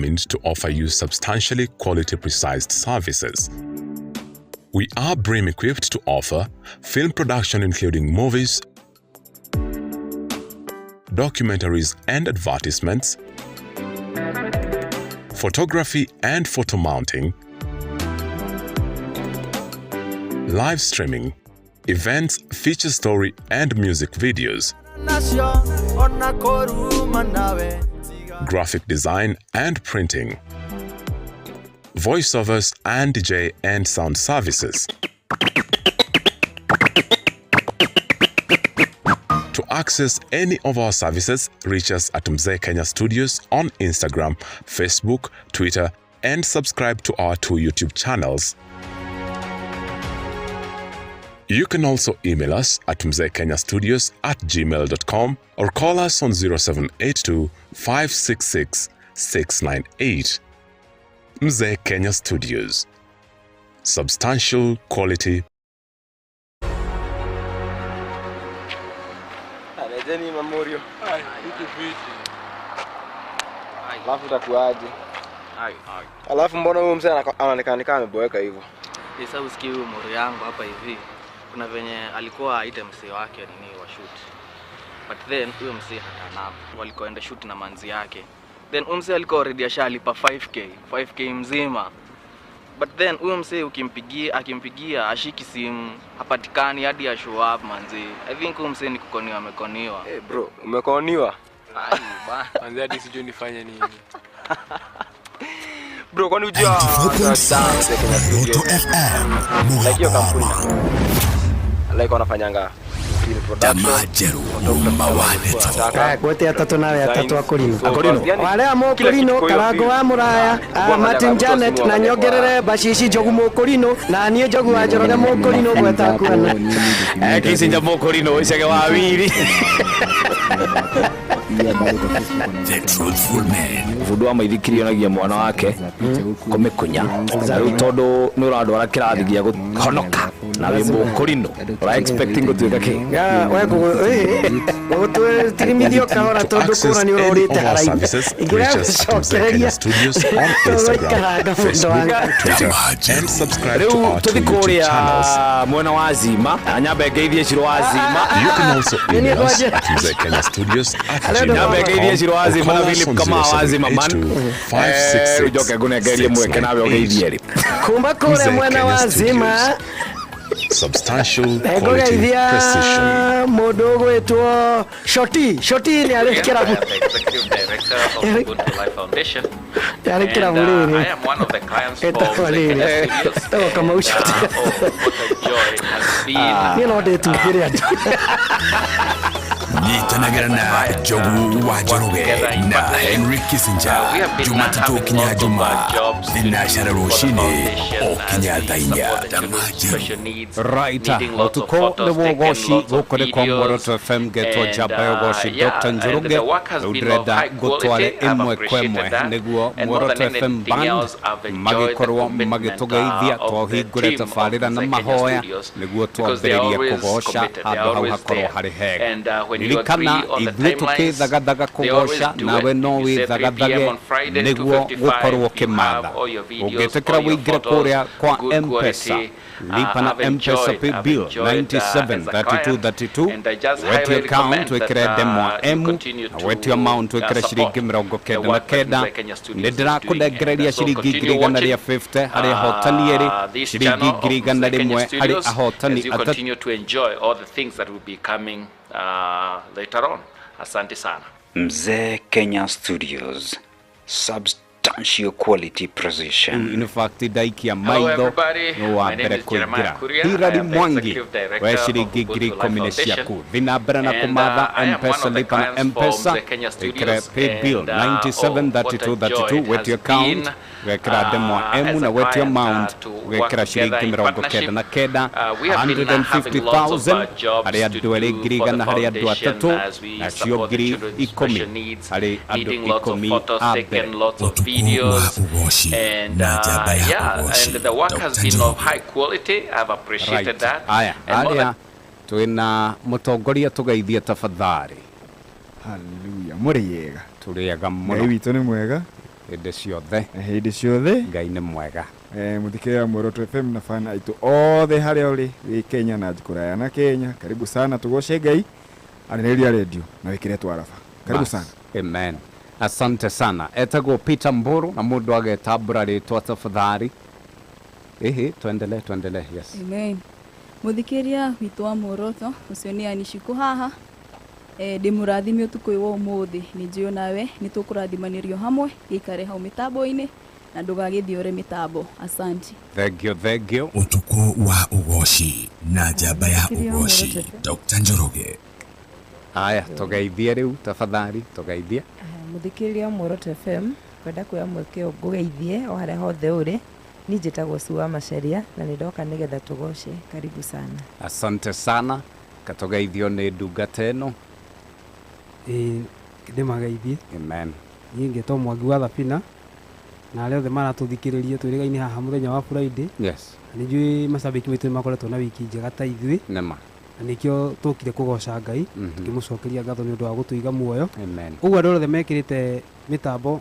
To offer you substantially quality precise services. We are brim equipped to offer film production including movies, documentaries and advertisements, photography and photo mounting, live streaming, events, feature story and music videos, graphic design and printing, voiceovers and DJ and sound services. To access any of our services, reach us at Mzee Kenya Studios on Instagram, Facebook, Twitter, and subscribe to our two YouTube channels. You can also email us at mzeekenyastudios@gmail.com or call us on 0782 566 698. Mzee Kenya Studios. Substantial quality. Alejeni Mamorio. Alafu utakuaje? Alafu mbona huyu mzee anaonekana kama ameboeka hivyo? Sasa usikie huyu moro yangu hapa hivi. Kuna venye alikuwa aite msee wake nini wa shoot. But then huyo msee hatana. Walikoenda shoot na manzi yake. Then huyo msee alikuwa already ashalipa 5k, 5k mzima. But then huyo msee ukimpigia, akimpigia ashiki simu, hapatikani hadi a show up manzi. I think huyo msee ni kukoniwa, amekoniwa. Eh, bro, umekoniwa? Ai bana. Manzi hadi sijui nifanye nini. Bro, kwani hujua 94.6 Roto FM like hiyo kampuni Mugabo like wanafanyanga film production, Damajeru Mawaneto Gwete atatu nawe atatu akorino akorino wale mokorino karango wa muraya Martin Janet na nyongerere bashishi njogu mokorino na nie njogu wa Njoroge mokorino gweta kuana Kicinja mokorino icege wa wiri. The Truthful Man. Bundu wa maithikiri onagia mwana wake kũmĩkunya. Rĩu tondũ nĩ ũrandwara kĩrathi gĩa kũhonoka na wĩ mũkũrinũ ũra expecting gũtuĩka kĩ? Ya we gũgũtirimithio kahora To tondũ access kũra nĩ any ũrorĩte of our haraihu. services, reach us at Mzee Kenya Ingĩragũcokereria Studios on Instagram, tũgũikaranga mũndũ Facebook, wangu. Twitter, and subscribe to Rĩu our two tũthi YouTube kũrĩa channels. mwena wa Zima na nyambe ngeithie Ciro wa Zima. You can also Nini email us ngoja. at mzeekenyastudios@gmail.com Nyambe ngeithie Ciro wa or Zima na call us Philip on Kamau wa Zima man. 0782 Rĩu njoke ngũnengerie mweke nawe 566 ũgeithie rĩ. Kuma kũrĩa Mzee mwena Kenya wa Zima Studios. Substantial quality ngũgeithia precision. mũndũ ũgwĩtwo Shoti. Shoti nĩ arĩ kĩrabu. I am the executive director of the Ubuntu Life Foundation. Arĩ And, kĩrabu rĩrĩ. I am one of the clients for Etagwo Mzee rĩrĩ. Kenya Studios. Etagwo Kamau And, Shoti. oh, what a joy it has been. Niĩ no ndĩtungĩre andũ. Nyitanagĩra na Njogu wa Njoroge na Henry Kissinger We have been Jumatatu having kinya lots of, Juma jobs to thinashara do for the rũcinĩ foundation o as kinya we thaa inya support the children with special needs, Right, needing lots of utuko photos nĩ taken, wogoci lots of gũkũ nĩ kwa videos, Mworoto FM ngetwo and, njamba ya ũgoci yeah, Dr. and Njoroge the work has rĩu been of ndĩrenda high ngũtware quality. I've ĩmwe kwa appreciated ĩmwe that. nĩguo And more Mworoto than FM anything band else, I've enjoyed the magĩkorwo commitment, magĩtũgeithia of the tũhingũre team of tabarĩra na Mzee Kenya mahoya Studios, nĩguo because they are twambĩrĩrie always kũgoca committed, they handũ are hau always hakorwo there. harĩ hega. And, when you Ririkana agree on the ithuĩ timelines, tũkĩthagathaga they always kũgoca do nawe it. no If you say 3 wĩthagathage p.m. on Friday, nĩguo 2:55, gũkorwo you ũkĩmatha. have all your videos, Ũngĩtĩkĩra all your wĩingĩre photos, kũrĩa kwa good M-Pesa quality. lipa na I've M-Pesa enjoyed, pay I've bill enjoyed, as a 97 32 client, 32 and I just wetie highly account recommend that, wĩkĩre ndemwa you M continue na to, wetie amount wĩkĩre support ciringi mĩrongo the kenda na work that kenda Mzee Kenya Studios nĩ is doing. ndĩrakũnengereria And, so ciringi continue ngiri igana rĩa watching, 50 harĩ ahotani erĩ this ciringi channel of ngiri igana Mzee Kenya rĩmwe harĩ Studios ahotani as you atatũ. continue to enjoy all the things that will be coming later on. Asante sana. Mzee Kenya Studios. Substantial quality precision. In fact ndaikia Hello maitho everybody. nĩ wa My name mbere is Jeremiah kũingĩra Kuria. I Hilary am the Mwangi executive director we of ciringi Ubuntu ngiri Life ikũmi nĩ Foundation. ciaku thi na mbere na And, kũmatha I am one M-Pesa of the lipa na clients for M-Pesa Mzee Kenya ĩkĩre Studios. pay bill And, oh, 97 what a 32 joy 32 it wetie has account been, ũgekĩra ndemwa as M a na wetie client, amount to work ũgekĩra together ciringi in mĩrongo kenda partnership. na kenda We have been having lots of 150,000 jobs harĩ to andũ erĩ do ngiri for the igana harĩ andũ foundation atatũ as we nacio support the ngiri children with ikũmi special needs, harĩ andũ needing lots of ikũmi photos a mbere. taken, lots of Ũtukũ wa videos, ũgoci and na njamba ya yeah, ũgoci and the work has Dr. been of Njoroge. high quality. I've appreciated Right. that. Aya, And more arĩa than twĩna mũtongoria tũgeithie tafadhali. Haleluya, mũrĩ yega. Tũrĩega Ngai mũno. witũ nĩ mwega. Hĩndĩ ciothe. Hĩndĩ ciothe. Ngai nĩ mwega. Mũthikĩrĩria wa Muoroto FM na fan aitũ othe harĩa ũrĩ wĩ Kenya na kũraya na Kenya, karibu sana tũgoce Ngai, arĩrĩria redio na wĩkĩre twaraba. Karibu Bas. sana. Amen. Asante sana. Etagwo Peter Mburu na mũndũ agetambũra rĩtwa tafadhali. Ĩhĩ, tuendelee, tuendelee. Yes. Amen. Mũthikĩria witũ wa muoroto ũcio nĩ Anishikũ haha. Ndĩ mũrathime ũtukũ ũyũ wa ũmũthĩ, nĩ njũĩ nawe nĩ tũkũrathimanĩrio hamwe, gĩikare hau mĩtambo-inĩ na ndũgagĩthiore mĩtambo. Asante. Thank you, thank you. Ũtukũ wa ũgoci na njamba ya ũgoci Dr. Njoroge. Aya, tũgeithie rĩu tafadhali, tũgeithie. Mũthikĩrĩria wa Muoroto FM, ngwenda kuoya mweke ũyũ ngũgeithie o harĩa hothe ũrĩ. Niĩ njĩtagwo Sue wa Macharia na nĩ ndoka nĩgetha tũgoce. Karibu sana. Asante sana. Katũgeithio nĩ ndungata ĩno. Ĩĩ, ndĩmageithie. Amen. Niĩ ngetwo Mwangi wa Thabina na arĩa othe maratũthikĩrĩria twĩrĩgaine haha mũthenya wa Friday. Yes. Na nĩ njũĩ macambĩki maitũ nĩ makoretwo na wiki njega ta ithuĩ. Nĩma. Na nĩkĩo tũkire kũgoca Ngai, tũkĩmũcokeria ngatho nĩ ũndũ wa gũtũiga muoyo. Amen. Ũguo andũ othe mekĩrĩte mĩtambo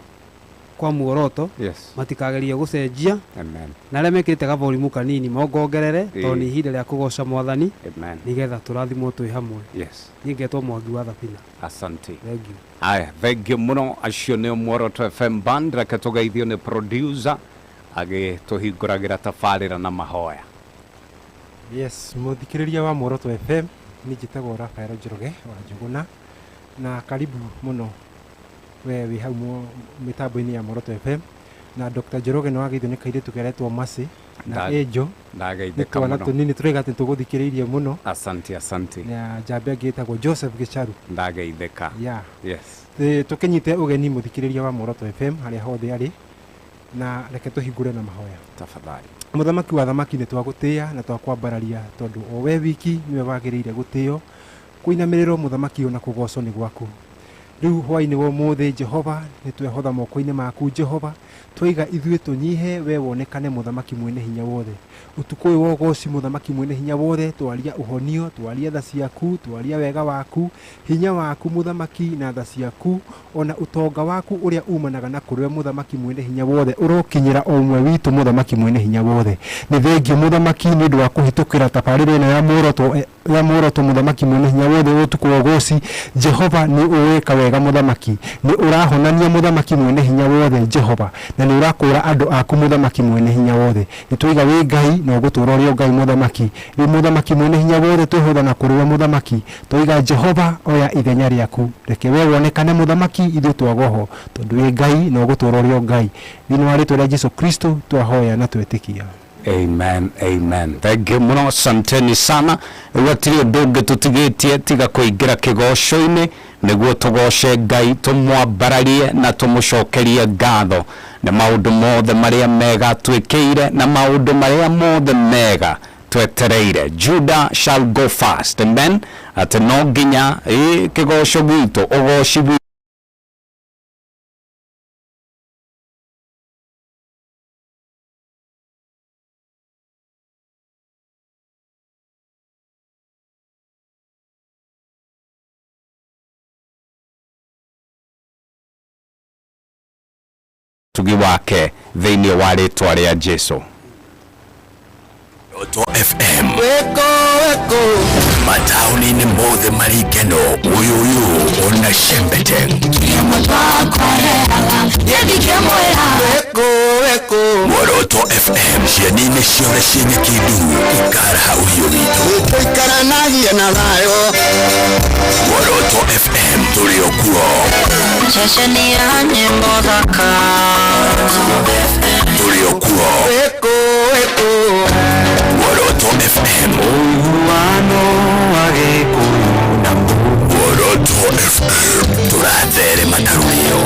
kwa muoroto, Yes. matikagerie gũcenjia. Amen. Na arĩa mekĩrĩte gavorimu kanini mongongerere, tondũ Ĩĩ. nĩ ihinda rĩa kũgoca mwathani, Amen. nĩgetha tũrathimwo twĩ hamwe. Yes. Niĩ ngetwo Mwangi wa Thabina. Asante. Thank you. Aya, thank you mũno. Acio nĩo Muoroto FM band. Reke tũgeithio nĩ producer agĩtũhingũragĩra tabarĩra na mahoya. Yes, mũthikĩrĩria wa Muoroto FM, niĩ njĩtagwo Rafael Njoroge wa Njũgũna, na karibu mũno we wĩ hau mĩtambo-inĩ ya Muoroto FM. Na Dr. Njoroge nĩ wageithio nĩ kairĩtu keretwo Mercy na Angel. Nĩ Ndageithĩka twana mũno. tũnini tũraiga atĩ tũgũthikĩrĩirie mũno. Asante, asante. Na njamba ĩngĩ ĩtagwo Joseph Gĩcharu. Ndageithĩka. Yeah. Yes. Tũkĩnyite ũgeni mũthikĩrĩria wa Muoroto FM harĩa hothe arĩ, na reke tũhingũre na mahoya. Tafadhali. Mũthamaki wa thamaki, nĩ twagũtĩĩa na twakwambararia, tondũ o we wiki nĩwe wagĩrĩire gũtĩo, kũinamĩrĩrwo mũthamaki ona kũgocwo nĩ gwaku. Rĩu hwainĩ wa ũmũthĩ Jehova, nĩ twehotha moko-inĩ maku Jehova, twaiga ithuĩ tũnyihe, we wonekane mũthamaki mwene hinya wothe. Ũtukũ ũyũ wa ũgoci mũthamaki mwene hinya wothe, twaria ũhonio, twaria tha ciaku, twaria wega waku, hinya waku mũthamaki na tha ciaku, ona ũtonga waku ũrĩa umanaga na kũrĩ we mũthamaki mwene hinya wothe, ũrokinyĩra o ũmwe witũ mũthamaki mwene hinya wothe. Nĩ thengio mũthamaki nĩ ũndũ wa kũhĩtũkĩra tabarĩra ĩno ya muoroto, ya muoroto mũthamaki mwene hinya wothe ũtukũ wa ũgoci. Jehova nĩ ũwĩka wega mũthamaki, nĩ ũrahonania mũthamaki mwene hinya wothe Jehova, na nĩ ũrakũra andũ aku mũthamaki mwene hinya wothe. Nĩ twaiga wĩ Ngai na ũgũtũũra ũrĩ o Ngai mũthamaki. Rĩu mũthamaki mwene hinya wothe twĩhotha na kũrĩ we mũthamaki, twaiga Jehova oya ithenya rĩaku, reke we wonekane mũthamaki, ithuĩ twagoho, tondũ wĩ Ngai na ũgũtũũra ũrĩ o Ngai. Thĩinĩ wa rĩtwa rĩa Jesu Kristo twahoya na twetĩkia. Amen, amen. Thank you mũno, asanteni sana. Rĩu hatirĩ ũndũ ũngĩ tũtigĩtie tiga kũingĩra kĩgoco-inĩ nĩguo tũgoce Ngai, tũmwambararie na tũmũcokerie ngatho nĩ maũndũ mothe marĩa mega twĩkĩire na maũndũ marĩa mothe mega twetereire. Judah shall go first. Amen. Atĩ no nginya kĩgoco gitũ, ũgoci witũ tugi wake thĩinĩ wa rĩtwa rĩa Jesu. Muoroto FM. Mataũni-inĩ mothe marĩ ikeno, Uyuyu ona Shembeteng. Muoroto FM, cieni-inĩ ciothe cia Nyakindu, ikaraha ũhiũ witũ. Tũikaranagia na thayũ. Muoroto FM, tũrĩ o kuo. Ceceni ya nyĩmbo thaka. Tũrĩ o kuo. Muoroto FM. Ũiguano wa Gĩkũyũ na Muoroto FM, tũratherema ta rũrĩo.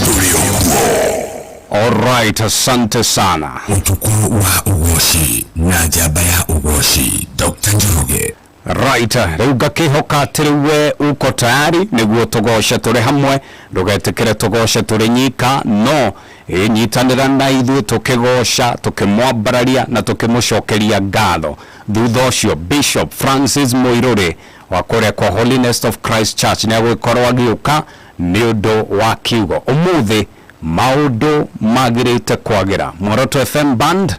Tũrĩ o kuo. Alright, asante sana. Ũtukũ wa ũgoci na njamba ya ũgoci Dr. Njoroge. Right, rĩu ngakĩhoka atĩ rĩu we uko tayari nĩguo tũgoce tũrĩ hamwe, ndũgetĩkĩre tũgoce tũrĩ nyika, no nyitanĩra na ithuĩ tũkĩgoca, tũkĩmwambararia na tũkĩmũcokeria ngatho. Thutha ũcio Bishop Francis Muiruri wa kũrĩa kwa Holiness of Christ Church nĩ agũgĩkorwo agĩũka nĩ ũndũ wa kiugo. Ũmũthĩ Maũndũ magĩrĩte kwagĩra. Muoroto FM Band,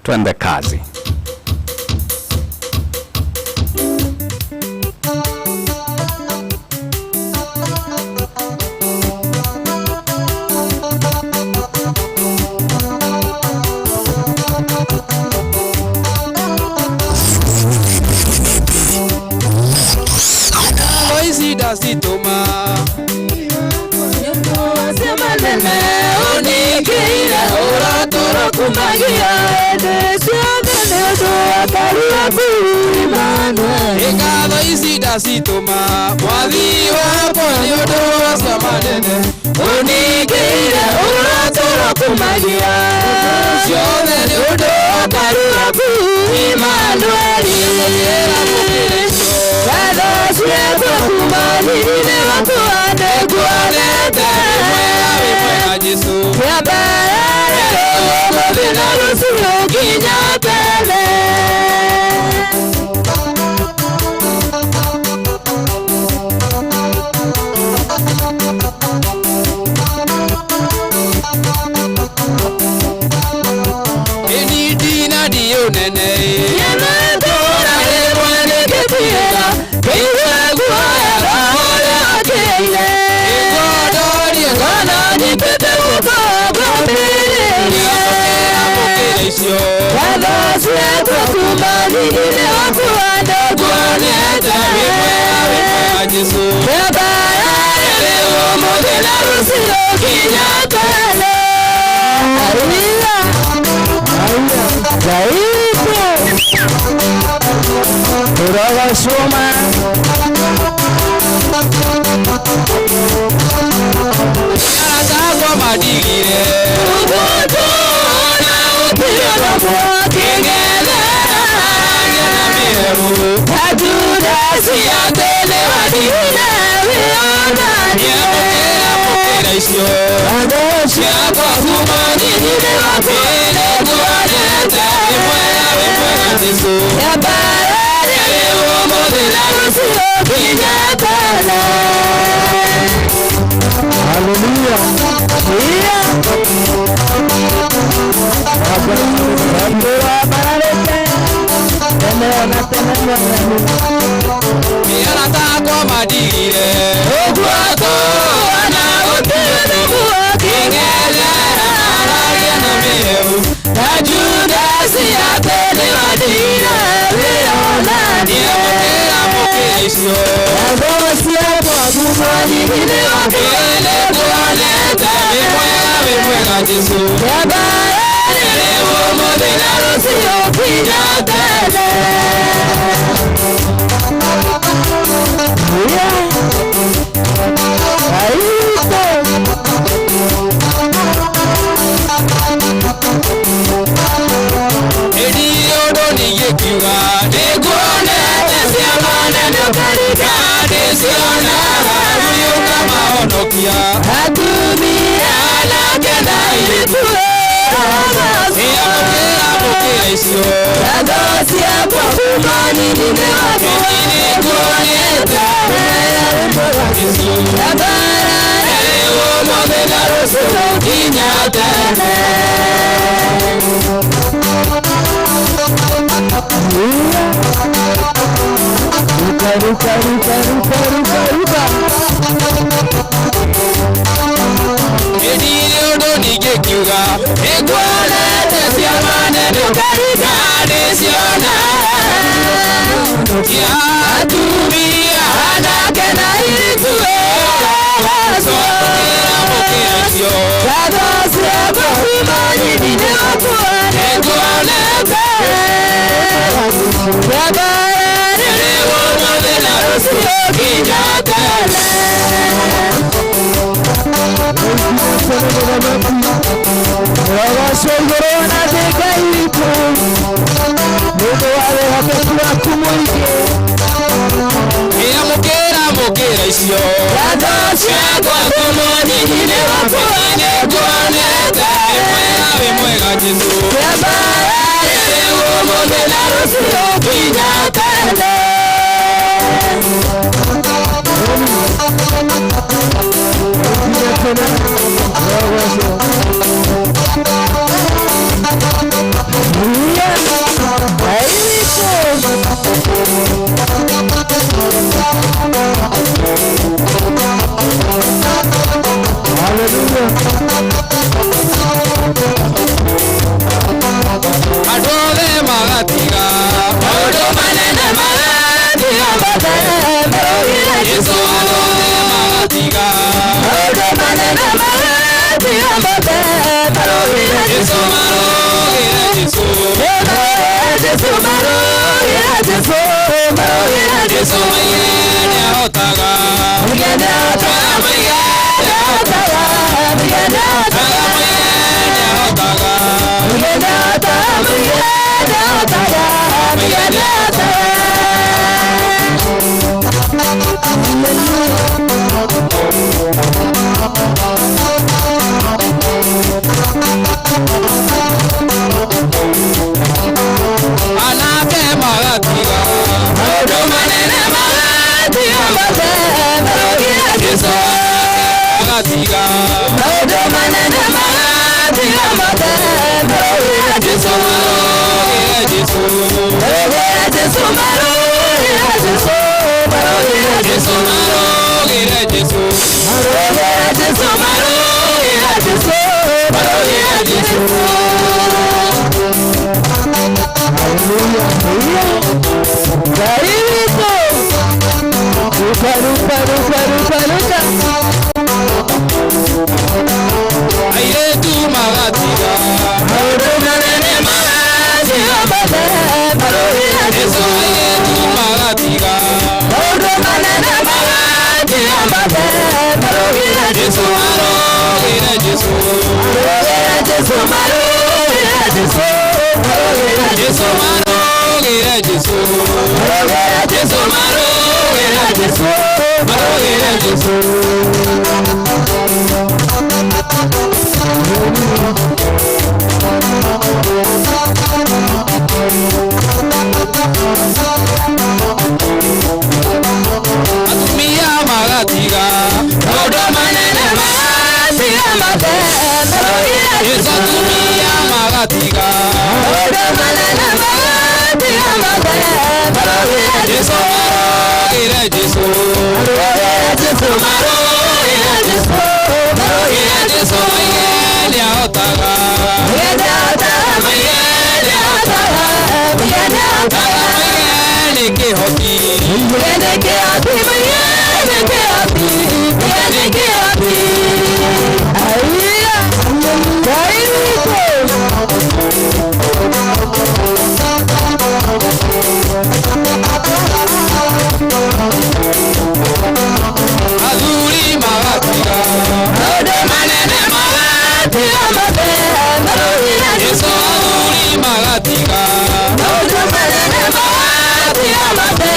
twende kazi. Loisidasitoma Ngatho ici ndacitũma mwathi wakwa nĩ ũndũ wa ciama nene ũningĩire ũratũra kũmagia ciothe nĩ ũndũ wa karuaku Imanueli. Ngatho ciakwa kuma thiri-inĩ wakwa nĩnguonete wĩ mwega Jesũ kĩambere ũmũthĩ na rũciũ nginya tene. magatiga maũndũ manene magatiga mothe marũgĩre Jesũ marũgĩre Jesũ Jesũ marũgĩre Jesũ marũgĩre Jesũ maige nĩahotaga maige nĩahotaga maige nĩahotaga maige nĩahotaga maige nĩahotaga maige nĩahotaga maige nĩahotaga maige nĩahotaga. Anake magatiga maũndũ manene magatiga mothe marũgĩre Jesũ magatiga maũndũ manene magatiga mothe marũgĩre Jesũ marũgĩre Jesũ marũgĩre Jesũ marũgĩre Jesũ marũgĩre Jesũ marũgĩre Jesũ marũgĩre Jesũ marũgĩre Jesũ marũgĩre Jesũ. Karibu. Ruka ruka ruka ruka ruka. Airĩtu magatiga maũndũ manene magatiga mothe marũgĩre Jesũ airĩtu magatiga maũndũ manene magatiga mothe marũgĩre Jesũ marũgĩre Jesũ marũgĩre Jesũ marũgĩre Jesũ marũgĩre Jesũ marũgĩre Jesũ marũgĩre Jesũ marũgĩre Jesũ marũgĩre Jesũ. Atumia magatiga maũndũ manene magatiga mothe marũgĩre Jesũ atumia magatiga maũndũ manene magatiga mothe marũgĩre Jesũ marũgĩre Jesũ marũgĩre Jesũ marũgĩre Jesũ marũgĩre Jesũ maige nĩahotaga maige nĩahotaga maige nĩahotaga maige nĩahotaga maige nĩ kĩhoti maige nĩ kĩhoti maige nĩ kĩhoti maige nĩ kĩhoti. Aiya Ngai witũ. Athuri magatiga maũndũ manene magatiga mothe marũgĩre Jesũ athuri magatiga maũndũ manene magatiga mothe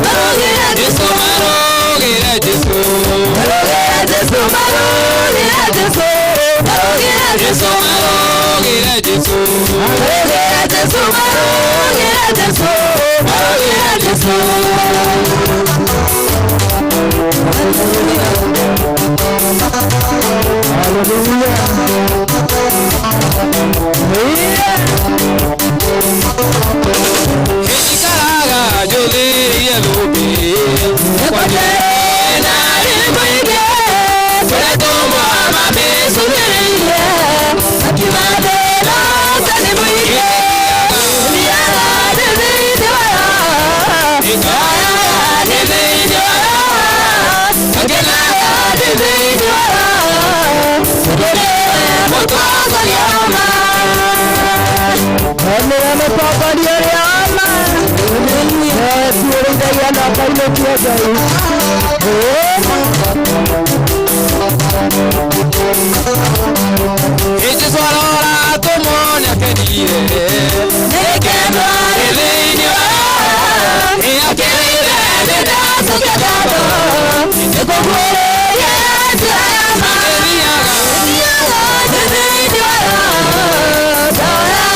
marũgĩre Jesũ marũgĩre Jesũ marũgĩre Jesũ marũgĩre Jesũ marũgĩre Jesũ marũgĩre Jesũ marũgĩre Jesũ marũgĩre Jesũ marũgĩre Jesũ. Ikaraga njũthĩrĩirie thũmbĩ na rĩmũingĩ kũrĩa tũmwama mĩcũthĩrĩirie akimathĩra nĩ mũingĩ thiaga ndĩ thĩinĩ wayo ikaraga ndĩ thĩinĩ wayo ngenaga ndĩ thĩinĩ wayo nĩwe mũtongoria wa ma nĩwe mũtongoria ũrĩa wa ma tuũrĩithagia na akainũkia Ngai. Jesũ arora tũmwone akenire nĩkeno arĩ thĩinĩ wayo akĩrĩire nĩndacokia ngatho nĩkũguũrĩria njĩra ya ma thiaga ndĩ thĩinĩ wayo ndoraga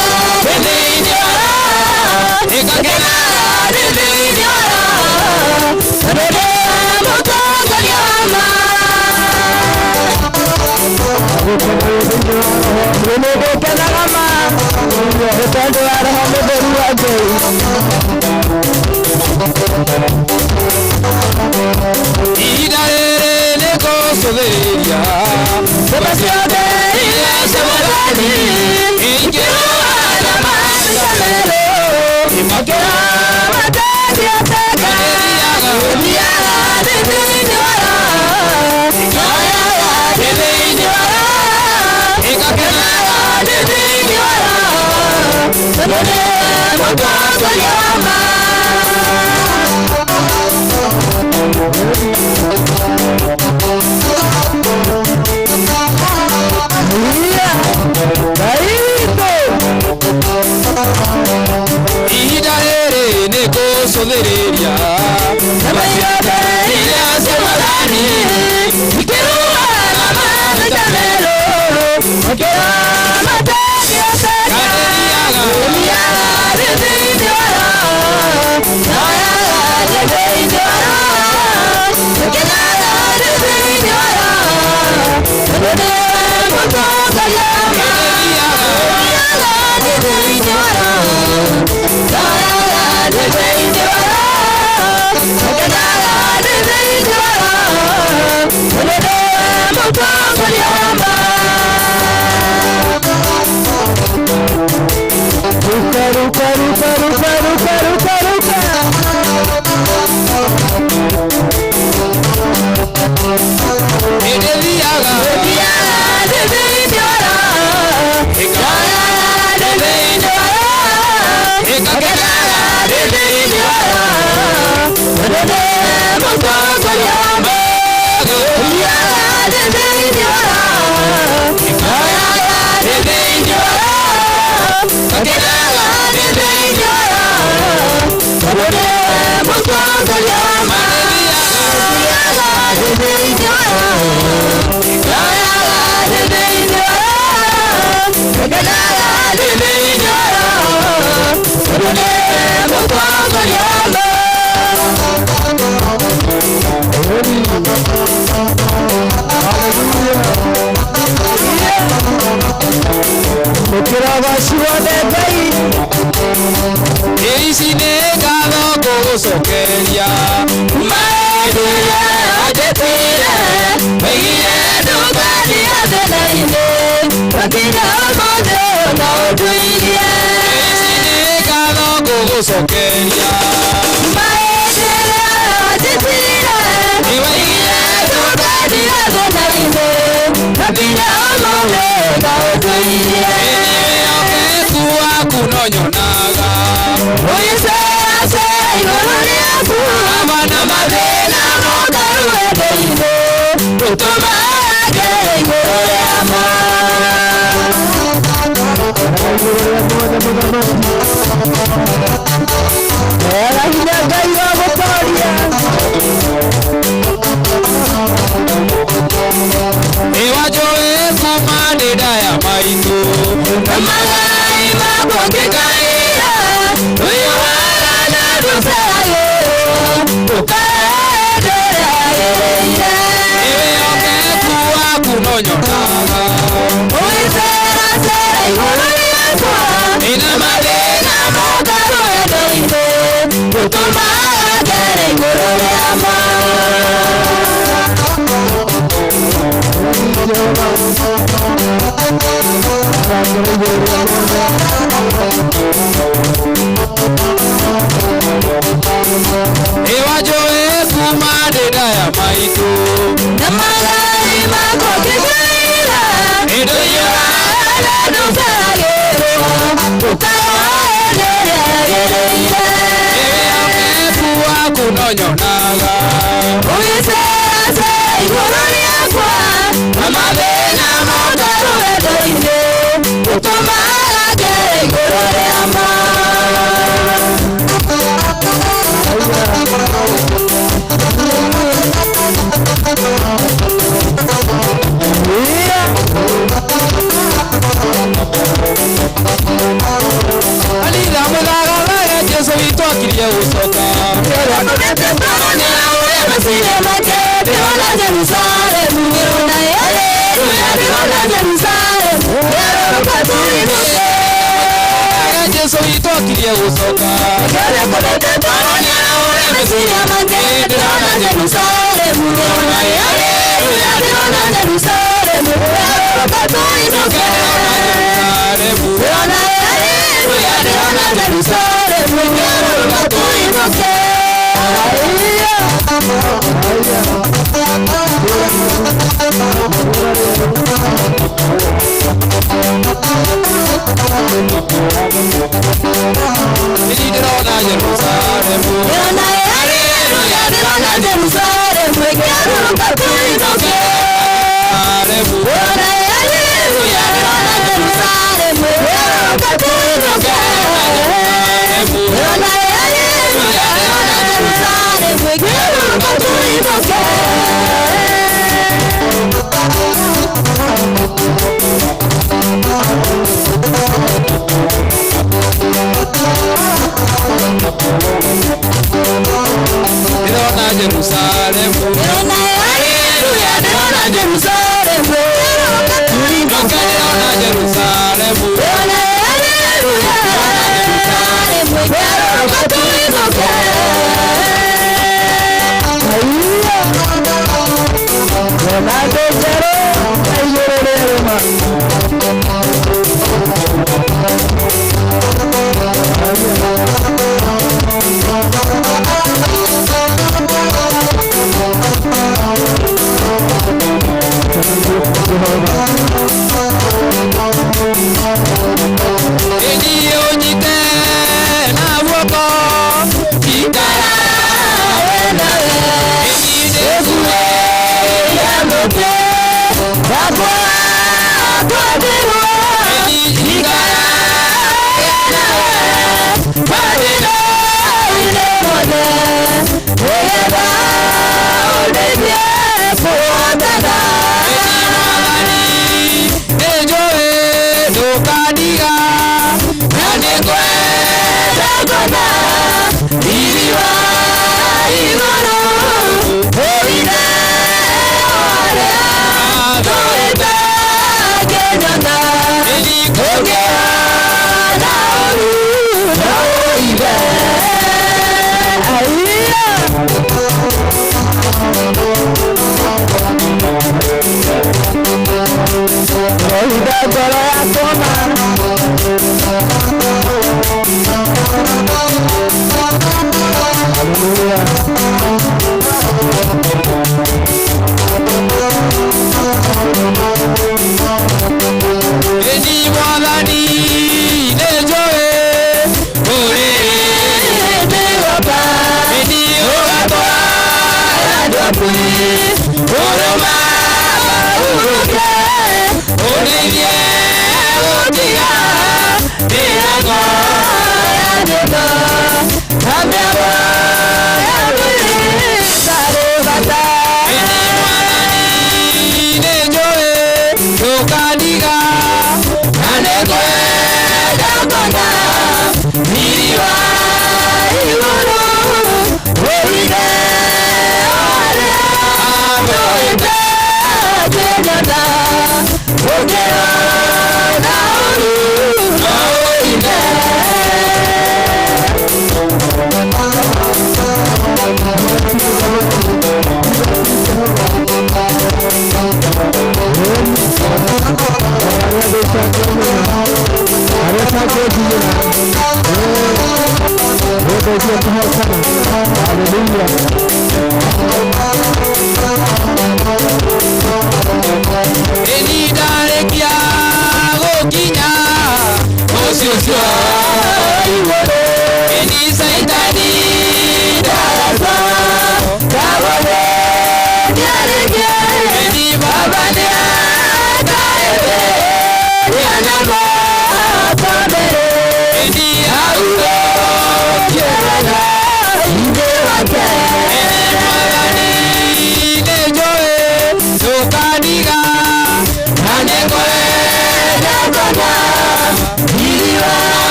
ndĩ thĩinĩ wayo ngenaga ndĩ thĩinĩ wayo tondũ nĩwe mũtongoria wa ma. Nĩngũkenaga ma nĩ tondũ wa Roho Mũtheru wa Ngai. Ihinda rĩrĩ nĩngũcũthĩrĩria ciama ciothe iria cia Mwathani ingĩrũa na mahiga merũ makĩra matangiateka thiaga ndĩ thĩinĩ wa Roho Gũcũthĩrĩria iria cia Mwathani ikĩrũgama maita merũ makĩramata Ruka, ruka, ruka, ruka, ruka, ruka, ruka. Ici nĩ ngatho ngũgũcokeria Maendire anjĩtire Maigire ndungati ya thĩna-inĩ Makinya ũmũthĩ na ũnduirie Ici nĩ ngatho ngũgũcokeria Maendire anjĩtire Maigire ndungati ya thĩna-inĩ Makinya ũmũthĩ na ũnduirie Wĩhokeku waku no nyonaga Hallelujah. Jerusalemu. Haleluya, ndĩrona Jerusalemu. Ndoka ndĩrona Jerusalemu. Haleluya, Jerusalemu. Ndoka tuinũke.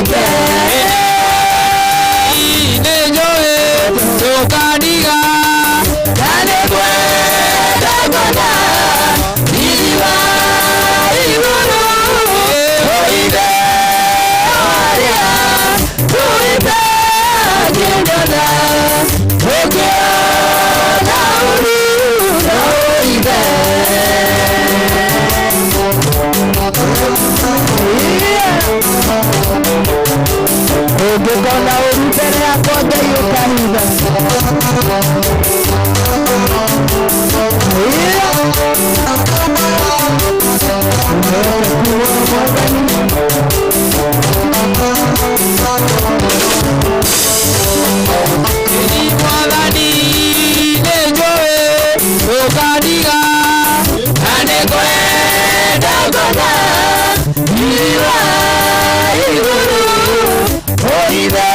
wake. Nĩ njũĩ ndũkandiga Na nĩngwenda kuona riiri wa igũrũ. Ũithe ũrĩa ũrĩte akĩndona, ũkĩona ũru na ũithe. Ũngĩkona ũru mbere yakwa Ngai ũkahitha. Ĩni mwathani nĩ njũĩ ndũkandiga Na nĩngwenda kuona riiri wa igũrũ. Ũithe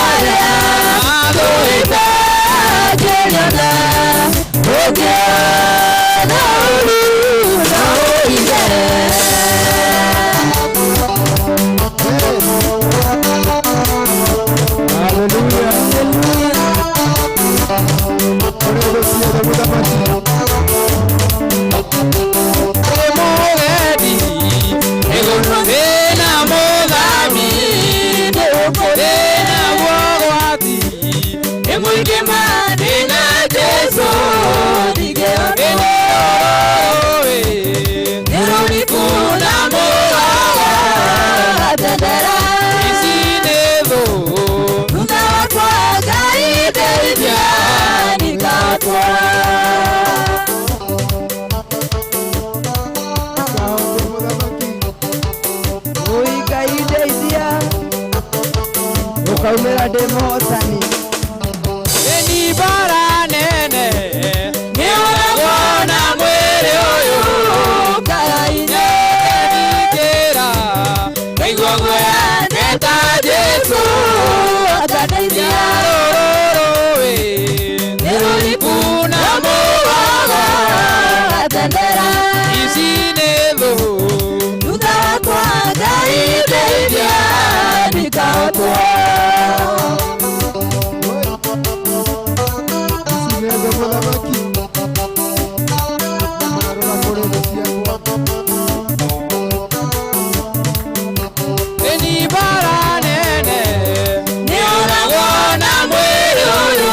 ũrĩa ũrĩte akĩnyona, ũkĩona ũru na ũithe. Wĩ mũgendi wĩna mũthami wĩna ũgwati Nĩ mũingĩ ma ndĩna Jesũ ndingĩhotwo. Nĩ rũriku na mũgogo tendera. Ici nĩ thũ Thutha wakwa Ngai ndeithia ndikahotwo. Oi Ngai ndeithia ũkaumĩra ndĩ mũhotani. Ĩni mbara nene nĩũragwo na mwĩrĩ ũyũ Ngai nĩngĩra ngaigua guoya ndeta Jesũ akandeithia. Rũrũrũĩ Nĩ rũriku na mũgogo tendera. Ici nĩ thũ Thutha wakwa Ngai ndeithia ndikahotwo. Ĩni mbara nene Nĩũragwo na mwĩrĩ ũyũ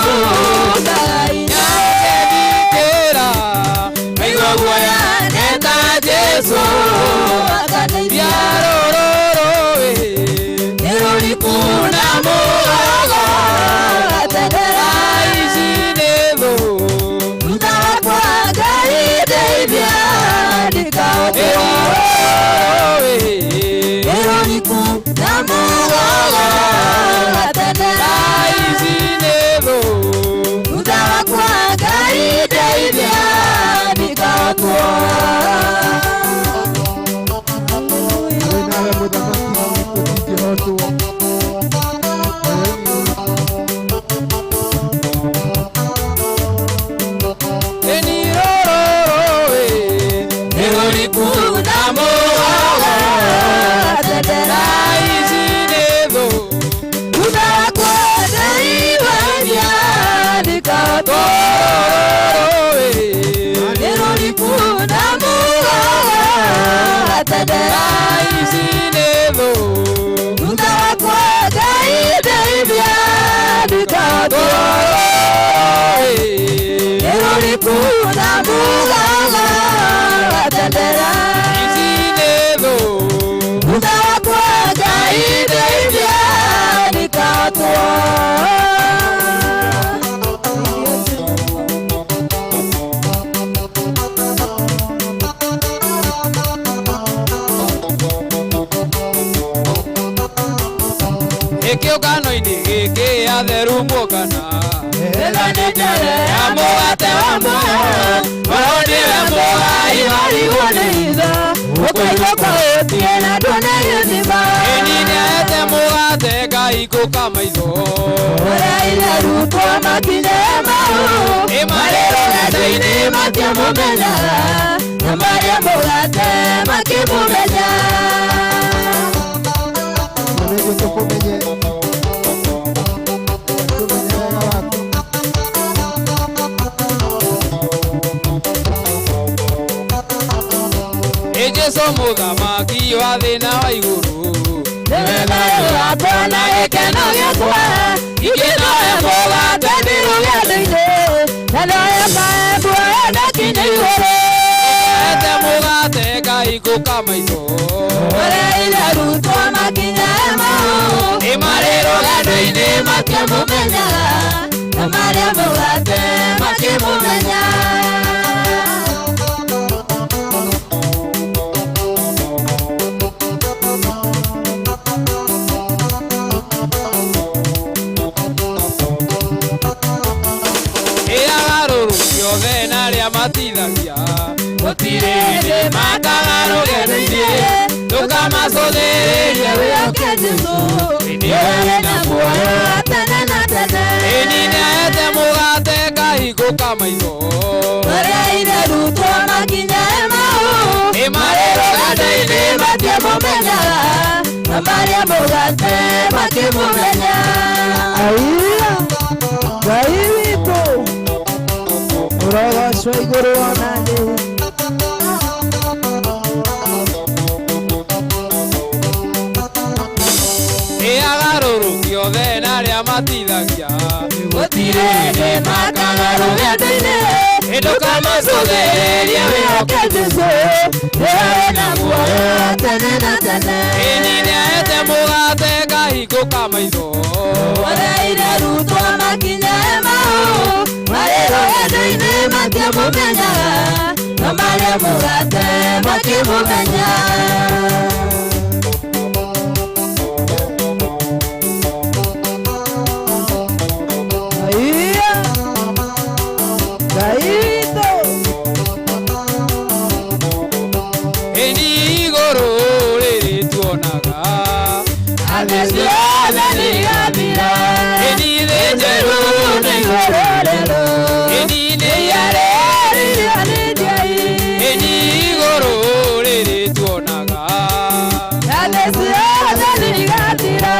Ngai nĩngĩra ngaigua guoya ndeta Jesũ akandeithia. Rũrũrũĩ Nĩ rũriku na mũgogo tendera. Ici nĩ thũ Thutha wakwa Ngai ndeithia ndikahotwo. Nĩ rũriku na mũgogo tendera. Ici nĩ thũ Thutha wakwa Ngai ndeithia ndikahotwo. Wĩnawe mũthamaki tũtingĩhotwo. Ĩni rũrũrũĩ Nĩ rũriku na mũgogo tendera. Ici nĩ thũ Thutha wakwa Ngai ndeithia ndikahotwo. Rũrũrũĩ Nĩ rũriku na mũgogo tendera. Ici nĩ thũ Thutha wakwa Ngai ndeithia ndikahotwo. Nĩ rũriku na mũgogo tendera. Ici nĩ thũ Thutha wakwa Ngai ndeithia ndikahotwo. Gĩkĩũngano-inĩ gĩkĩ atheru muongana Ĩno nĩ njere ya mũgate wa muoyo Roho nĩwe mũgai warigwo nĩ hitho ũkaigua kwa ũtie na nduone gĩthima. Ĩni nĩahete mũgate ngahingũka maitho Ũrĩa itherutwo makinye mau Ĩ marĩ rũgendo-inĩ matiamũmenyaga na marĩa mũgate makĩmũmenya. Jesu mũthamaki wa thĩ na wa igũrũ. Nĩwe thayũ wakwa na gĩkeno gĩakwa. Ingĩnoe mũgate ndĩ rũgendo-inĩ, na ndoe maembu aya ndakinya igũrũ. Ete mũgate ngahingũka maitho. Ũrĩa arutwo makinya Emau, Ĩ marĩ rũgendo-inĩ matiamũmenyaga, na marĩa mũgate makĩmũmenya. Ĩ agarũrũki othe na arĩa matithagia, gũtirĩ hĩndĩ makaga rũgendo-inĩ, ndũkamacũthĩrĩrie Wĩhoke Jesũ, nĩwe wĩna muoyo wa tene na tene. Ĩni nĩaete mũgate ngahingũka maitho. Ũrĩa arutwo makinya Emau, Ĩ marĩ rũgendo-inĩ matiamũmenyaga, na marĩa mũgate makĩmũmenya. Aiya, Ngai witũ ũrogocwo igũrũ ona thĩ. Ĩ agarũrũki othe na arĩa matithagia, Gũtirĩ hĩndĩ makaga rũgendo-inĩ, ndũkamacũthĩrĩrie wĩhoke Jesũ, nĩwe wĩna muoyo wa tene na tene. Ĩni nĩaete mũgate ngahingũka maitho. Ũrĩa arutwo makinya Emau, marĩ rũgendo-inĩ matiamũmenyaga, na marĩa mũgate makĩmũmenya. Aiya, Ngai witũ Ĩni igũrũ rĩrĩ tuonaga, Thĩ ciothe nĩigathira, ĩni thĩ njerũ nĩ igũrũ rĩerũ, ĩni nĩ yarĩrĩirio nĩ Ngai. Ĩni igũrũ rĩrĩ tuonaga, Thĩ ciothe nĩigathira,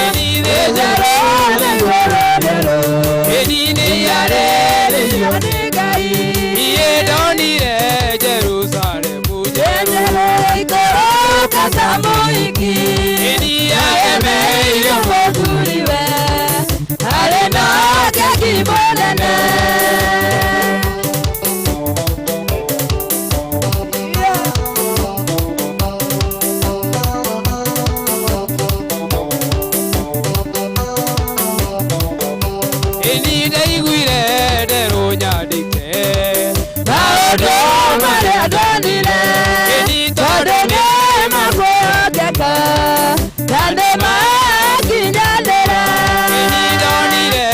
ĩni thĩ njerũ nĩ igũrũ rĩerũ, ĩni nĩ yarĩrĩirio nĩ Ngai. Niĩ ndonire Jerusalemu njerũ, Njerũ ikũrũka ta mũhiki, ĩni yagemeire mũthuriwe, arĩ na keki mũnene. Ĩni ndaiguire nderũ nyandĩke, Maũndũ marĩa ndonire, ĩni tondũ nĩ makwĩhokeka, na nĩ makinyanĩra. Ĩni ndonire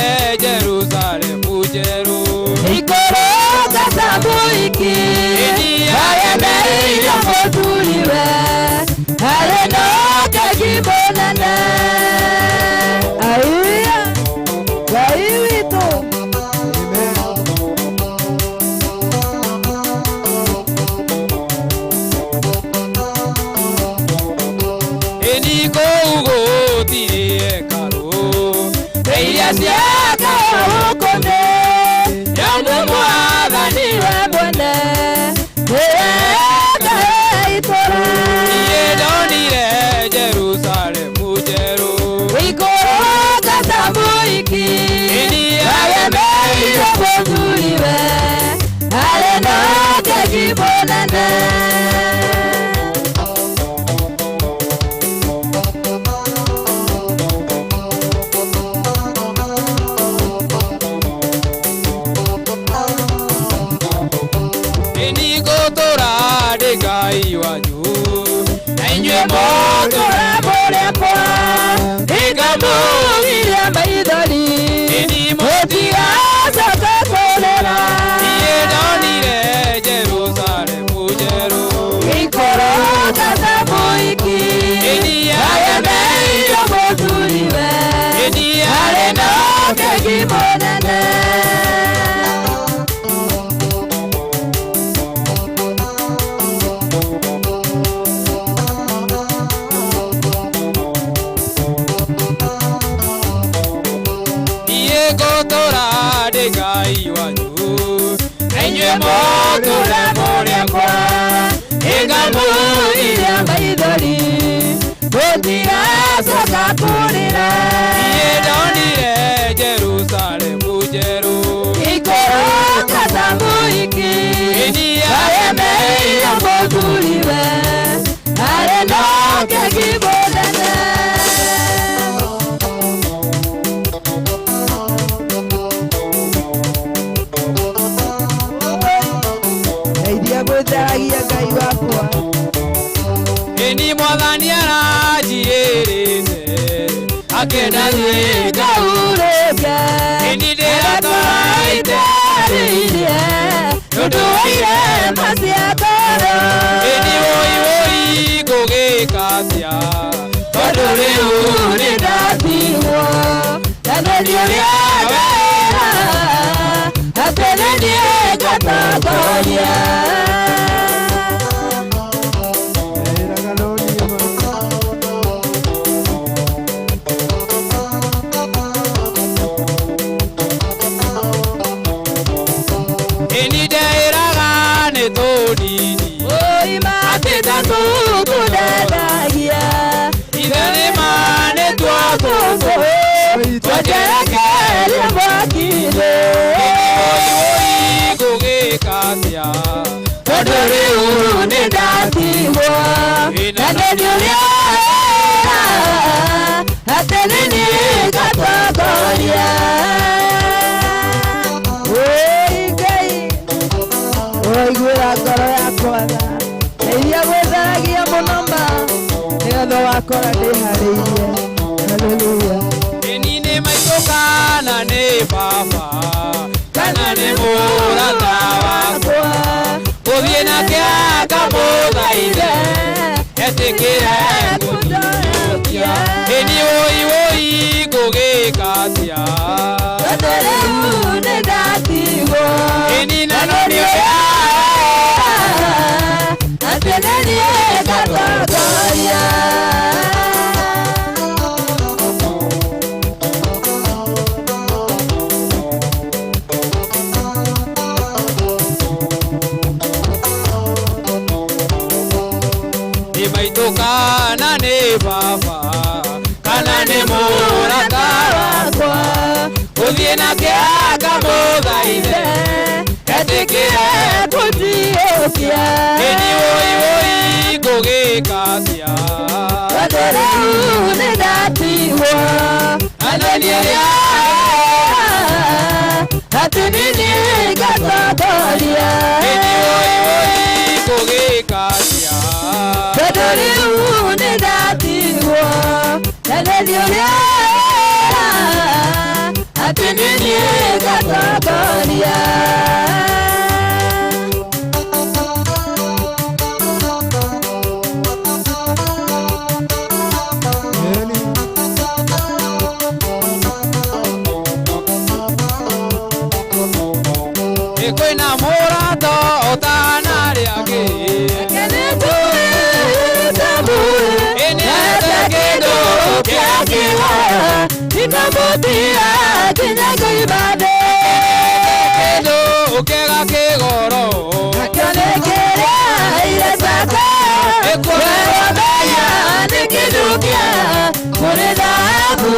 Jerusalemu njerũ, Ikũrũka ta mũhiki, ĩni agemeire mũthuriwe, arĩ na keki mũnene. Aiya, Ngai witũ Ĩni kũu gũtirĩ hekarũ, Iria ciakagwo gũkũ thĩ, nĩ Mwathani we mwene, nĩwe Ngai itũũra. Niĩ ndonire Jerusalemu njerũ, Ikũrũka ta mũhiki, ĩni agemeire mũthuriwe, arĩ na keki mũnene. Ĩni ngũtũũra ndĩ Ngai wanyu, na inyuĩ Mũtũũra mũrĩ akwa, nĩngamũgiria maithori, ĩni mũtigacoka kũrĩra. Niĩ ndonire Jerusalemu njerũ, Ikũrũka ta mũhiki, ĩni agemeire mũthuriwe, ĩni arĩ na keki mũnene. Niĩ ngũtũũra ndĩ Ngai wanyu, na inyuĩ mũtũũre mũrĩ akwa. Ĩngamũgiria maithori gũtiracoka kũrĩra. Niĩ ndonire Jerusalemu njerũ Ikũrũka ta mũhiki aremeire mũthuriwe arĩ na ũkegi mũnene. Ndeithia gwĩtheragia Ngai wakwa. Ĩni mwathani aranjirĩrĩte akĩenda thiĩ Ngaurũke Ĩni ndĩratwara itaarĩirie nĩ ũndũ wa irema cia ngoro. Ĩni wũi wũi ngũgĩka atĩa tondũ rĩu nĩ ndatigwo na nĩ ũrĩa wera atĩ nĩ niĩ ngatongoria. Ĩni ndeĩraga nĩ tũnini Ũima atĩ ta tũkũndendagia ithe nĩ ma nĩ twatũtũ twanjerekeria mwaki-inĩ. Wũi wũi ngũgĩka atĩa Tondũ rĩu nĩ ndatigwo na nĩ ũrĩa wera atĩ nĩ niĩ ngatongoria. Ũi Ngai, ũraiguĩra ngoro yakwa tha. Ndeithia gwĩtheragia mũno ma, nĩgetha ũgakora ndĩharĩirie. Haleluya. Ĩni nĩ maitũ kana nĩ baba kana nĩ mũrata wakwa gũthiĩ nake akamũthaithe etĩkĩre gũthiũkia. Ĩni wũi wũi ngũgĩka atĩa Tondũ rĩu nĩ ndatigwo Ĩni na na nĩ nĩ ũrĩa wera atĩ nĩ niĩ ngatongoria. Nĩ maitũ kana nĩ baba kana nĩ mũrata wakwa gũthiĩ nake akamũthaithe etĩkĩre Kũndiũkia Ĩni wũi wũi ngũgĩka atĩa tondũ rĩu nĩ ndatigwo na nĩ ũrĩa wera atĩ nĩ niĩ ngatongoria. Ĩni wũi wũi ngũgĩka atĩa Tondũ rĩu nĩ ndatigwo na nĩ ũrĩa wera atĩ nĩ niĩ ngatongoria. Ĩ kwĩna mũrata ũtahana arĩa angĩ Ĩni ete kĩndũ kĩa Nikamũtia nginya ngũimane kĩndũ kĩega kĩgoro Nakĩo nĩ kĩrĩa irecaka Werwo menya nĩ kĩndũ kĩa kũrĩ thahabu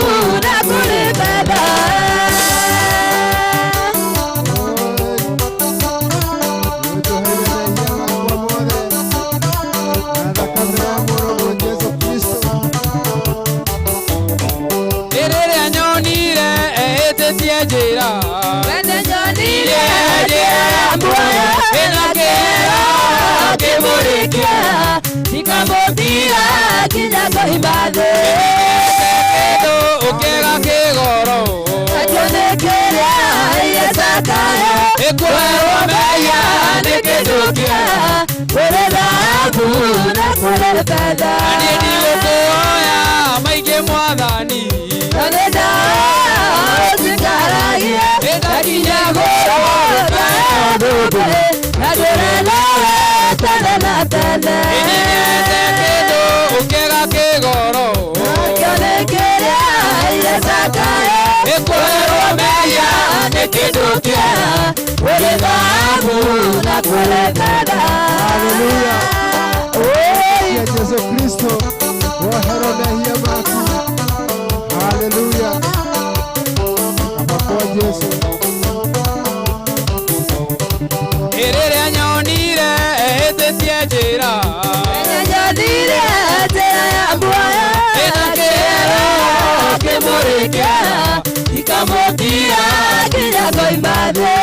na kũrĩ betha. Ĩ rĩrĩa nyonire ehĩtĩtie njĩra Wene nyonire njĩra ya muoyo ĩna kĩero akĩmũrĩkia Nikamũtia nginya ngũima thĩ kĩndũ kĩega kĩgoro Nakĩo nĩ kĩrĩa irecakayo Ĩkwerwo mehia nĩ kĩndũ kĩa kũrĩ thahabu na kũrĩ betha. Na niĩ ndigũkũhoya maingĩ mwathani Tondũ ndaũcikaragia Ĩndakinya gũkũ na ndũre nawe tene na tene. Ĩni nyende kĩndũ kĩega kĩgoro Nakĩo nĩ kĩrĩa irecakayo Ĩkwerwo mehia nĩ kĩndũ kĩa kũrĩ thahabu na kũrĩ betha. Haleluya. Jesu Kristo woherwo mehia maku. Haleluya. Kaba kwa Jesu. Ĩrĩrĩa nyonire ehĩtĩtie njĩra Nyonire njĩra ya muoyo ĩna kĩero kĩmũrĩke ikamũkia nginya ngoima thĩ.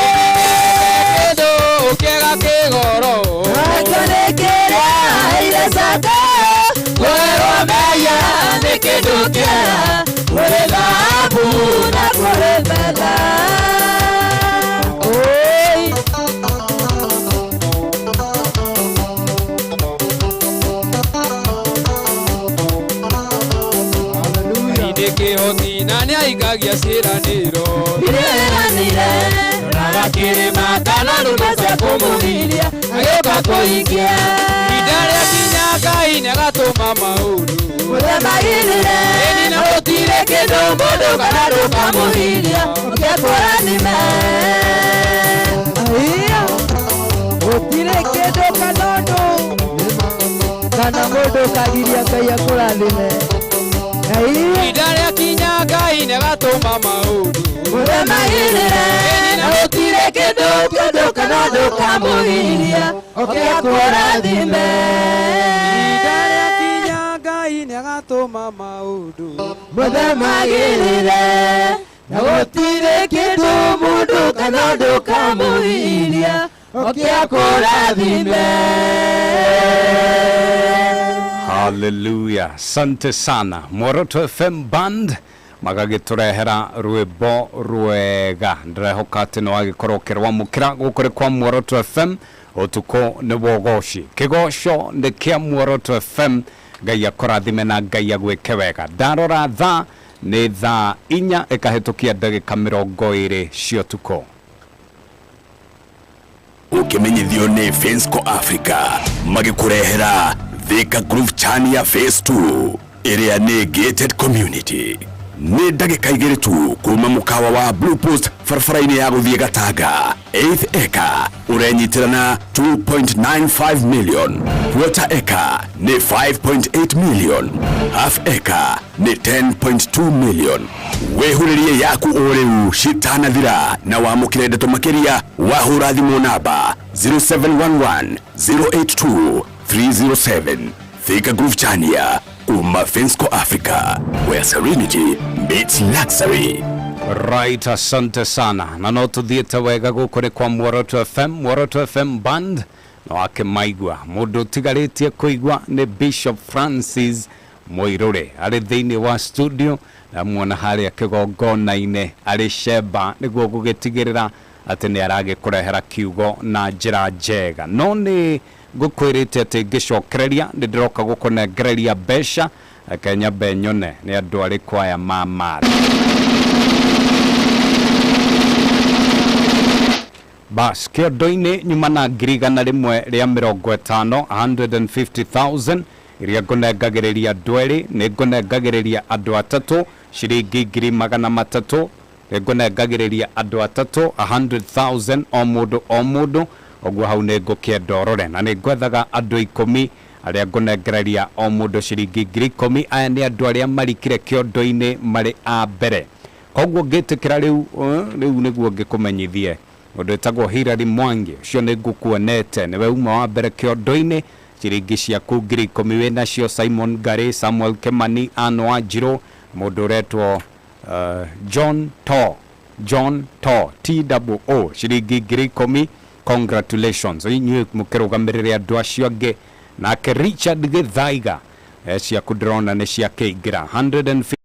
Kĩndũ kĩega kĩgoro Nakĩo nĩ kĩrĩa ire caka kwerwo mehia nĩ kĩndũ kĩega kũrĩ thahabu na kũrĩ betha. Oi. Ngai nĩ kĩhoti na nĩahingagia ciĩranĩro Iria ĩranĩire Ndonaga kĩrĩma kana nduma cia kũmũgiria agĩũka kũhingia ihinda rĩakinya Ngai nĩagatũma maũndũ ũrĩa magĩrĩire Ĩni na gũtirĩ kĩndũ mũndũ kana ndũkamũgiria ũkĩakũrathime. Aiya, gũtirĩ kĩndũ kana ũndũ kana mũndũ ũkagiria Ngai akũrathime. Aiya, ihinda rĩakinya Ngai nĩagatũma maũndũ ũrĩa magĩrĩire Ĩni na gũtirĩ kĩndũ kĩndũ kana ndũkamũgiria ũkĩakũrathime. Ihinda rĩakinya Ngai nĩagatũma maũndũ Mothe magĩrĩire na gũtirĩ kĩndũ mũndũ kana ndũkamũgiria ũkĩakũrathime. Haleluya, asante sana Mworoto FM Band magagĩtũrehera rwĩmbo rwega. Ndĩrehoka atĩ nĩ wagĩkorwo ũkĩrwamũkĩra gũkũ nĩ kwa Mworoto FM. Ũtukũ nĩ wogoci, kĩgoco nĩ kĩa Mworoto FM. Ngai akũrathime na Ngai agwĩke wega. Ndarora thaa nĩ thaa 4 ĩkahĩtũkia ndagĩka 20 cia ũtukũ. Ũkĩmenyithio nĩ Finsco Africa magĩkũrehera Thika Groove Chania Phase 2 ĩrĩa nĩ gated community. Nĩ ndagĩka 2 tu kuma mũkawa wa Blue Post barabara-inĩ ya gũthiĩ Gatanga. 8th acre ũrenyitĩra na 2.95 million, quarter acre nĩ 5.8 million, half acre nĩ 10.2 million. Wĩhurĩrie yaku o rĩu citanathira na wamũkĩre ndeto makĩria wahũra thimũ namba 0711 082 307. Thika Groove Chania kuma Finsco Africa, where serenity meets luxury. Right, asante sana na no tuthiĩte wega gũkũ nĩ kwa Mworoto FM. Mworoto FM Band na wakĩmaigua mũndũ ũtigarĩtie kũigua nĩ Bishop Francis Mũirũrĩ arĩ thĩinĩ wa studio na muona harĩa kĩgongona-inĩ arĩ Sheba nĩguo gũgĩtigĩrĩra atĩ nĩ aragĩkũrehera kiugo na njĩra njega. No nĩ ngũkwĩrĩte atĩ ngĩcokereria nĩ ndĩroka gũkũnengereria mbeca. Reke nyambe nyone nĩ andũ arĩkũ aya mamatha. Bas, kĩondo-inĩ nyuma na 150,000, 150,000 iria ngũnengagĩrĩria andũ erĩ, nĩ ngũnengagĩrĩria andũ atatũ ciringi 300,000, nĩ ngũnengagĩrĩria andũ atatũ 100,000 o mũndũ o mũndũ. Ũguo hau nĩ ngũkĩenda ũrore na nĩ ngwethaga andũ 10 arĩa ngũnengereria o mũndũ ciringi 10,000. Aya nĩ andũ arĩa marikire kĩondo-inĩ marĩ a mbere. Koguo ngĩtĩkĩra rĩu rĩu nĩguo ngĩkũmenyithie ũndũ wĩtagwo Hilary Mwangi ũcio nĩ ngũkuonete nĩwe uma wa mbere kĩondo-inĩ ciringi ciaku 10,000 wĩ nacio. Simon Gary, Samuel Kimani, Ann Wanjiru, mũndũ ũretwo John To, John To TOO, ciringi 10,000. Congratulations inyuĩ mũkĩrũgamĩrĩre andũ acio angĩ. Nake Richard Gĩthaiga ciaku ndĩrona nĩ ciakĩingĩra 150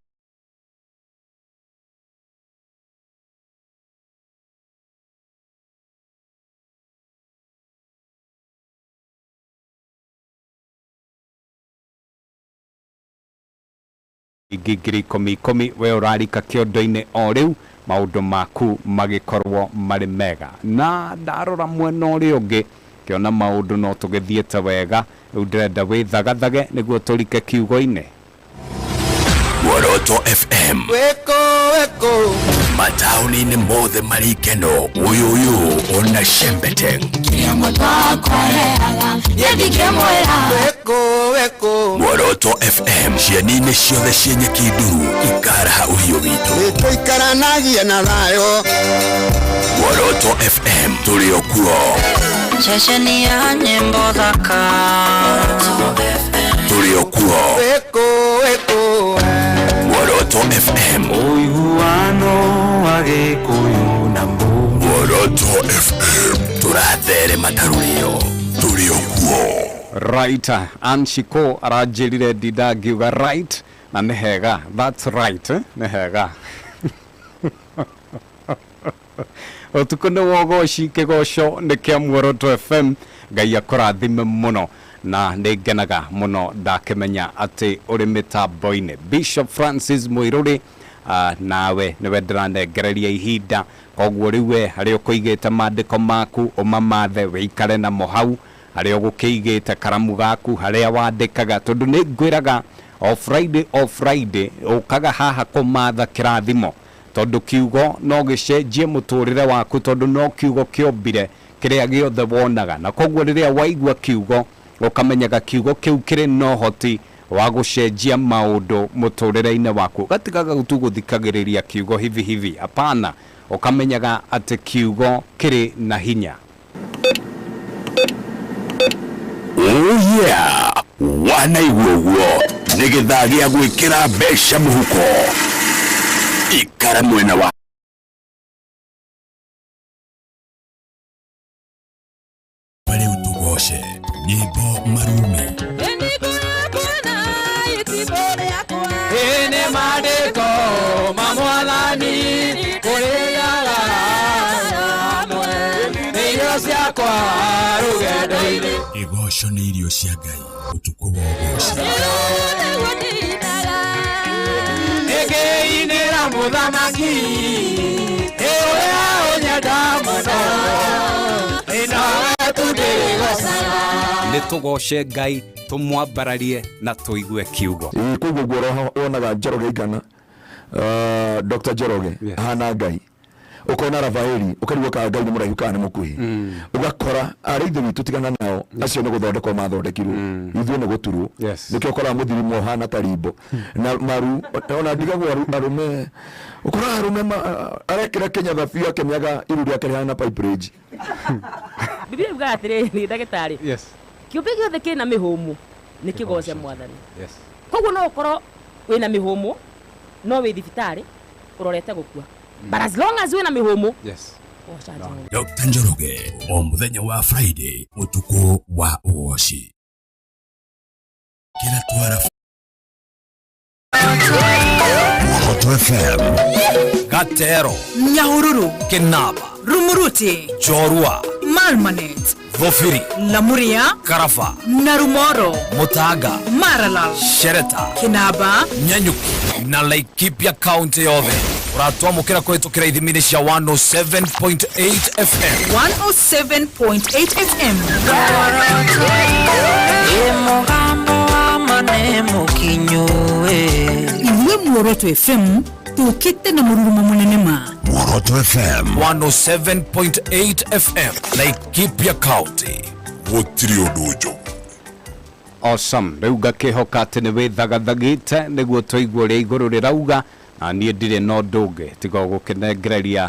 10,000 we ũrarika kĩondo-inĩ o rĩu maũndũ maku magĩkorwo marĩ mega. Na ndarora mwena ũrĩa ũngĩ kĩona maũndũ no tũgĩthiĩte wega. Rĩu ndĩrenda wĩthagathage nĩguo tũrike kiugo-inĩ. Mworoto FM. Weko weko mataũni-inĩ mothe marĩ ikeno ũyũ ũyũ ona Shembeteng. Kĩrĩa mũndũ akwaheaga niĩ ndingĩmwĩra. Wĩkũ wĩkũ. Mworoto FM cieni-inĩ ciothe cia Nyakinduru ikaraha ũhiũ witũ. Nĩtũikaranagia na thayũ. Mworoto FM tũrĩ o kuo. Ceceni ya nyĩmbo thaka. Tũrĩ o kuo. Wĩkũ wĩkũ. Mworoto FM. Ũiguano wa Gĩkũyũ na Mworoto FM tũratherema ta rũrĩo. Tũrĩ o kuo. Right, Anshiko aranjĩrire ndinda ngiuga right na nĩ hega, that's right, eh? Nĩ hega. Ũtukũ nĩ wogoci, kĩgoco nĩ kĩa Muoroto FM. Ngai akũrathime mũno na nĩ ngenaga mũno ndakĩmenya atĩ ũrĩ mĩtambo-inĩ. Bishop Francis Mũirũrĩ, nawe nĩwe ndĩranengereria ihinda, koguo rĩu we harĩa ũkũigĩte maandĩko maku ũmamathe wĩikare namo hau, harĩa ũgũkĩigĩte karamu gaku, harĩa wandĩkaga, tondũ nĩ ngwĩraga o Friday o Friday ũkaga haha kũmatha kĩrathimo, tondũ kiugo no gĩcenjie mũtũrĩre waku, tondũ no kiugo kĩombire kĩrĩa gĩothe wonaga, na koguo rĩrĩa waigua kiugo ũkamenyaga kiugo kĩu kĩrĩ na ũhoti wa gũcenjia maũndũ mũtũrĩre-inĩ waku, ũgatigaga tu gũthikagĩrĩria kiugo hivi hivi, hapana, ũkamenyaga atĩ kiugo kĩrĩ na hinya. Oh yeah, wanaigua ũguo nĩ gĩthaa gĩa gwĩkĩra mbeca mũhuko. Ikara mwena wa rĩu tũgoce nyĩmbo marume. Ĩĩ nĩ maandĩko ma Mwathani kũrĩaga hamwe nĩ irio ciakwa rũgendo-inĩ. Kĩgoco nĩ irio cia Ngai ũtukũ wa ũgoci. Nĩngĩinĩra mũthamaki ũrĩa ũnyenda mũno, nowe tu ndĩgocaga. Nĩ tũgoce Ngai, tũmwambararie na tũigue kiugo. Ĩĩ, koguo guo wonaga Njoroge Igana, Dr. Njoroge ahana Ngai, ukona Rafaeli ukarigwo kana Ngai nĩ mũraihu kana nĩ mũkuhĩ, ũgakora arĩa ithe witũ tigana nao acio nĩ gũthondekwo mathondekirwo, ithuĩ nĩ gũturwo. Nĩkĩo ũkoraga mũthiri ũhana ta rimbo na maru, ona ndigagwo arũme, ũkoraga arũme arekĩra Kenya thabiũ akĩmĩaga iru rĩake rĩhana pipe range. Biblia yugaga atĩrĩrĩ, ndagĩtarĩ, kĩũmbe gĩothe kĩna mĩhũmũ nĩ kĩgoce Mwathani. Koguo no ũkorwo wĩna mĩhũmũ no wĩ thibitarĩ ũrorete gũkua, but as long as wĩna mĩhũmũ, goca Jehova. Dr. Njoroge o mũthenya wa Friday ũtukũ wa ũgoci. Kĩra twara Muoroto FM. Gatero, Nyahururu, Kinaba, Rumuruti, Njorua, Malmanet, Thobiri, Lamuria, Karaba, Narumoro, Mutanga, Maralal, Shereta, Kinaba, Nanyuki na Laikipia County yothe. Ũratwamũkĩra kũhĩtũkĩra ithimi-inĩ cia 107.8 FM. 107.8 FM. Ĩ mũgambo wa ma nĩ mũkinyu ĩ. Ithuĩ Muoroto FM tũkĩte na mũrurumo mũnene ma. Muoroto FM 107.8 FM Laikipia County. Gũtirĩ ũndũ njogu. Awesome. Rĩu ngakĩhoka atĩ nĩ wĩthagathagĩte nĩguo tũigue ũrĩa igũrũ rĩrauga, na niĩ ndirĩ na ũndũ ũngĩ tiga gũkĩnengereria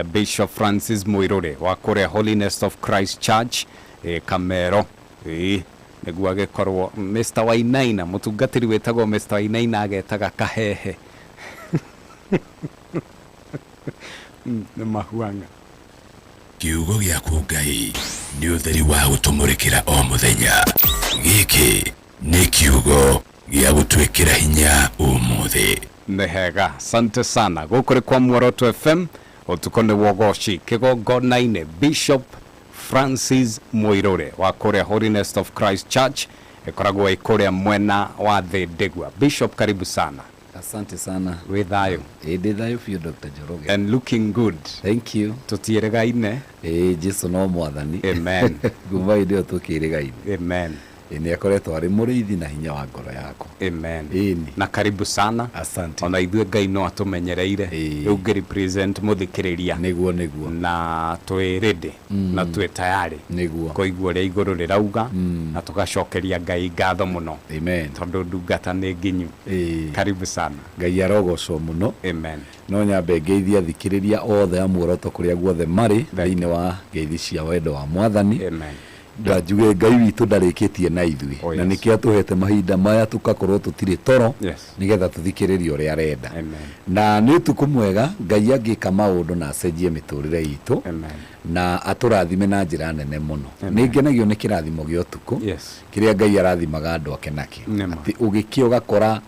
Bishop Francis Mũirũrĩ wa kũrĩa Holiness of Christ Church, Kamero. Nĩguo agĩkorwo Mr. Wainaina, mũtungatĩri wĩtagwo Mr. Wainaina agetaga kahehe. Nĩ mahuanga. Kiugo gĩaku Ngai nĩ ũtheri wa gũtũmũrĩkĩra o mũthenya. Gĩkĩ nĩ kiugo gĩa gũtwĩkĩra hinya ũmũthĩ. Nĩ hega, asante sana. Gũkũ nĩ kwa Muoroto FM, ũtukũ nĩ wogoci kĩgongona-inĩ. Bishop Francis Mũirũrĩ wa kũrĩa Holiness of Christ Church ĩkoragwo ĩ kũrĩa mwena wa Thĩ Ndĩgua. Bishop, karibu sana. Asante sana. Wĩ thayũ? Ĩ, ndĩ thayũ biũ Dr. Njoroge. And looking good. Thank you. Tũtiĩrĩgaine. Ĩ, Jesu no mwathani. Amen. Kuma hĩndĩ ĩyo tũkĩrĩgaine. Amen. Ĩ, nĩ akoretwo arĩ mũrĩithi na hinya wa ngoro yakwa. Amen. Ĩni. Na karibu sana. Asante. Ona ithuĩ Ngai no atũmenyereire. Rĩu ngĩ represent mũthikĩrĩria. Nĩguo nĩguo. Na twĩ ready. Na twĩ tayari. Nĩguo. Kũigua ũrĩa igũrũ rĩrauga. Na tũgacokeria Ngai ngatho mũno. Amen. Tondũ ndungata nĩ nginyu. Karibu sana. Ngai arogocwo mũno. Amen. No nyambe ngeithie athikĩrĩria othe a Muoroto kũrĩa guothe marĩ thĩinĩ wa ngeithi cia wendo wa Mwathani. Amen. Na njuge Ngai witũ ndarĩkĩtie na ithuĩ. Oh, Na yes. nĩkĩo atũhete mahinda maya tũkakorwo tũtirĩ toro Yes. nĩgetha tũthikĩrĩrie ũrĩa arenda. Amen. Na nĩ ũtukũ mwega Ngai angĩka maũndũ na acenjie mĩtũrĩre itũ Amen. na atũrathime na njĩra nene mũno. Amen. Nĩ ngenagio nĩ kĩrathimo gĩa ũtukũ Yes. kĩrĩa Ngai arathimaga andũ ake nakĩo. Nĩma. Atĩ ũgĩkĩa ũgakora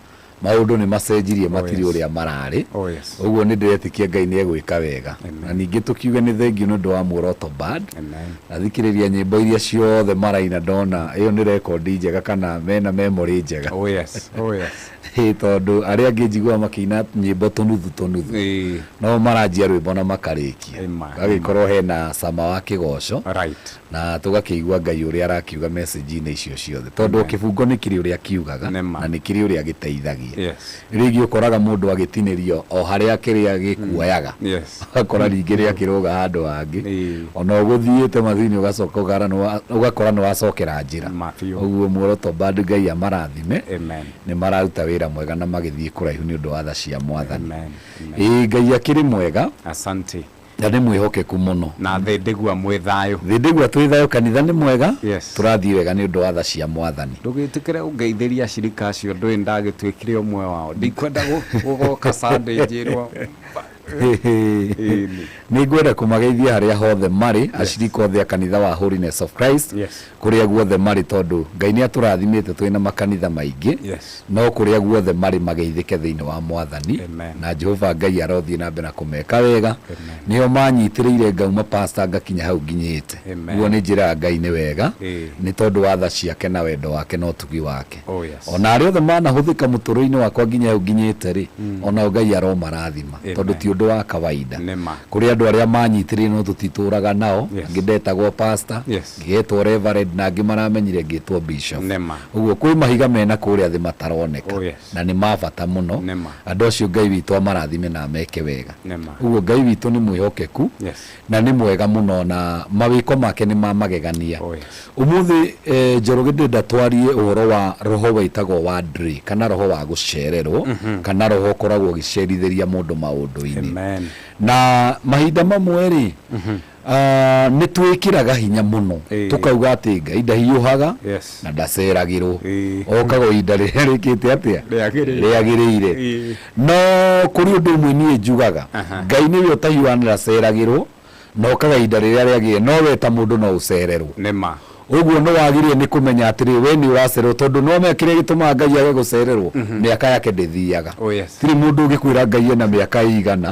maũndũ nĩ macenjirie matirĩ yes. ũrĩa mararĩ. Oh, yes. Ũguo nĩ ndĩretĩkia Ngai nĩ egwĩka wega. Na ningĩ tũkiuge nĩ thengiũ nĩ ũndũ wa Muoroto Band. Amen. Ndathikĩrĩria nyĩmbo iria ciothe maraina ndona ĩyo nĩ rekondi njega kana mena memory njega. Oh yes. Oh yes. Ĩ, tondũ arĩa angĩ njiguaga makĩina nyĩmbo tũnuthu tũnuthu no maranjia rwĩmbo na makarĩkia gagĩkorwo hena cama wa kĩgoco right. na tũgakĩigua Ngai ũrĩa arakiuga message-inĩ icio ciothe tondũ o kĩbungo nĩ kĩrĩ ũrĩa kiugaga na nĩ kĩrĩ ũrĩa gĩteithagia Yes. rĩngĩ ũkoraga mũndũ agĩtinĩrio o harĩa kĩrĩa gĩkuoyaga Yes. ũgakora rĩngĩ rĩakĩrũga handũ hangĩ ona ũgũthiĩte mathiinĩ ũgacoka ũgakora nĩ wacokera njĩra ũguo Muoroto Band Ngai amarathime Amen. nĩ mararuta wĩra mwega na magĩthiĩ kũraihu nĩ ũndũ wa tha cia Mwathani Amen. ĩĩ Ngai akĩrĩ mwega Asante. na nĩ mwĩhokeku mũno Na thĩ ndĩgua mwĩ thayũ. thĩ ndĩgua twĩ thayũ kanitha nĩ mwega Yes. tũrathiĩ wega nĩ ũndũ wa tha cia Mwathani Ndũgĩtĩkĩre ũngeithĩria acirika acio ndũĩ ndagĩtuĩkire ũmwe wao. Ndikwenda gũgoka Sunday njĩrwo. Nĩ ngwenda kũmageithia harĩa hothe marĩ acirika othe a kanitha wa Holiness of Christ Yes. kũrĩa guothe marĩ tondũ Ngai nĩ atũrathimĩte twĩ na makanitha maingĩ Yes. no kũrĩa guothe marĩ mageithĩke thĩinĩ wa Mwathani Amen. na Jehova Ngai arothiĩ na mbere na kũmeka wega nĩo manyitĩrĩire ngauma pastor ngakinya hau nginyĩte Amen. ũguo nĩ njĩraga Ngai nĩ wega Ĩĩ. nĩ tondũ wa tha ciake na wendo wake na ũtugi wake Oh yes. ona arĩa othe manahũthĩka mũtũrĩre-inĩ wakwa nginya hau nginyĩte rĩ onao Ngai aromarathima Amen. tondũ ti ũndũ wa kawaida Nĩma. kũrĩ andũ arĩa manyitĩrĩire no tũtitũraga nao Yes. angĩ ndetagwo pastor Yes. ngĩgetwo reverend na angĩ maramenyire ngĩtwo bishop Nĩma. ũguo kwĩ mahiga mena kũrĩa thĩ mataroneka Oh, yes. na nĩ ma bata mũno Nĩma. andũ acio Ngai witũ amarathime na ameke wega Nĩma. ũguo Ngai witũ nĩ mwĩhokeku Yes. na nĩ mwega mũno na mawĩko make nĩ ma magegania Oh, yes. ũmũthĩ Njoroge ndĩrenda twarie ũhoro wa roho wĩtagwo wa Dre kana roho wa gũcererwo kana roho ũkoragwo ũgĩcerithĩria mũndũ maũndũ-inĩ Amen. na mahinda mamwe rĩ nĩ twĩkĩraga hinya mũno tũkauga atĩ Ngai ndahiũhaga Yes. na ndaceragĩrwo okaga o ihinda rĩrĩa rĩkĩte atĩa Rĩagĩrĩire. rĩagĩrĩire Ĩĩ. no kũrĩ ũndũ ũmwe niĩ njugaga Ngai nĩwe ũtahiũhaga na ndaceragĩrwo na okaga ihinda rĩrĩa rĩagĩrĩire no we ta mũndũ no ũcererwo Nĩma. ũguo nĩ wagĩrĩire nĩ kũmenya atĩrĩ we nĩ ũracererwo tondũ no menya kĩrĩa gĩtũmaga Ngai age gũcererwo mĩaka yake ndĩthiaga Oh yes. tirĩ mũndũ ũngĩkwĩra Ngai ena mĩaka ĩigana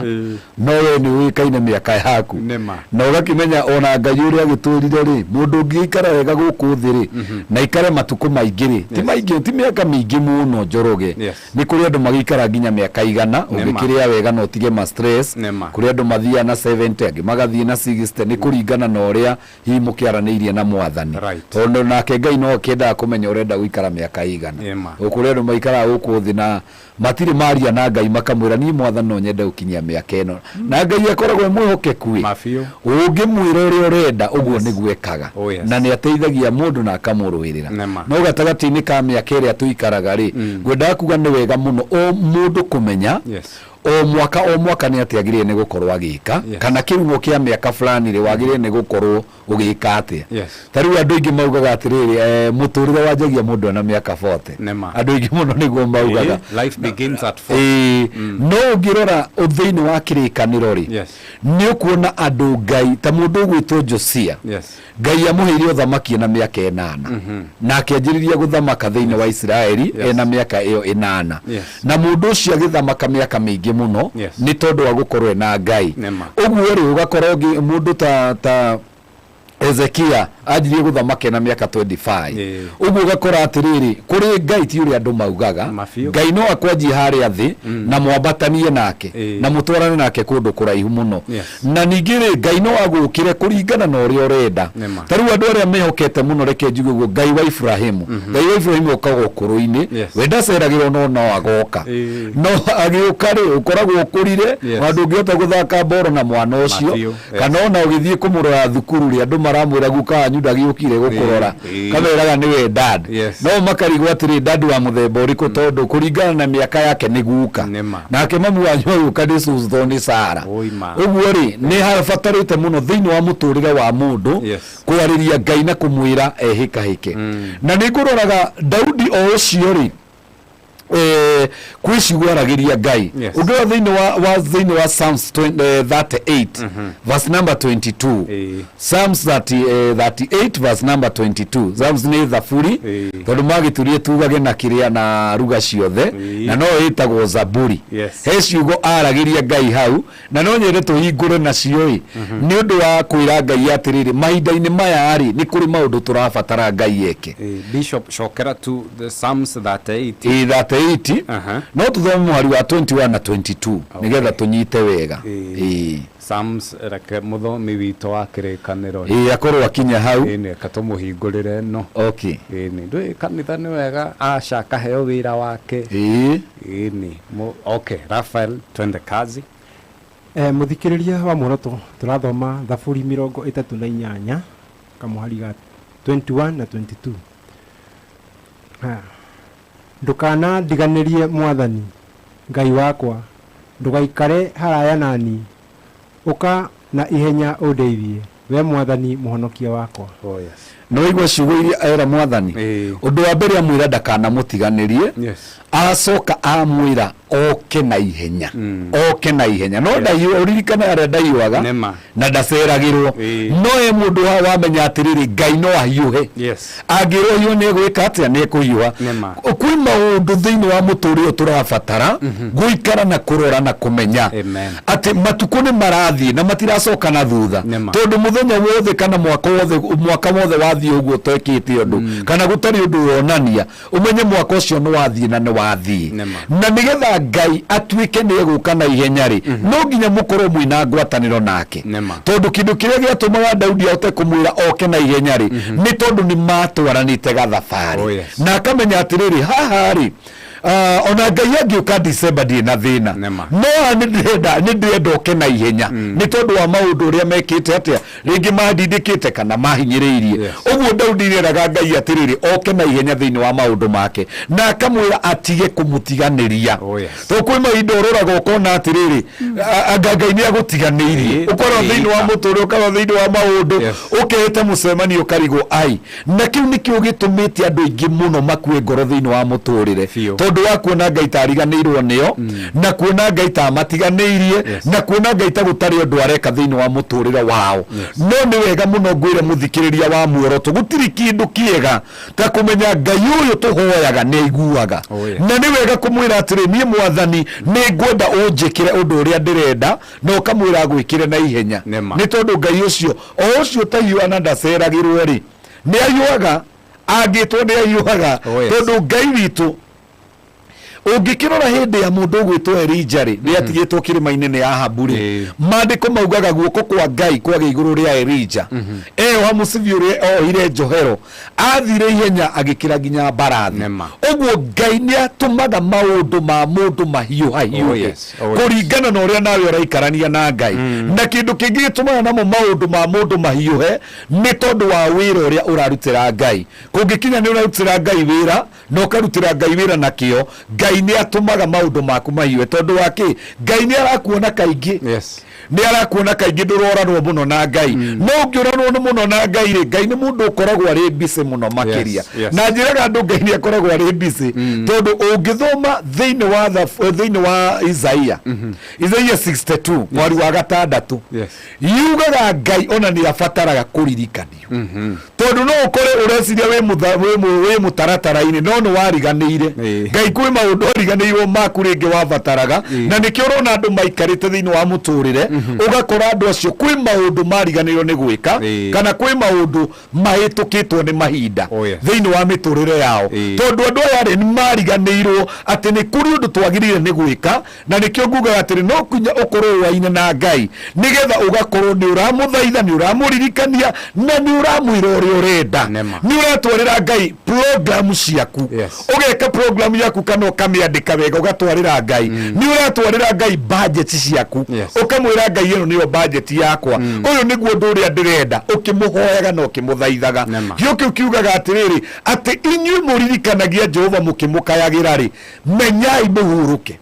no we nĩ ũĩkaine mĩaka yaku Nĩma. na ũgakĩmenya ona Ngai ũrĩa agĩtwĩrire rĩ mũndũ ũngĩikara wega gũkũ thĩ rĩ na ikare matukũ maingĩ rĩ ti maingĩ ti mĩaka mĩingĩ mũno Njoroge Yes. nĩ kũrĩ andũ magĩikara nginya mĩaka igana Nĩma. ũngĩkĩrĩa wega na ũtige ma stress Nĩma. kũrĩ andũ mathiaga na 70 angĩ magathiĩ na 60 nĩ kũringana na ũrĩa hihi mũkĩaranĩirie na Mwathani Right. tondũ nake Ngai no akĩendaga kũmenya ũrenda gũikara mĩaka ĩigana Nĩma. kũrĩ andũ maikaraga gũkũ thĩ na matirĩ maria na Ngai makamwĩra niĩ Mwathani no nyende gũkinyia mĩaka ĩno na Ngai akoragwo e mwĩhokeku ĩ Mabiũ. ũngĩmwĩra ũrĩa ũrenda ũguo nĩguo ekaga Oh, yes. na nĩ ateithagia mũndũ na akamũrũĩrĩra Nĩma. no gatagatĩ-inĩ ka mĩaka ĩrĩa tũikaraga rĩ ngwendaga kuga nĩ wega mũno o mũndũ kũmenya Yes. o mwaka o mwaka nĩ atĩ agĩrĩire nĩ gũkorwo agĩka Yes. kana kĩrumo kĩa mĩaka fulani rĩ wagĩrĩire nĩ gũkorwo ũgĩka atĩa Yes. ta rĩu andũ aingĩ maugaga atĩrĩrĩ mũtũrĩre wanjagia mũndũ ena mĩaka 40 Nĩma. andũ aingĩ mũno nĩguo maugaga Ĩĩ, Life begins at 40. Ĩĩ, no ũngĩrora thĩinĩ wa kĩrĩkanĩro rĩ Yes. nĩ ũkuona andũ Ngai ta mũndũ ũgwĩtwo Josia Yes. Ngai amũheire ũthamaki ena mĩaka ĩnana na akĩanjĩrĩria gũthamaka thĩinĩ wa Isiraeli Yes. ena mĩaka ĩyo ĩnana Yes. na mũndũ ũcio agĩthamaka mĩaka mĩingĩ mũno Yes. nĩ tondũ wa gũkorwo ena Ngai Nĩma. ũguo rĩ ũgakora ũngĩ mũndũ ta Ezekia anjirie gũthamaka na mĩaka 25. Ũguo ũgakora atĩrĩrĩ, kũrĩ Ngai ti ũrĩa andũ maugaga. Ngai no akwanjie harĩa thĩ na mwambatanie nake na mũtwarane nake kũndũ kũraihu mũno. Na ningĩ rĩ, Ngai no agũkĩre kũringana na ũrĩa ũrenda. Ta rĩu andũ arĩa mehokete mũno, reke njuge ũguo, Ngai wa Iburahĩmu. Ngai wa Iburahĩmu okaga ũkũrũ-inĩ, we ndaceragĩrwo no no agoka. No agĩũka rĩ, ũkoragwo ũkũrire, ona ndũngĩhota gũthaka mboro na mwana ũcio, kana ona ũgĩthiĩ kũmũrora thukuru rĩ, andũ maramwĩra guka wanyu ndagĩũkire gũkũrora, kameraga nĩwe dad. No makarigwo atĩrĩ, dad wa mũthemba ũrĩkũ, tondũ kũringana na mĩaka yake nĩ guka. Nake mamu wanyu agĩũka nĩ cũcũ nĩ Sara. Ũguo rĩ, nĩ habatarĩte mũno thĩinĩ wa mũtũrĩre wa mũndũ kwarĩria Ngai na kũmwĩra ehĩkahĩke. Na nĩ ngũroraga Daudi o ũcio rĩ, kwĩ ciugo aragĩria Ngai. Ũngĩrora thĩinĩ wa thĩinĩ wa Psalms 38 verse number 22. Psalms 38 verse number 22. Psalms nĩ thaburi, tondũ magĩturie tugage na kĩrĩa na ruga ciothe, na no ĩtagwo Zaburi. He ciugo aragĩria Ngai hau, na no nyende tũhingũre nacio ĩ, nĩ ũndũ wa kwĩra Ngai atĩrĩrĩ, mahinda-inĩ maya rĩ, nĩ kũrĩ maũndũ tũrabatara Ngai eke. Bishop, cokera tu the Psalms 38. Ĩ, 38. No tũthome mũhari wa 21 na 22 nĩgetha tũnyite wega. Ĩ. Psalms, reke mũthomi witũ wa kĩrĩkanĩro. Ĩ, akorwo akinya hau. Ĩ, reke tũmũhingũrĩre ĩno. Ĩ, ndũĩ kanitha nĩ wega aca akaheo wĩra wake. Ĩ. Ĩ, okay, Raphael, twende kazi. Mũthikĩrĩria wa Muoroto, tũrathoma Thaburi 38 kamũhari ga 21 na 22. Ha. Ndũkanandiganĩrie Mwathani, Ngai wakwa, ndũgaikare haraya nani, ũka na ihenya ũndeithie, we Mwathani mũhonokia wakwa. Oh, yes. Nĩ waigua ciugo iria era Mwathani? Ũndũ wa mbere amwĩra ndakanamũtiganĩrie, acoka amwĩra oke na ihenya, oke na ihenya. No ndahiũ, ũririkane harĩa ndahiũhaga na ndaceragĩrwo. No he mũndũ haha wamenya atĩrĩrĩ, Ngai no ahiũhe. Angĩrwo hiũ nĩ egwĩka atĩa? Nĩ ekũhiũha. Kwĩ maũndũ thĩinĩ wa mũtũrĩre ũyũ tũrabatara gũikara na kũrora na kũmenya atĩ matukũ nĩ marathiĩ na matiracoka na thutha, tondũ mũthenya wothe kana mwaka wothe, mwaka wothe wathiĩ ũguo ũtekĩte ũndũ kana gũtarĩ ũndũ wonania, ũmenye mwaka ũcio nĩ wathiĩ na nĩ wathiĩ. Na nĩgetha Ngai atuĩke nĩ egũka na ihenya rĩ, no nginya mũkorwo mwĩna ngwatanĩro nake, tondũ kĩndũ kĩrĩa gĩatũmaga Daudi ahote kũmwĩra oke na ihenya rĩ, nĩ tondũ nĩ matwaranĩte gathabarĩ. Na akamenya atĩrĩrĩ, haha rĩ, ona Ngai angĩũka December ndirĩ na thĩna, no haha nĩ ndĩrenda oke na ihenya, nĩ tondũ wa maũndũ ũrĩa mekĩte atĩa, rĩngĩ mandindĩkĩte kana mahinyĩrĩirie. Ũguo Daudi nĩeraga Ngai atĩrĩrĩ, oke na ihenya thĩinĩ wa maũndũ make, na akamwĩra atige kũmũtiganĩria. Tondũ kwĩ mahinda ũroraga ũkona atĩrĩrĩ, anga Ngai nĩ agũtiganĩirie, ũkorwo thĩinĩ wa mũtũrĩre, ũkorwo thĩinĩ wa maũndũ, ũkehĩte mũcemanio ũkarigwo ai. Na kĩu nĩkĩo gĩtũmĩte andũ aingĩ mũno makue ngoro thĩinĩ wa mũtũrĩre, tondũ wa kuona Ngai ta ariganĩirwo nĩo, na kuona Ngai ta amatiganĩirie, na kuona Ngai ta gũtarĩ ũndũ areka thĩinĩ wa mũtũrĩre wao. No nĩ wega mũno ngwĩre mũthikĩrĩria wa Muoroto, gũtirĩ kĩndũ kĩega ta kũmenya Ngai ũyũ tũhoyaga nĩ aiguaga. Na nĩ wega kũmwĩra atĩrĩ, niĩ Mwathani nĩ ngwenda ũnjĩkĩre ũndũ ũrĩa ndĩrenda, na ũkamwĩra agwĩkĩre na ihenya, nĩ tondũ Ngai ũcio o ũcio ũtahiũhaga na ndaceragĩrwo rĩ, nĩ ahiũhaga, angĩtwo nĩ ahiũhaga. Tondũ Ngai witũ, ũngĩkĩrora hĩndĩ ya mũndũ ũgwĩtwo Elija rĩ, nĩ atigĩtwo kĩrĩma-inĩ nĩ Ahabu rĩ, maandĩko maugaga guoko kwa Ngai kwagĩa igũrũ rĩa Elija. Eyoha mũcibi ũrĩa ohire njohero, athire ihenya agĩkĩra nginya mbarathi. Ũguo Ngai nĩ atũmaga maũndũ ma mũndũ mahiũhahiũhe. Kũringana na ũrĩa nawe ũraikarania na Ngai. Na kĩndũ kĩngĩ gĩtũmaga namo maũndũ ma mũndũ mahiũhe nĩ tondũ wa wĩra ũrĩa ũrarutĩra Ngai. Kũngĩkinya nĩ ũrarutĩra Ngai wĩra na ũkarutĩra Ngai wĩra na kĩo, Ngai nĩ atũmaga maũndũ maku mahiũhe. Tondũ wa kĩ? Ngai nĩ arakuona kaingĩ. Nĩ arakuona kaingĩ, ndũroranwo mũno na Ngai. No ũngĩũranwo mũno na Ngai rĩ, Ngai nĩ mũndũ ũkoragwo arĩ busy mũno makĩria. Na njĩraga andũ Ngai nĩ akoragwo arĩ busy, tondũ ũngĩthoma thĩinĩ wa thĩinĩ wa Isaia, Isaia 62 mwari wa gatandatũ, yugaga Ngai ona nĩ abataraga kũririkanio. Tondũ no ũkore ũreciria wĩ mũtaratara-inĩ, no nĩ wariganĩire. Ngai kwĩ maũndũ ariganĩirwo maku rĩngĩ wabataraga, na nĩkĩo ũrona andũ maikarĩte thĩinĩ wa mũtũrĩre. Ũgakora andũ acio kwĩ maũndũ mariganĩirwo nĩ gwĩka, kana kwĩ maũndũ mahĩtũkĩtwo nĩ mahinda thĩinĩ wa mĩtũrĩre yao, tondũ andũ aya rĩ nĩ mariganĩirwo atĩ nĩ kũrĩ ũndũ twagĩrĩire nĩ gwĩka. Na nĩkĩo ngugaga atĩrĩ, no kinya ũkorwo ũaine na Ngai nĩgetha ũgakorwo nĩ ũramũthaitha, nĩ ũramũririkania, na nĩ ũramwĩra ũrĩa ũrenda, nĩ ũratwarĩra Ngai program ciaku. Ũgeka program yaku kana ũkamĩandĩka wega ũgatwarĩra Ngai. Nĩ ũratwarĩra Ngai budget ciaku, ũkamwĩra Ngai ĩno nĩyo budget yakwa, ũyũ nĩguo ũndũ ũrĩa ndĩrenda, ũkĩmũhoyaga na ũkĩmũthaithaga. Gĩo kĩu kiugaga atĩrĩrĩ, atĩ inyuĩ mũririkanagia Jehova mũkĩmũkayagĩra rĩ, menyai mũhurũke,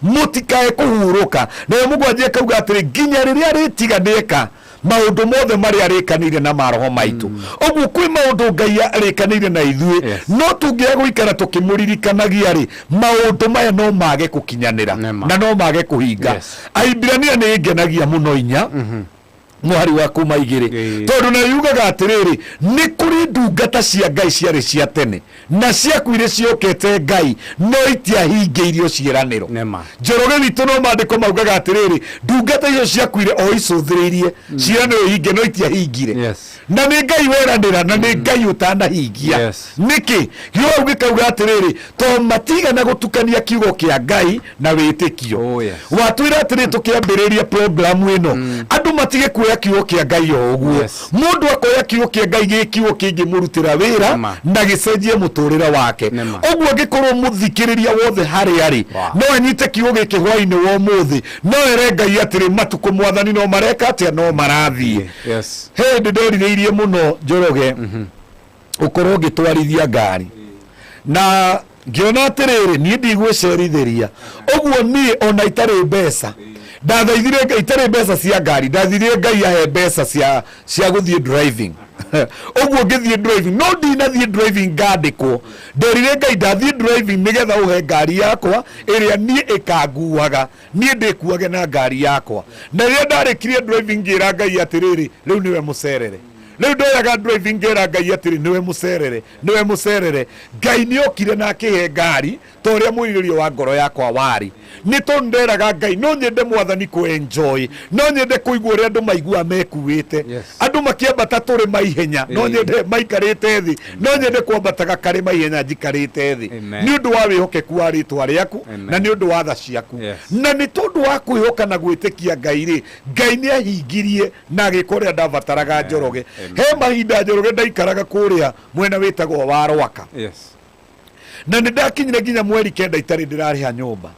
mũtikae kũhurũka. Nayo mũgwanja ĩkauga atĩrĩ, nginya rĩrĩa rĩtiga nĩeka maũndũ mothe marĩa arĩkanĩire na maroho maitũ. Ũguo kwĩ maũndũ Ngai arĩkanĩire na ithuĩ, no tũngĩaga gũikara tũkĩmũririkanagia rĩ, maũndũ maya no mage gũkinyanĩra na no mage kũhinga. Aibirania nĩ ĩngenagia mũno inya mũhari wa kuma 2, tondũ na yugaga atĩrĩrĩ, nĩ kũrĩ ndungata cia Ngai ciarĩ cia tene na ciakuire ciokete Ngai, no itiahingĩirio ciĩranĩro. Njoroge witũ, no maandĩko maugaga atĩrĩrĩ, ndungata icio ciakuire o icũthĩrĩirie ciĩranĩro ihinge, no itiahingire. Na nĩ Ngai weranĩra na nĩ Ngai ũtanahingia. Nĩkĩ gĩo hau gĩkauga atĩrĩrĩ? To matigana gũtukania kiugo kĩa Ngai na wĩtĩkio. Watwĩra atĩrĩ tũkĩambĩrĩria programu ĩno, andũ matige kuoya kiugo kĩa Ngai o ũguo. Mũndũ akoya kiugo kĩa Ngai gĩ kiugo kĩngĩmũrutĩra wĩra na gĩcenjie mũtũrĩre wake. Ũguo angĩkorwo mũthikĩrĩria wothe harĩa arĩ no anyite kiugo gĩkĩ hwainĩ wa ũmũthĩ, no ere Ngai atĩrĩ, matukũ mwathani no mareka atĩa, no marathiĩ. He hĩndĩ nderirĩirie mũno, Njoroge, ũkorwo ngĩtwarithia ngari, na ngĩona atĩrĩrĩ, niĩ ndigwĩcerithĩria ũguo. Niĩ ona itarĩ mbeca, ndathaithire Ngai, itarĩ mbeca cia ngari, ndathaithire Ngai ahe mbeca cia gũthiĩ driving. Ũguo ngĩthiĩ driving, no ndinathiĩ driving ngandĩkwo. Nderire Ngai ndathiĩ driving nĩgetha ũhe ngari yakwa ĩrĩa niĩ ĩkanguaga, niĩ ndĩkuage na ngari yakwa. Na rĩrĩa ndarĩkirie driving, ngĩra Ngai atĩrĩrĩ, rĩu nĩwe mũcerere. Rĩu ndoyaga driving, ngera Ngai atĩrĩ, nĩwe mũcerere, nĩwe mũcerere. Ngai nĩ okire na akĩhe ngari ta ũrĩa mwĩrirĩrio wa ngoro yakwa warĩ, nĩ tondũ nderaga Ngai no nyende mwathani kũ enjoy, no nyende kũigua ũrĩa andũ maiguaga mekuĩte, andũ makĩambata tũrĩma ihenya, no nyende maikarĩte thĩ, no nyende kwambataga karĩma ihenya njikarĩte thĩ, nĩ ũndũ wa wĩhokeku wa rĩtwa rĩaku na nĩ ũndũ wa tha ciaku. Na nĩ tondũ wa kwĩhoka na gwĩtĩkia Ngai rĩ, Ngai nĩ ahingirie na agĩka ũrĩa ndabataraga. Njoroge, he mahinda, Njoroge, ndaikaraga kũrĩa mwena wĩtagwo wa Rwaka, na nĩ ndakinyire nginya mweri 9 itarĩ ndĩrarĩha nyũmba.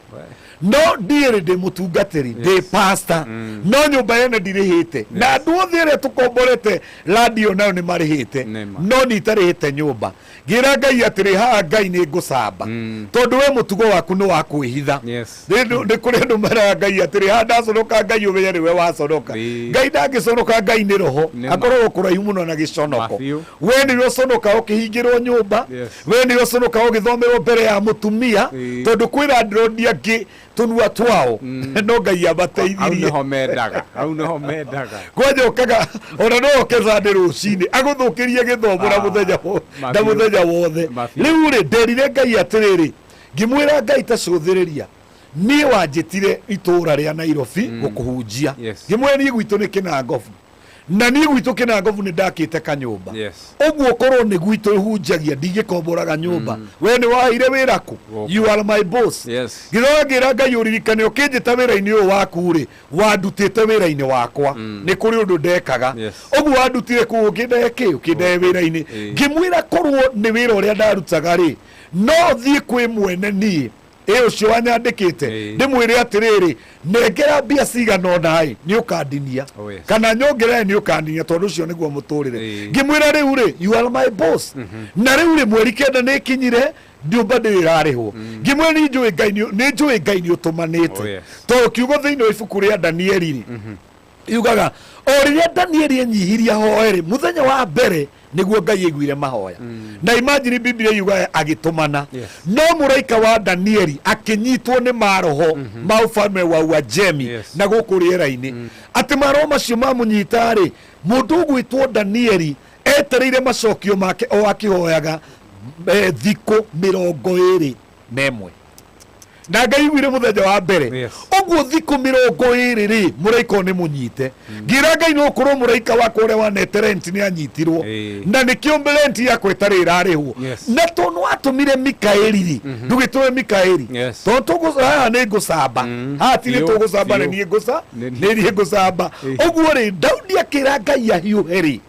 No ndiĩrĩ ndĩ mũtungatĩri, ndĩ pastor, no nyũmba yene ndirĩhĩte, na andũ othe arĩa tũkomborete radio nayo nĩ marĩhĩte, no niĩ itarĩhĩte nyũmba. Ngĩra Ngai atĩrĩ, haha Ngai nĩ ngũcamba, tondũ we mũtugo waku nĩ wa kwĩhitha. Nĩ kũrĩ andũ meraga Ngai atĩrĩ, haha ndaconoka, Ngai ũmenye nĩwe waconoka. Ngai ndangĩconoka, Ngai nĩ roho, akoragwo kũraihu mũno na gĩconoko. We nĩwe ũconoka ũkĩhingĩrwo nyũmba, we nĩwe ũconoka ũgĩthomerwo mbere ya mũtumia, tondũ kwĩ landlord angĩ tũnua twao no Ngai amateithirie. Hau nĩho mendaga, hau nĩho mendaga. Kwanja ũkaga ona no oke Sunday rũcinĩ agũthũkĩrie gĩthomo na mũthenya na mũthenya wothe. Rĩu rĩ, nderire Ngai atĩrĩrĩ, ngĩmwĩra Ngai ta cũthĩrĩria, niĩ wanjĩtire itũũra rĩa Nairobi gũkũhunjia. Ngĩmwĩra niĩ gwitũ nĩ Kĩnangobu, na niĩ gwitũ Kĩnangobu nĩ ndakĩte kanyũmba. Ũguo korwo nĩ gwitũ hunjagia, ndingĩkomboraga nyũmba. We nĩ waheire wĩra kũ? You are my boss. Ngĩcoka ngĩra Ngai, ũririkane ũkĩnjĩta wĩra-inĩ ũyũ waku rĩ, wandutĩte wĩra-inĩ wakwa, nĩ kũrĩ ũndũ ndekaga. Ũguo wandutire kũu ũkĩndehe kĩ, ũkĩndehe wĩra-inĩ. Ngĩmwĩra korwo nĩ wĩra ũrĩa ndarutaga rĩ, no thiĩ kwĩ mwene niĩ ĩ ũcio wanyandĩkĩte, ndĩmwĩre atĩrĩrĩ, nengera mbia cigana ũna ĩ nĩ ũkandinia, kana nyongerere nĩ ũkandinia, tondũ ũcio nĩguo mũtũrĩre. Ngĩmwĩra rĩu rĩ, you are my boss, na rĩu rĩ, mweri 9 nĩ ĩkinyire, nyũmba ndĩrĩ ĩrarĩhwo. Ngĩmwĩra nĩ njũĩ Ngai nĩ njũĩ Ngai nĩ ũtũmanĩte, tondũ kiugo thĩinĩ wa ibuku rĩa Danieli rĩ, yugaga o rĩrĩa Danieli enyihirie ahoe rĩ, mũthenya wa mbere nĩguo Ngai aiguire mahoya. Na imagine, Biblia yugaga agĩtũmana, no mũraika wa Danieli akĩnyitwo nĩ maroho ma ũfalme wa Uajemi na gũkũ rĩera-inĩ, atĩ maroho macio mamũnyita rĩ, mũndũ ũgwĩtwo Danieli etereire macokio make o akĩhoyaga, thikũ 21. Na Ngai aiguire mũthenya wa mbere ũguo thikũ 20 rĩ, mũraika ũyũ nĩ mũnyite. Ngĩra Ngai, no ũkorwo mũraika wakwa ũrĩa wanete rent nĩ anyitirwo, na nĩkĩo rent yakwa ĩtarĩ ĩrarĩhwo. Na tondũ watũmire Mikaeli rĩ, ndũgĩtũme Mikaeli, tondũ haha nĩ ngũcamba, haha ti nĩ tũgũcamba, nĩ niĩ ngũca, nĩ niĩ ngũcamba. Ũguo rĩ, Daudi akĩra Ngai ahiũhe rĩ,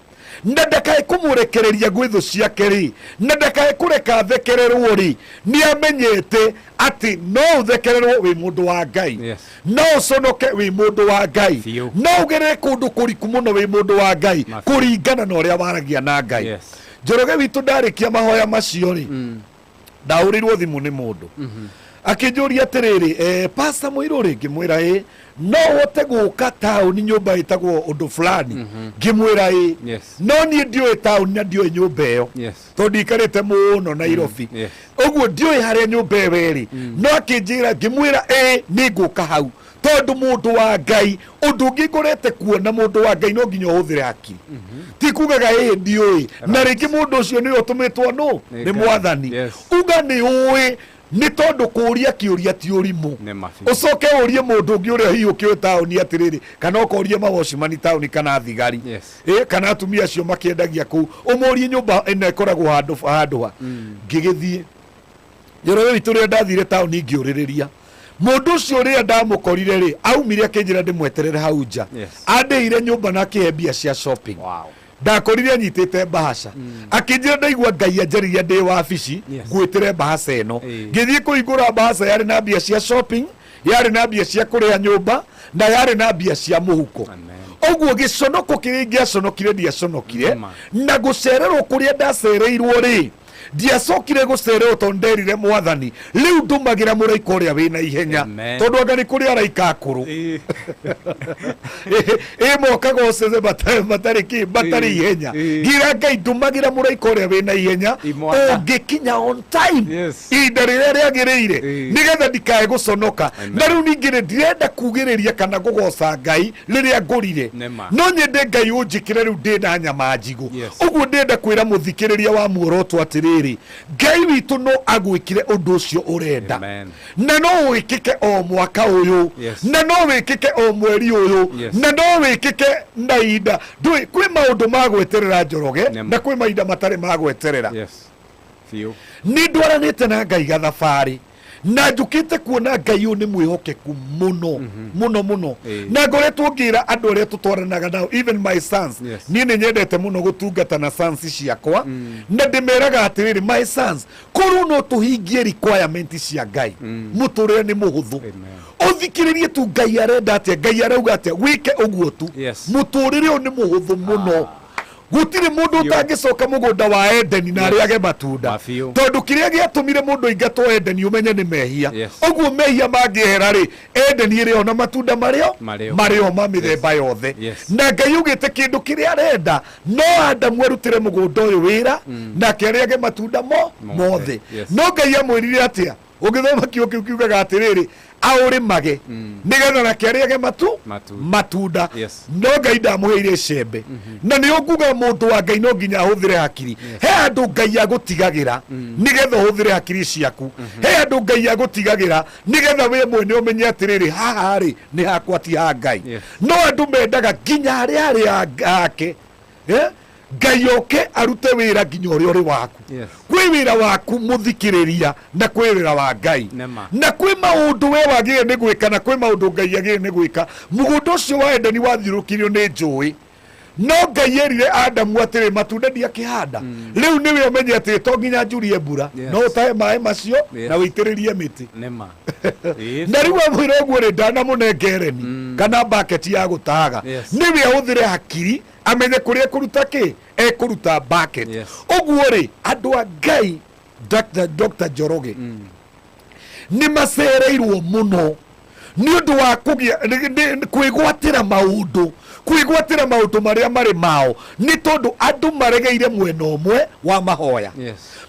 na ndakae kũmũrekereria gwĩ thũ ciake rĩ, na ndakae kũreka thekererwo rĩ, nĩ amenyete atĩ no ũthekererwo wĩ mũndũ wa Ngai, no ũconoke wĩ mũndũ wa Ngai, no ũgerere kũndũ kũriku mũno wĩ mũndũ wa Ngai, kũringana na ũrĩa waragia na Ngai. Njoroge witũ, ndarĩkia mahoya macio rĩ, ndahũrĩirwo thimũ nĩ mũndũ akĩnjũria atĩrĩrĩ, pasta Mũirũ rĩ? Ngĩmwĩra ĩ, no ũhote gũka taũni nyũmba ĩtagwo ũndũ fulani? Ngĩmwĩra ĩ, no niĩ ndiũĩ taũni na ndiũĩ nyũmba ĩyo, tondũ ndiikarĩte mũno Nairobi, ũguo ndiũĩ harĩa nyũmba ĩyo ĩrĩ. No akĩnjĩra, ngĩmwĩra ĩ, nĩ ngũka hau, tondũ mũndũ wa Ngai, ũndũ ũngĩ ngorete kuona, mũndũ wa Ngai no nginya ũhũthĩre hakiri, ti kugaga ĩ ndiũĩ, na rĩngĩ mũndũ ũcio nĩwe ũtũmĩtwo nũ nĩ Mwathani. Uga nĩ ũĩ, nĩ tondũ kũũria kĩũria ti ũrimũ. Ũcoke ũrie mũndũ ũngĩ ũrĩa hihi ũkĩũĩ taũni atĩrĩrĩ, kana ũkorie mawocimani taũni, kana thigari, kana atumia acio makĩendagia kũu, ũmũrie nyũmba ĩno ĩkoragwo handũ handũ ha. Ngĩgĩthiĩ, Njoroge witũ, rĩrĩa ndathire taũni ngĩũrĩrĩria mũndũ ũcio, rĩrĩa ndamũkorire rĩ, aumire akĩnjĩra ndĩmweterere hau nja. Andĩhire nyũmba na akĩhe mbia cia shopping. Ndakorire anyitĩte mbahaca, akĩnjĩra ndaigua Ngai anjarĩria ndĩ wabici, ngwĩtĩre mbahaca ĩno. Ngĩthiĩ kũhingũra mbahaca, yarĩ na mbia cia shopping, yarĩ na mbia cia kũrĩha nyũmba, na yarĩ na mbia cia mũhuko. Ũguo gĩconoko kĩrĩa ingĩaconokire ndiaconokire, na gũcererwo kũrĩa ndacereirwo rĩ, ndiacokire gũcererwo, tondũ nderire Mwathani, rĩu ndũmagĩra mũraika ũrĩa wĩna ihenya, tondũ anga nĩ kũrĩ araika akũrũ ĩ mokaga ũcece matarĩ kĩ, matarĩ ihenya. Ngira Ngai, ndũmagĩra mũraika ũrĩa wĩna ihenya, ũngĩkinya on time, ihinda rĩrĩa rĩagĩrĩire, nĩgetha ndikae gũconoka. Na rĩu ningĩ rĩ, ndirenda kugĩrĩria kana kũgoca Ngai rĩrĩa ngũrire, no nyende Ngai ũnjĩkĩre rĩu ndĩna nyama njigũ. Ũguo ndĩrenda kwĩra mũthikĩrĩria wa Muoroto atĩrĩrĩ, Ngai witũ no agwĩkire ũndũ ũcio ũrenda, na no wĩkĩke o mwaka ũyũ, na no wĩkĩke o mweri ũyũ, na no wĩkĩke na ihinda. Ndũĩ kwĩ maũndũ ma gweterera, Njoroge, na kwĩ mahinda matarĩ ma gweterera. Nĩ ndwaranĩte na Ngai gathabarĩ, na njũkĩte kuona Ngai ũyũ nĩ mwĩhokeku mũno mũno mũno, na ngoretwo ngĩra andũ arĩa tũtwaranaga nao, even my sons. Niĩ nĩ nyendete mũno gũtungata na sons ciakwa, na ndĩmeraga atĩrĩrĩ, my sons, korwo no tũhingie requirement cia Ngai, mũtũrĩre nĩ mũhũthũ. Ũthikĩrĩrie tu Ngai arenda atĩa, Ngai arauga atĩa, wĩke ũguo tu, mũtũrĩre ũyũ nĩ mũhũthũ mũno. Gũtirĩ mũndũ ũtangĩcoka mũgũnda wa Edeni na arĩage matunda, tondũ kĩrĩa gĩatũmire mũndũ aingatwo Edeni, ũmenye nĩ mehia. Ũguo mehia mangĩehera rĩ, Edeni ĩrĩ o na matunda marĩo marĩo ma mĩthemba yothe. Na Ngai augĩte kĩndũ kĩrĩa arenda no Adamu arutĩre mũgũnda ũyũ wĩra, nake arĩage matunda mo mothe. No Ngai amwĩrire atĩa? Ũngĩthoma kiugo kĩu, kiugaga atĩrĩrĩ, aũrĩmage nĩgetha nake arĩage matunda. No Ngai ndamũheire icembe. Na nĩ ũnguga mũndũ wa Ngai no nginya ahũthĩre hakiri. He handũ Ngai agũtigagĩra nĩgetha ũhũthĩre hakiri ciaku. He handũ Ngai agũtigagĩra nĩgetha we mwene ũmenye atĩrĩrĩ, haha rĩ, nĩ hakwa ti ha Ngai. No andũ mendaga nginya harĩa harĩ hake, Ngai oke arute wĩra nginya ũrĩa ũrĩ waku. Kwĩ wĩra waku, mũthikĩrĩria, na kwĩ wĩra wa Ngai, na kwĩ maũndũ we wagĩrĩire nĩ gwĩka, na kwĩ maũndũ Ngai agĩrĩire nĩ gwĩka. Mũgũnda ũcio wa Edeni wathiũrũrũkĩirio nĩ njũĩ, no Ngai erire Adamu atĩrĩ, matunda ndiakĩhanda, rĩu nĩwe ũmenye atĩrĩ, to nginya njurie mbura, no ũtahe maĩ macio na ũitĩrĩrie mĩtĩ. Na rĩu amwĩra ũguo rĩ, ndanamũnenge ereni kana baketi ya gũtahaga, nĩwe ahũthĩre hakiri amenye kũrĩa ekũruta kĩ, ekũruta bucket. Ũguo rĩ, andũ a Ngai, Dr. Njoroge, nĩ macereirwo mũno nĩ ũndũ wa kũgĩa kwĩgwatĩra maũndũ, kwĩgwatĩra maũndũ marĩa marĩ mao, nĩ tondũ andũ maregeire mwena ũmwe wa mahoya,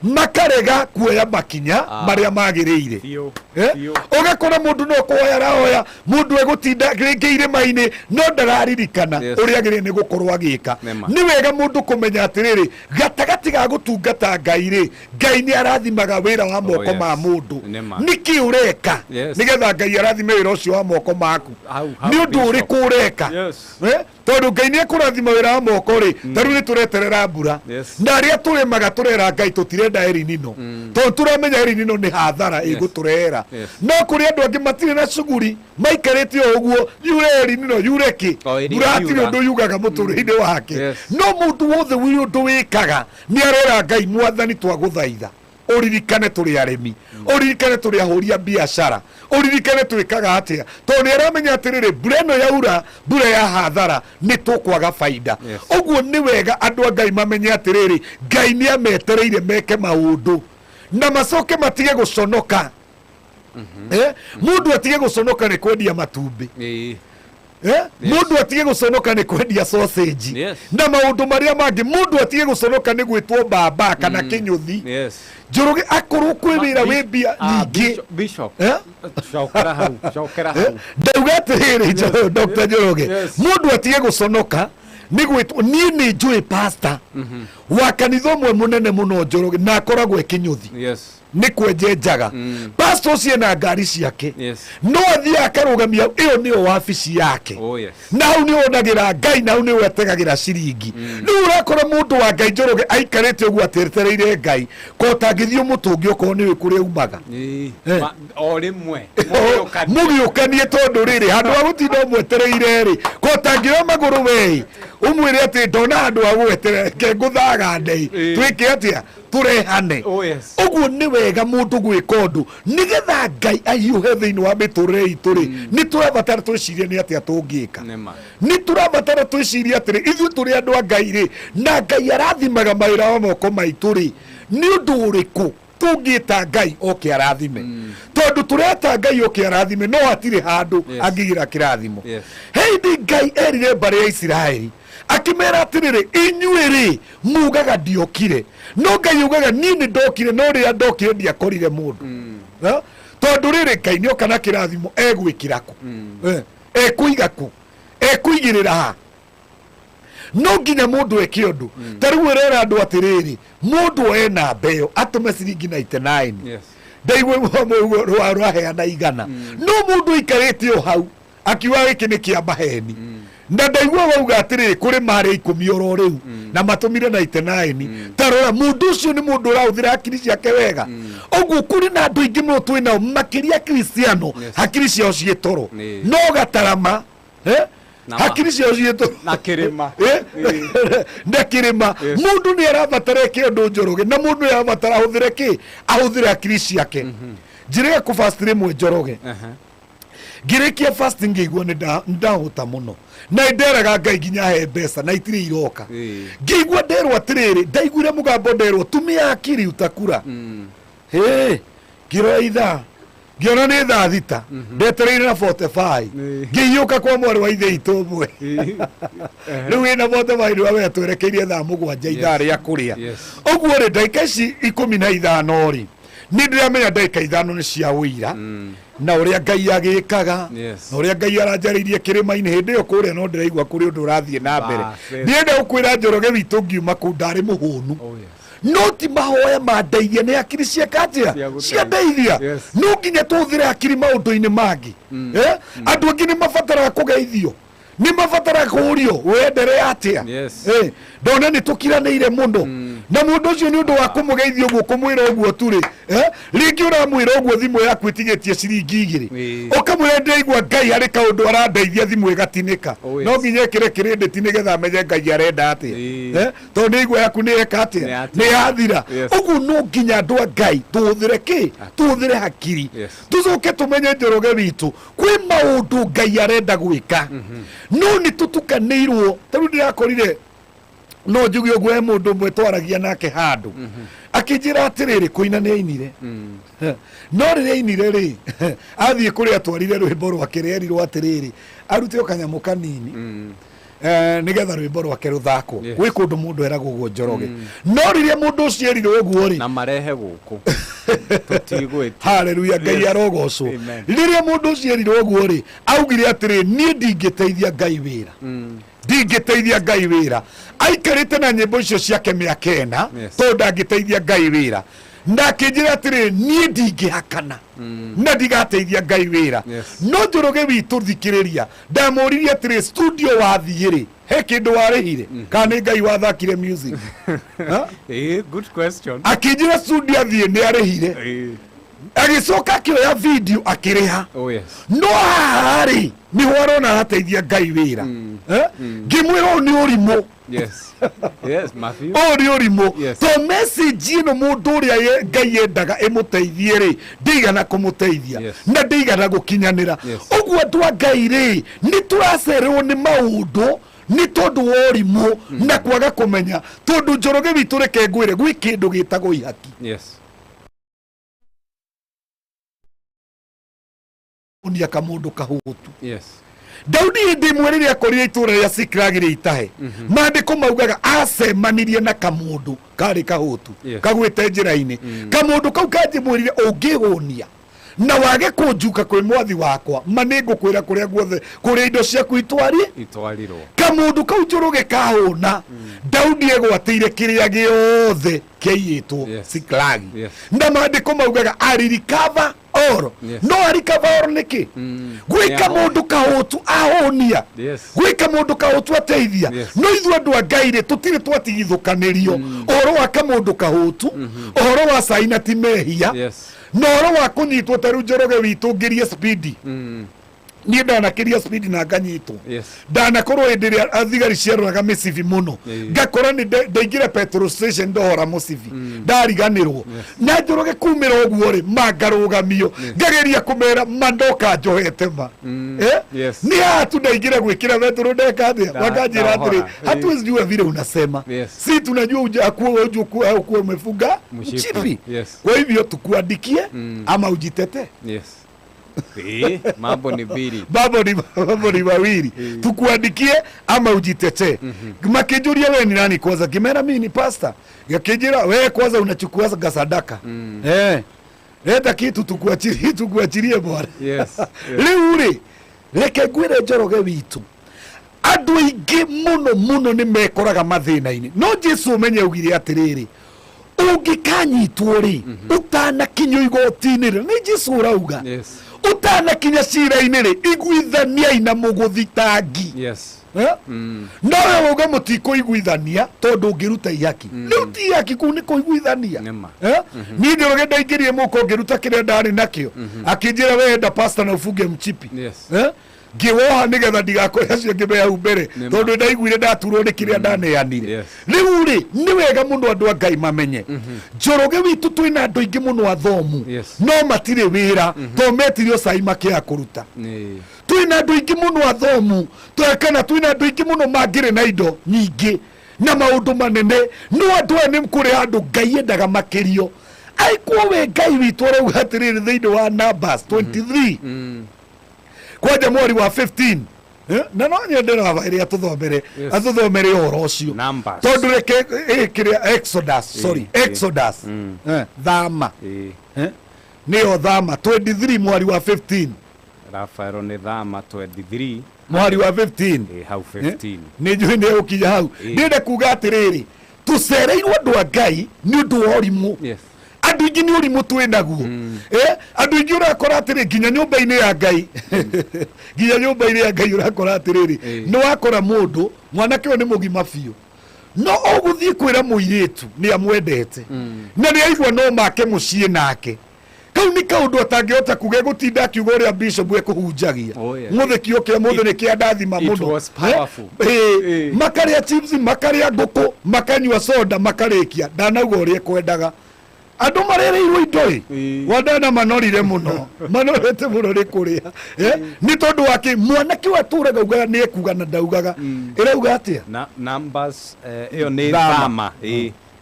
makarega kuoya makinya marĩa magĩrĩire. Eh? Ũgakora mũndũ no kũhoya arahoya, mũndũ egũtinda rĩngĩ irĩma-inĩ no ndararirikana Yes. ũrĩa agĩrĩire nĩ gũkorwo agĩka. Nĩma. Nĩ wega mũndũ kũmenya atĩrĩrĩ, gatagatĩ ga gũtungata Ngai rĩ, Ngai nĩ arathimaga wĩra wa moko yes. ma mũndũ. Nĩma. Nĩkĩ ũreka Yes. nĩgetha Ngai arathime wĩra ũcio wa moko maku? Hau, hau, Nĩ ũndũ Bishop. ũrĩkũ ũreka? Yes. Eh? Tondũ Ngai nĩ ekũrathima wĩra wa moko rĩ, ta rĩu nĩ tũreterera mbura. Yes. Na arĩa tũrĩmaga tũrera Ngai tũtirenda erinino, tondũ tũramenya erinino nĩ hathara ĩgũtũrehera. Yes. No kũrĩ andũ angĩ matirĩ na cuguri, maikarĩte o ũguo, yure erinino yure kĩ, O ĩrĩa mbura hatirĩ yura. ũndũ yugaga mũtũrĩre-inĩ wake. Yes. No mũndũ wothe wĩ ũndũ wĩkaga nĩ arera Ngai, Mwathani twagũthaitha ũririkane tũrĩ arĩmi, ũririkane tũrĩ ahũri a biacara, ũririkane twĩkaga atĩa, tondũ nĩ aramenya atĩrĩrĩ, mbura ĩno yaura, mbura ya hathara, nĩ tũkwaga baida. Yes. Ũguo nĩ wega andũ a Ngai mamenye atĩrĩrĩ, Ngai nĩ ametereire meke maũndũ na macoke matige gũconoka. Eh? Mũndũ atige gũconoka nĩ kwendia matumbĩ. Ĩĩ. Eh? Mũndũ atige gũconoka nĩ kwendia sausage Yes. na maũndũ marĩa mangĩ. Mũndũ atige gũconoka nĩ gwĩtwo baba kana kĩnyũthi. Yes. Njoroge akorwo kwĩ wĩra wĩ mbia Ah, nyingĩ. Bishop- Bishop. Eh? Cokera hau, cokera hau. Ndauga atĩrĩrĩ, Dr. Njoroge, Yes. mũndũ atige gũconoka nĩ gwĩtwo. Niĩ nĩ njũĩ pastor wa kanitha ũmwe mũnene mũno, Njoroge, na akoragwo e kĩnyũthi. Yes. Nĩ kwenjenjaga. Pastor ũcio ena ngari ciake, Yes. no athiĩ akarũgamia ĩyo nĩyo wabici yake. Oh yes. Na hau nĩ onagĩra Ngai, na hau nĩ etegagĩra ciringi. Rĩu ũrakora mũndũ wa Ngai, Njoroge, aikarĩte ũguo atetereire Ngai ko tangĩthiĩ ũmũtũnge okorwo nĩũĩ kũrĩa umaga. Ĩĩ. Eh. O rĩmwe. Mũgĩũkanie, tondũ rĩrĩ handũ ha gũtinda ũmwetereire rĩ, ko tangĩoya magũrũ wei ũmwĩre atĩ ndona handũ ha gũgweterera, reke ngũthaga ndei, twĩke atĩa, tũrehane. Oh yes. Ũguo nĩ wega mũndũ gwĩka ũndũ nĩgetha Ngai ahiũhe thĩinĩ wa mĩtũrĩre itũ rĩ, nĩ tũrabatara twĩcirie nĩ atĩa tũngĩka. Nĩma. Nĩ tũrabatara twĩcirie atĩrĩ, ithuĩ tũrĩ andũ a Ngai rĩ, na Ngai arathimaga mawĩra wa moko maitũ rĩ, nĩ ũndũ ũrĩkũ tũngĩta Ngai oke arathime? Tondũ tũreta Ngai oke arathime, no hatirĩ handũ Yes. angĩgĩra kĩrathimo. Yes. Hĩndĩ Ngai erire mbarĩ ya Isiraeli akĩmera atĩrĩrĩ, inyuĩ rĩ mugaga ndiokire, no Ngai ugaga niĩ nĩ ndokire, no rĩrĩa ndokire ndiakorire mũndũ. Eh? Tondũ rĩrĩ, Ngai nĩoka na kĩrathimo, egwĩkĩra kũ? Eh, ekũiga kũ? Ekũigĩrĩra ha? No nginya mũndũ eke ũndũ. Ta rĩu ĩrera andũ atĩrĩrĩ, mũndũ oe namba ĩyo atũme ciringi 99. Yes. Ndaigua rwaheana 100, no mũndũ aikarĩte o hau akiuga gĩkĩ nĩ kĩa maheni, na ndaigua wauga atĩrĩrĩ, kũrĩ marĩa 10 oro rĩu na matũmire 99. Ta rora, mũndũ ũcio nĩ mũndũ ũrahũthĩra hakiri ciake wega. Ũguo kũrĩ na andũ aingĩ mũno twĩ nao, makĩria Kristiano, hakiri ciao ciĩ toro. Nĩ. No gatarama, eh? Na ma- Hakiri ciao ciĩ toro Na kĩrĩma. Eh? Na kĩrĩma. Mũndũ nĩ arabatara eke ũndũ, Njoroge, na mũndũ nĩ arabatara ahũthĩre kĩ? Ahũthĩre hakiri ciake. Njĩrĩga kũ fast rĩmwe, Njoroge, ngĩrĩkia fasting ngĩigua nĩ ndahũta mũno, na nderaga Ngai nginya he mbeca na itirĩ iroka. Ngĩigua nderwo atĩrĩrĩ, ndaiguire mũgambo nderwo, tumia akili utakura. Hĩ, ngĩrora ithaa ngĩona nĩ thaa 6, ndetereire na 45, ngĩhiũka kwa mwarĩ wa ithe itũ ũmwe. Rĩu wĩna 45 nĩ wamenya twerekeirie thaa 7, ithaa rĩa kũrĩa. Yes. Ũguo rĩ, ndagĩka ici 15 rĩ, nĩ ndĩramenya ndagĩka 5 nĩ cia ũira na ũrĩa Ngai agĩkaga. Yes. Na ũrĩa Ngai aranjarĩirie kĩrĩma-inĩ hĩndĩ ĩyo kũrĩa, no ndĩraigua kũrĩ ũndũ ũrathiĩ na mbere. Bas, yes. Ndienda gũkwĩra, Njoroge witũ, ngiuma kũu ndarĩ mũhũnu, no ti mahoya mandeithia, nĩ hakiri cieka atĩa? Ciagũteithia. Ciandeithia. Yes. No nginya tũhũthĩre hakiri maũndũ-inĩ mangĩ. Eh? Andũ angĩ nĩ mabataraga kũgeithio, nĩ mabataraga kũũrio wenderea atĩa. Yes. Eh, ndona nĩ tũkiranĩire mũno na mũndũ ũcio, nĩ ũndũ wa kũmũgeithia ũguo, kũmwĩra ũguo turĩ, eh? Rĩngĩ ũramwĩra ũguo thimũ yaku ĩtigĩtie ciringi 2, ũkamwĩra ndĩraigua Ngai harĩ kaũndũ arandeithia, thimũ ĩgatinĩka. Oh, yes. No nginya ĩkĩre kĩrĩndĩti nĩgetha amenye Ngai arenda atĩa. Eh? Tondũ nĩ igua yaku nĩ eka atĩa? Nĩ Nĩ yathira. Yes. Ũguo no nginya andũ a Ngai tũhũthĩre kĩ? Tũhũthĩre hakiri. Yes. Tũcoke tũmenye, Njoroge witũ, kwĩ maũndũ Ngai arenda gwĩka, no nĩ tũtukanĩirwo. Ta rĩu ndĩrakorire, no njuge ũguo, he mũndũ ũmwe twaragia nake handũ akĩnjĩra atĩrĩrĩ, kũina nĩ ainire, no rĩrĩa ainire rĩ, athiĩ kũrĩa atwarire rwĩmbo rwake rĩerirwo atĩrĩrĩ, arute o kanyamũ kanini, eh, nĩgetha rwĩmbo rwake rũthakwo. Yes. Gwĩ kũndũ mũndũ eragwo ũguo, Njoroge, no rĩrĩa mũndũ ũcio erirwo ũguo rĩ, Na marehe gũkũ. Tũtigwĩtia. Haleluya, Ngai Yes. arogocwo. Amen. Rĩrĩa mũndũ ũcio erirwo ũguo rĩ, augire atĩrĩ, niĩ ndingĩteithia Ngai wĩra, ndingĩteithia Ngai wĩra. Aikarĩte na nyĩmbo icio ciake mĩaka 4 Yes. tondũ ndangĩteithia Ngai wĩra. Na akĩnjĩra atĩrĩ, niĩ ndingĩhakana na ndigateithia Ngai wĩra. Yes. No Njoroge witũ, thikĩrĩria, ndamũririe atĩrĩ, studio wathiĩ rĩ, he kĩndũ warĩhire kana nĩ Ngai wathakire music? Ha? Good question. Akĩnjĩra studio athiĩ nĩ arĩhire, agĩcoka akĩoya video akĩrĩha. Oh yes. No haha rĩ, nĩho arona arateithia Ngai wĩra. Eh? Ngĩmwĩra ũyũ nĩ ũrimũ. Yes. Yes, Matthew. Ũyũ nĩ ũrimũ. Yes. To message ĩno mũndũ ũrĩa Ngai endaga ĩmũteithie rĩ, ndĩigana kũmũteithia Yes. na ndĩigana gũkinyanĩra. Yes. Ũguo andũ a Ngai rĩ, nĩ tũracererwo nĩ maũndũ nĩ tondũ wa ũrimũ na kwaga kũmenya. Tondũ Njoroge witũ, reke ngwĩre, gwĩ kĩndũ gĩtagwo ihaki. Yes. Ũnia kamũndũ kahũtu. Yes. Daudi hĩndĩ ĩmwe rĩrĩa akorire itũũra rĩa Siklagi rĩ itahe, maandĩko maugaga acemanirie na kamũndũ karĩ kahũtu. Yes. Kagwĩte njĩra-inĩ. Kamũndũ kau kanjĩmwĩrire, ũngĩhũnia na wage kũnjuka kwĩ mwathi wakwa, ma nĩ ngũkwĩra kũrĩa guothe kũrĩa indo ciaku itwari. Itwarirwo. Kamũndũ kau, Njũrũge, kahũna, Daudi egwatĩire kĩrĩa gĩothe kĩaiyĩtwo Siklagi. Yes. Na maandĩko maugaga aririkava oro. Yes. No arikava oro nĩkĩ? Gwĩka mũndũ kahũtu ahũnia. Yes. Gwĩka mũndũ kahũtu ateithia. Yes. No ithuĩ andũ a Ngai rĩ, tũtirĩ twatigithũkanĩrio ũhoro wa kamũndũ kahũtu, ũhoro wa cai na ti mehia, Yes. na ũhoro wa kũnyitwo. Ta rĩu Njoroge witũ, ngĩrie spidi, niĩ ndanakĩria spidi na nganyitwo. Yes. Ndanakorwo hĩndĩ ĩrĩa thigari ciaroraga mĩcibi mũno, ngakora nĩ ndaingĩra petrol station ndohora mũcibi, ndariganĩrwo na Njoroge kumĩra ũguo rĩ, ma ngarũgamio, ngageria kũmera ma ndoka njohete ma. Eh? Yes. Ni haha tu ndaingĩra gwĩkĩra betũrũ, ndeka atĩa? Wakanjĩra ndaohora. atĩrĩ, hatuwezi jua vile unasema. Yes. Si tunajua ukuwa umefunga Mshipi. mshipi. Yes. Kwa hivyo tukuandikie ama ujitete. Yes. Mambo ni mbili. Mambo ni mawili, tukuandikie ama ujitetee. Makĩnjũria, we ni nani kwanza? Ngĩmera mimi ni pastor. Gakĩnjĩra, we kwanza unachukua sadaka, eh, leta kitu tukuachirie, tukuachirie bwana. Yes. Yes. Rĩu rĩ, reke ngwĩre Njoroge witũ, andũ aingĩ mũno mũno nĩ mekoraga mathĩna-inĩ. No Jesu ũmenye augire atĩrĩrĩ, ũngĩkanyitwo rĩ, ũtanakinyio igoti-inĩ rĩ, nĩ Jesu ũrauga, Yes. ũtanakinya cira-inĩ rĩ, iguithaniai na mũgũthitangi. Yes. Eh? No we uge mũtikũiguithania tondũ ũngĩruta ihaki, rĩu ti ihaki, kũu nĩ kũiguithania. Nĩma. Eh? Niĩ Njoroge ndaingĩrie mũko ngĩruta kĩrĩa ndarĩ nakĩo, akĩnjĩra, we enda pasta na ufunge mchipi. Yes. Eh? Ngĩwoha nĩgetha ndigakore acio angĩ me hau mbere, Nĩma. tondũ ndaiguire ndaturwo nĩ kĩrĩa ndaneanire. Yes. Rĩu rĩ, nĩ wega mũno andũ a Ngai mamenye, Njoroge witũ, twĩna andũ aingĩ mũno athomu. Yes. No matirĩ wĩra tondũ metirio cai makĩaga kũruta. Nĩ. Twĩna andũ aingĩ mũno athomu, kana twĩna andũ aingĩ mũno mangĩrĩ na indo nyingĩ na maũndũ manene, no andũ aya nĩ kũrĩ handũ Ngai endaga makĩrio. Aikuo we Ngai witũ arauga atĩrĩrĩ thĩinĩ wa Numbers 23, kwanja mweri wa 15. Eh, na no nyende raba ĩrĩa atũthomere. Yes. Atũthomere ũhoro ũcio. Numbers. Tondũ reke kĩrĩa Exodus, sorry, Exodus. Thama. Nĩyo Thama 23 mweri wa 15. Rafael nĩ Thama 23. Mweri wa 15. Hau 15. Nä njå nä gå hau. Ndĩrenda kuga atĩrĩrĩ, tũcereirwo andũ a Ngai nĩ ũndũ wa ũrimũ. Yes. Andũ aingĩ nĩ ũrimũ twĩ naguo. Andũ aingĩ ũrakora atĩrĩ, nginya nyũmba-inĩ ya Ngai, nginya nyũmba-inĩ ya Ngai ũrakora atĩrĩrĩ, nĩ wakora mũndũ mwanake ũyũ nĩ mũgima biũ, no ũgũthiĩ kwĩra mũirĩtu nĩ amwendete na nĩ aigua no make mũciĩ nake, kau nĩ kaũndũ atangĩhota kuga, gũtinda akiuga ũrĩa bishop ekũhunjagia. Oh, yeah. Mũthĩ kĩo kĩa mũthĩ nĩ kĩa ndathima It mũno. was powerful. Makarĩa chips, makarĩa ngũkũ, makanyua soda, makarĩkia, ndanauga ũrĩa ekwendaga. Andũ marĩrĩirwo indo ĩ wandana manorire mũno, manorete mũno nĩ kũrĩa. Nĩ tondũ wake mwanake ũyũ atũraga ugaga nĩ ekuga na ndaugaga. Ĩrauga atĩa? Na Numbers, ĩyo nĩ Thama. Thama.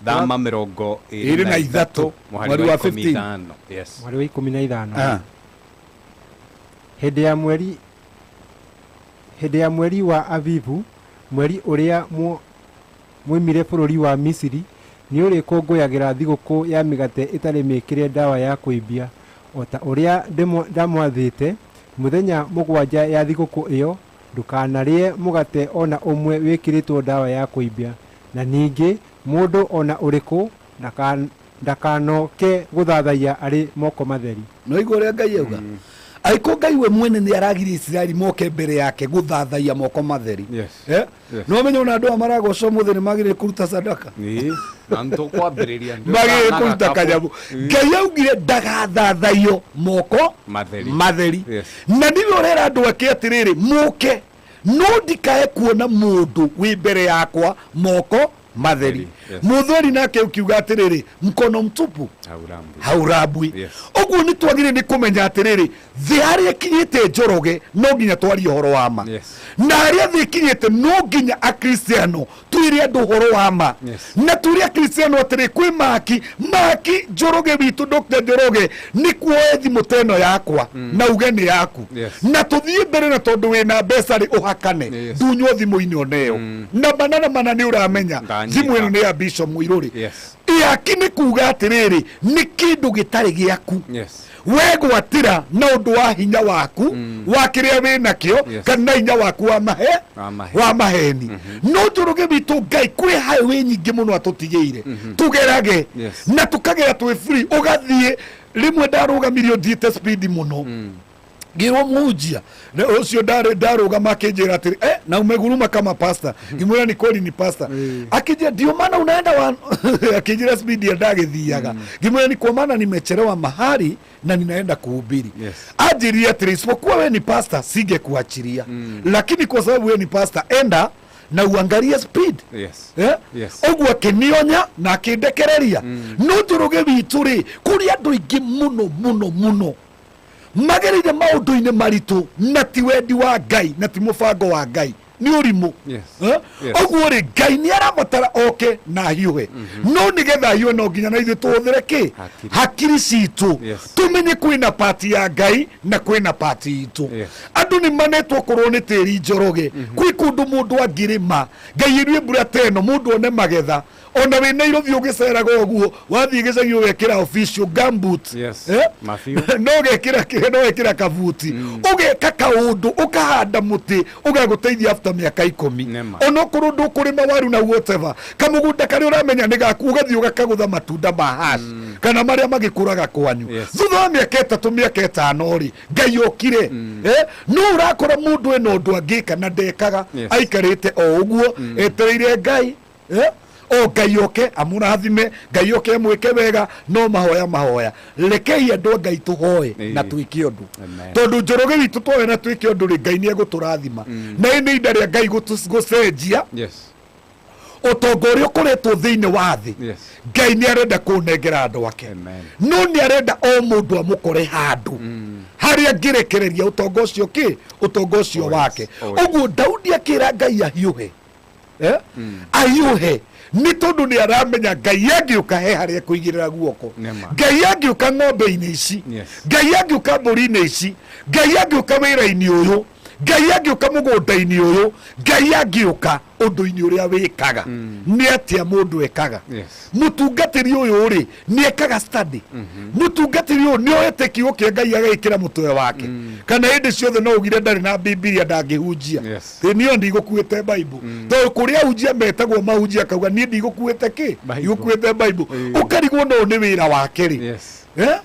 Thama 23 mweri mũhari wa wa 15. 15. Yes. Mweri wa 15. Hĩndĩ ya mweri wa Avivu, mweri ũrĩa mwoimire bũrũri wa Misiri, Nĩũrĩkũngũyagĩra thigũkũ ya mĩgate ĩtarĩ mĩĩkĩre ndawa ya kũimbia, o ta ũrĩa ndamwathĩte. Mũthenya 7 ya thigũkũ ĩyo, ndũkanarĩe mũgate o na ũmwe wĩkĩrĩtwo ndawa ya kũimbia, na ningĩ mũndũ o na ũrĩkũ ndakanoke gũthathaiya arĩ moko matheri. No igua ũrĩa Ngai auga? Angĩkorwo Ngai we mwene nĩ aragiria Isiraeli moke mbere yake gũthathaiya moko matheri. Eh? No menye ona andũ aya maragoca ũmũthĩ nĩ magĩrĩire kũruta sadaka. Na nĩtũkwambĩrĩria. Magĩrĩire kũruta kanyamũ. Ngai augire ndagathathaiyo moko matheri. Matheri. Na niwe ũrera andũ ake atĩrĩrĩ, mũke no ndikae kuona mũndũ wĩ mbere yakwa moko matheri. Mũtheri nake ũkiuga atĩrĩrĩ, mkono mtupu haurambwi. Haurambwi. Ũguo nĩ twagĩrĩire nĩ kũmenya atĩrĩrĩ, thĩ harĩa ĩkinyĩte Njoroge no nginya twarie ũhoro wa ma. Na harĩa thĩ ĩkinyĩte no nginya akristiano twĩre andũ ũhoro wa ma. Na twĩre akristiano atĩrĩ, kwĩ maki maki Njoroge witũ Dr. Njoroge nĩ kuoe thimũ ta ĩno yakwa na uge nĩ yaku. Na tũthiĩ mbere na tondũ wĩna mbeca rĩ ũhakane ndunywo thimũ-inĩ ona ĩyo. Na mana na mana nĩ ũramenya Ndanyita. thimũ ĩno nĩ ya Bishop Mũirũrĩ. Ihaki nĩ kuga atĩrĩrĩ, nĩ kĩndũ gĩtarĩ gĩaku. Wegwatĩra na ũndũ wa hinya waku wa kĩrĩa wĩ nakĩo kana hinya waku wa mahe Wa maheni. Wa maheni. No Njoroge witũ Ngai kwĩ highway nyingĩ mũno atũtigĩire tũgerage na tũkagera twĩ free. Ũgathiĩ rĩmwe ndarũgamirio thiĩte speed mũno ngĩrwo mũhunjia na ũcio ndarũgama akĩnjĩra atĩrĩ, na umeguruma kama pastor. Ngĩmwĩra ni kweli ni pastor. Akĩnjĩra ndio maana unaenda wa akĩnjĩra speed ya ndagĩthiaga. Ngĩmwĩra ni kwa maana nimechelewa mahali na ninaenda kuhubiri. Anjĩrire atĩrĩ, isipokuwa we ni pastor singekuachilia, lakini kwa sababu we ni pastor enda na uangalie speed. Eh? Ũguo akĩnionya na akĩndekereria. No Njoroge witũ rĩ, kũrĩ andũ aingĩ mũno mũno mũno magereire maũndũ-inĩ maritũ na ti wendi wa Ngai na ti mũbango wa Ngai, nĩ ũrimũ. Eh? Ũguo rĩ, Ngai nĩ arabatara oke na ahiũhe, no nĩgetha ahiũhe no nginya na ithuĩ tũhũthĩre kĩ hakiri citũ tũmenye kwĩna pati ya Ngai na kwĩna pati itũ. Andũ nĩ manetwo korwo nĩ tĩri Njoroge, kwĩ kũndũ mũndũ angĩrĩma Ngai ĩrue mbura ta ĩno mũndũ one magetha. Ona wĩ Nairobi ũgĩceraga ũguo wathiĩ gĩcagi ũgekĩra official gumboot. Eh? Mabiũ. No ũgekĩra kĩrĩa, no ũgekĩra kabuti ũgeka kaũndũ ũkahanda mũtĩ ũgagũteithia after mĩaka 10. Onokorwo ndũkũrĩma waru na whatever, kamũgũnda karĩa ũramenya nĩ gaku ũgathiĩ ũgakagũtha matunda ma hash kana marĩa magĩkũraga kwanyu. Thutha wa mĩaka 3 mĩaka 5 rĩ, Ngai okire. Eh? No ũrakora mũndũ ena ũndũ angĩka na ndekaga. Aikarĩte o ũguo etereire Ngai. Eh? O Ngai oke amũrathime, Ngai oke amwĩke wega, no mahoya mahoya. Rekei andũ a Ngai tũhoe na twĩke ũndũ. Tondũ Njoroge witũ twoe na twĩke ũndũ rĩ, Ngai nĩ egũtũrathima. Na ĩ nĩ ihinda rĩa Ngai gũcenjia ũtonga ũrĩa ũkoretwo thĩinĩ wa thĩ. Ngai nĩ arenda kũnengera andũ ake, no nĩ arenda o mũndũ amũkore handũ harĩa angĩrekereria ũtonga ũcio kĩ ũtonga ũcio wake. Ũguo Daudi akĩra Ngai ahiũhe. Eh? Ahiũhe nĩ tondũ nĩ aramenya Ngai angĩũka he harĩa ekũigĩrĩra guoko. Ngai angĩũka ng'ombe-inĩ ici, Ngai angĩũka mbũri-inĩ ici, Ngai angĩũka wĩra-inĩ ũyũ, Ngai angĩũka mũgũnda-inĩ ũyũ, Ngai angĩũka ũndũ-inĩ ũrĩa wĩkaga. Nĩ atĩa mũndũ ekaga? Mũtungatĩri ũyũ rĩ, nĩ ekaga study? Mũtungatĩri ũyũ nĩ oete kiugo kĩa Ngai agagĩkĩra mũtwe wake? Kana hĩndĩ ciothe no ugire ndarĩ na Bibilia ndangĩhunjia? Ĩ niĩ ndigũkuĩte Bible. Tondũ kũrĩa ahunjia metagwo mahunjia akauga niĩ ndigũkuĩte kĩ ndigũkuĩte Bible, ũkarigwo no nĩ wĩra wake rĩ. Eh?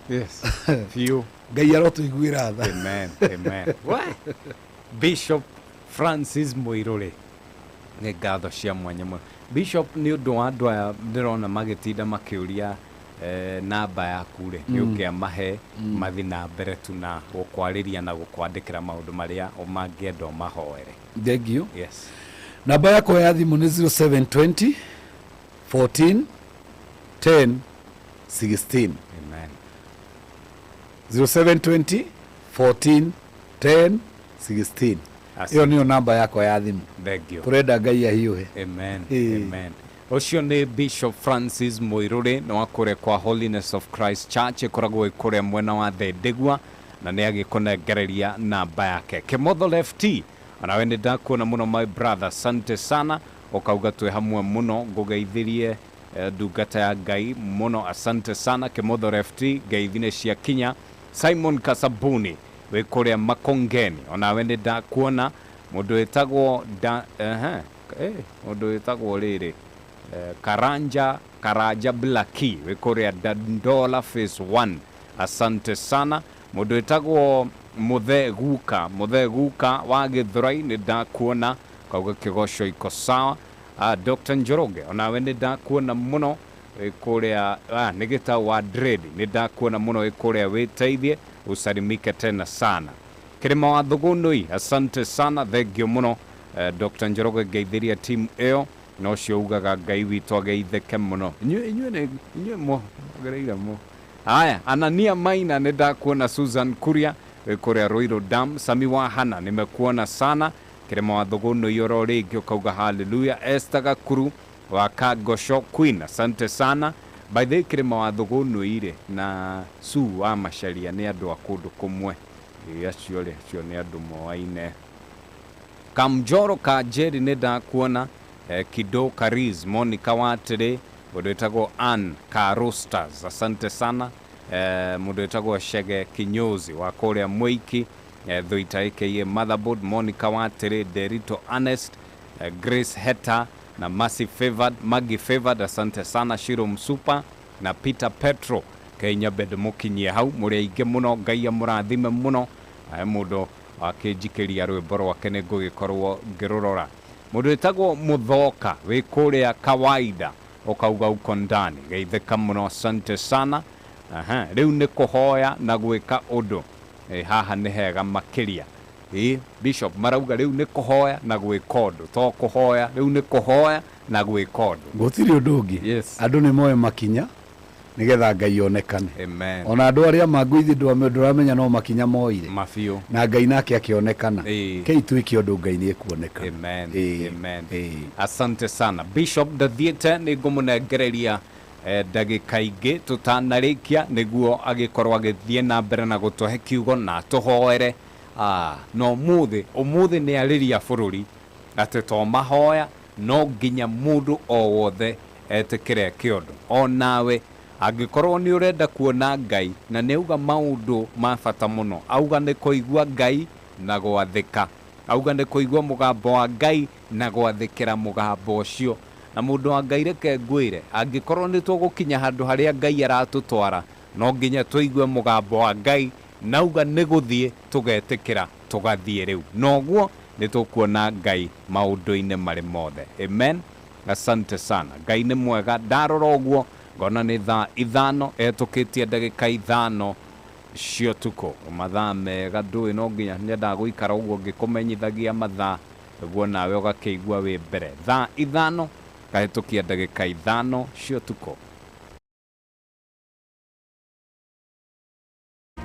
Biũ. Ngai arotũiguĩra tha. Amen. Amen. We. Bishop Francis Mũirũrĩ, nĩ ngatho cia mwanya mũno Bishop nĩ ũndũ wa andũ aya ndĩrona magĩtinda makĩũria namba yaku rĩ, nĩ ũngĩamahe mathi na mbere tu na gũkwarĩria na gũkwandĩkĩra maũndũ marĩa mangĩenda ũmahoere. Thank you. Namba yakwa ya thimũ nĩ 0720 14 10 16. Amen. 0720 14 10 16. Ĩyo nĩyo namba yakwa ya thimũ. Thank you. Tũrenda Ngai ahiũhe. Amen. Ĩĩ. Amen. Ũcio nĩ Bishop Francis Mũirũrĩ nĩ wa kũrĩa kwa Holiness of Christ Church ĩkoragwo ĩ kũrĩa mwena wa Thendĩgua na nĩ agĩkũnengereria namba yake. Kĩmotho Lefty, onawe nĩ ndakuona mũno my brother, asante sana, ũkauga twĩ hamwe mũno, ngũgeithirie Ndungata ya Ngai mũno, asante sana. Kĩmotho Left, ngeithi nĩ cia kinya. Simon Kasabuni wĩ kũrĩa Makongeni, onawe nĩ ndakuona. Mũndũ wĩtagwo da, ehe, mũndũ wĩtagwo rĩrĩ Karanja Karanja Blaki wĩ kũrĩa Dandola Phase 1, asante sana. Mũndũ wĩtagwo Mũthee Guka, Mũthee Guka wa Gĩthũrai, nĩ ndakuona, kauga kĩgoco iko sawa. Dr. Njoroge, onawe nĩ ndakuona mũno wĩ kũrĩa nĩ gĩtau wa Dread, nĩ ndakuona mũno wĩ kũrĩa wĩteithie, usalimike tena sana. Kĩrĩma wa Thũgũnũi, asante sana, thengio mũno. Dr. Njoroge, ngeithĩria team ĩyo na ũcio ugaga Ngai witũ ageithĩke mũno. Inyuĩ nĩ inyuĩ mwagĩrĩire mũ haya. Anania Maina nĩ ndakuona. Susan Kuria wĩ kũrĩa Ruiru Dam. Sami wa Hana, nimekuona sana. Kĩrĩma wa Thũgũnũi oro rĩngĩ ũkauga haleluya. Esther Gakuru wa Kangosho Queen, asante sana. By the way, Kĩrĩma wa Thũgũnũi rĩ na Su wa Macharia nĩ andũ a kũndũ kũmwe. Ĩ, acio rĩ, acio nĩ andũ moaine. Kamjoro ka Jerry nĩ ndakuona. Kido Kariz, Monica Watĩrĩ, mũndũ wĩtagwo Ann ka Roasters, asante sana. Mũndũ wĩtagwo Shege Kinyozi wa kũrĩa Mwĩiki, Thuita aka Motherboard, Monica Watĩrĩ, Derito Ernest, Grace Heta na Mercy Favored, Maggie Favored, asante sana. Shiro Msupa na Peter Petro Kenya bed mũkinyie hau mũrĩ aingĩ mũno, Ngai amũrathime mũno. Mũndũ akĩnjikĩria rwĩmbo rwake nĩ ngũgĩkorwo ngĩrũrora. Mũndũ wĩtagwo Mũthoka wĩ kũrĩa Kawaida ũkauga uko ndani, geithĩka mũno, asante sana. Aha, rĩu nĩ kũhoya na gwĩka ũndũ. Haha nĩ hega makĩria. Bishop marauga rĩu nĩ kũhoya na gwĩka ũndũ, to kũhoya, rĩu nĩ kũhoya na gwĩka ũndũ. Gũtirĩ ũndũ ũngĩ. Yes. Andũ nĩ moe makinya nĩgetha Ngai onekane. Amen. Ona andũ arĩa mangũithi ndũramenya no makinya moire. Mabiũ. Na Ngai nake akĩonekana. Kei twĩke ũndũ Ngai nĩ ekuonekana. Amen. Amen. Asante sana Bishop. Ndathiĩte nĩ ngũmũnengereria ndagĩka ingĩ tũtanarĩkia nĩguo agĩkorwo agĩthiĩ na mbere na gũtũhe kiugo na atũhoere. Na ũmũthĩ nĩ arĩria bũrũri atĩ to mahoya no nginya mũndũ o wothe etĩkĩre kĩũndũ. O nawe angĩkorwo nĩ ũrenda kuona Ngai, na nĩ auga maũndũ ma bata mũno, auga nĩ kũigua Ngai na gwathĩka, auga nĩ kũigua mũgambo wa Ngai na gwathĩkĩra mũgambo ũcio. Na mũndũ wa Ngai, reke ngwĩre, angĩkorwo nĩ tũgũkinya handũ harĩa Ngai aratũtwara, no nginya tũigue mũgambo wa Ngai, nauga nĩ gũthiĩ tũgetĩkĩra tũgathiĩ rĩu, noguo nĩ tũkuona Ngai maũndũ-inĩ marĩ mothe. Amen. Asante sana. Ngai nĩ mwega. Ndarora ũguo ngona nĩ thaa 5 ĩhetũkĩtie ndagĩka 5 cia ũtukũ, mathaa mega. Ndũĩ no nginya nyendaga gũikara ũguo ngĩkũmenyithagia mathaa nĩguo nawe ũgakĩigua wĩ mbere. Thaa 5 kahĩtũkia ndagĩka 5 cia ũtukũ.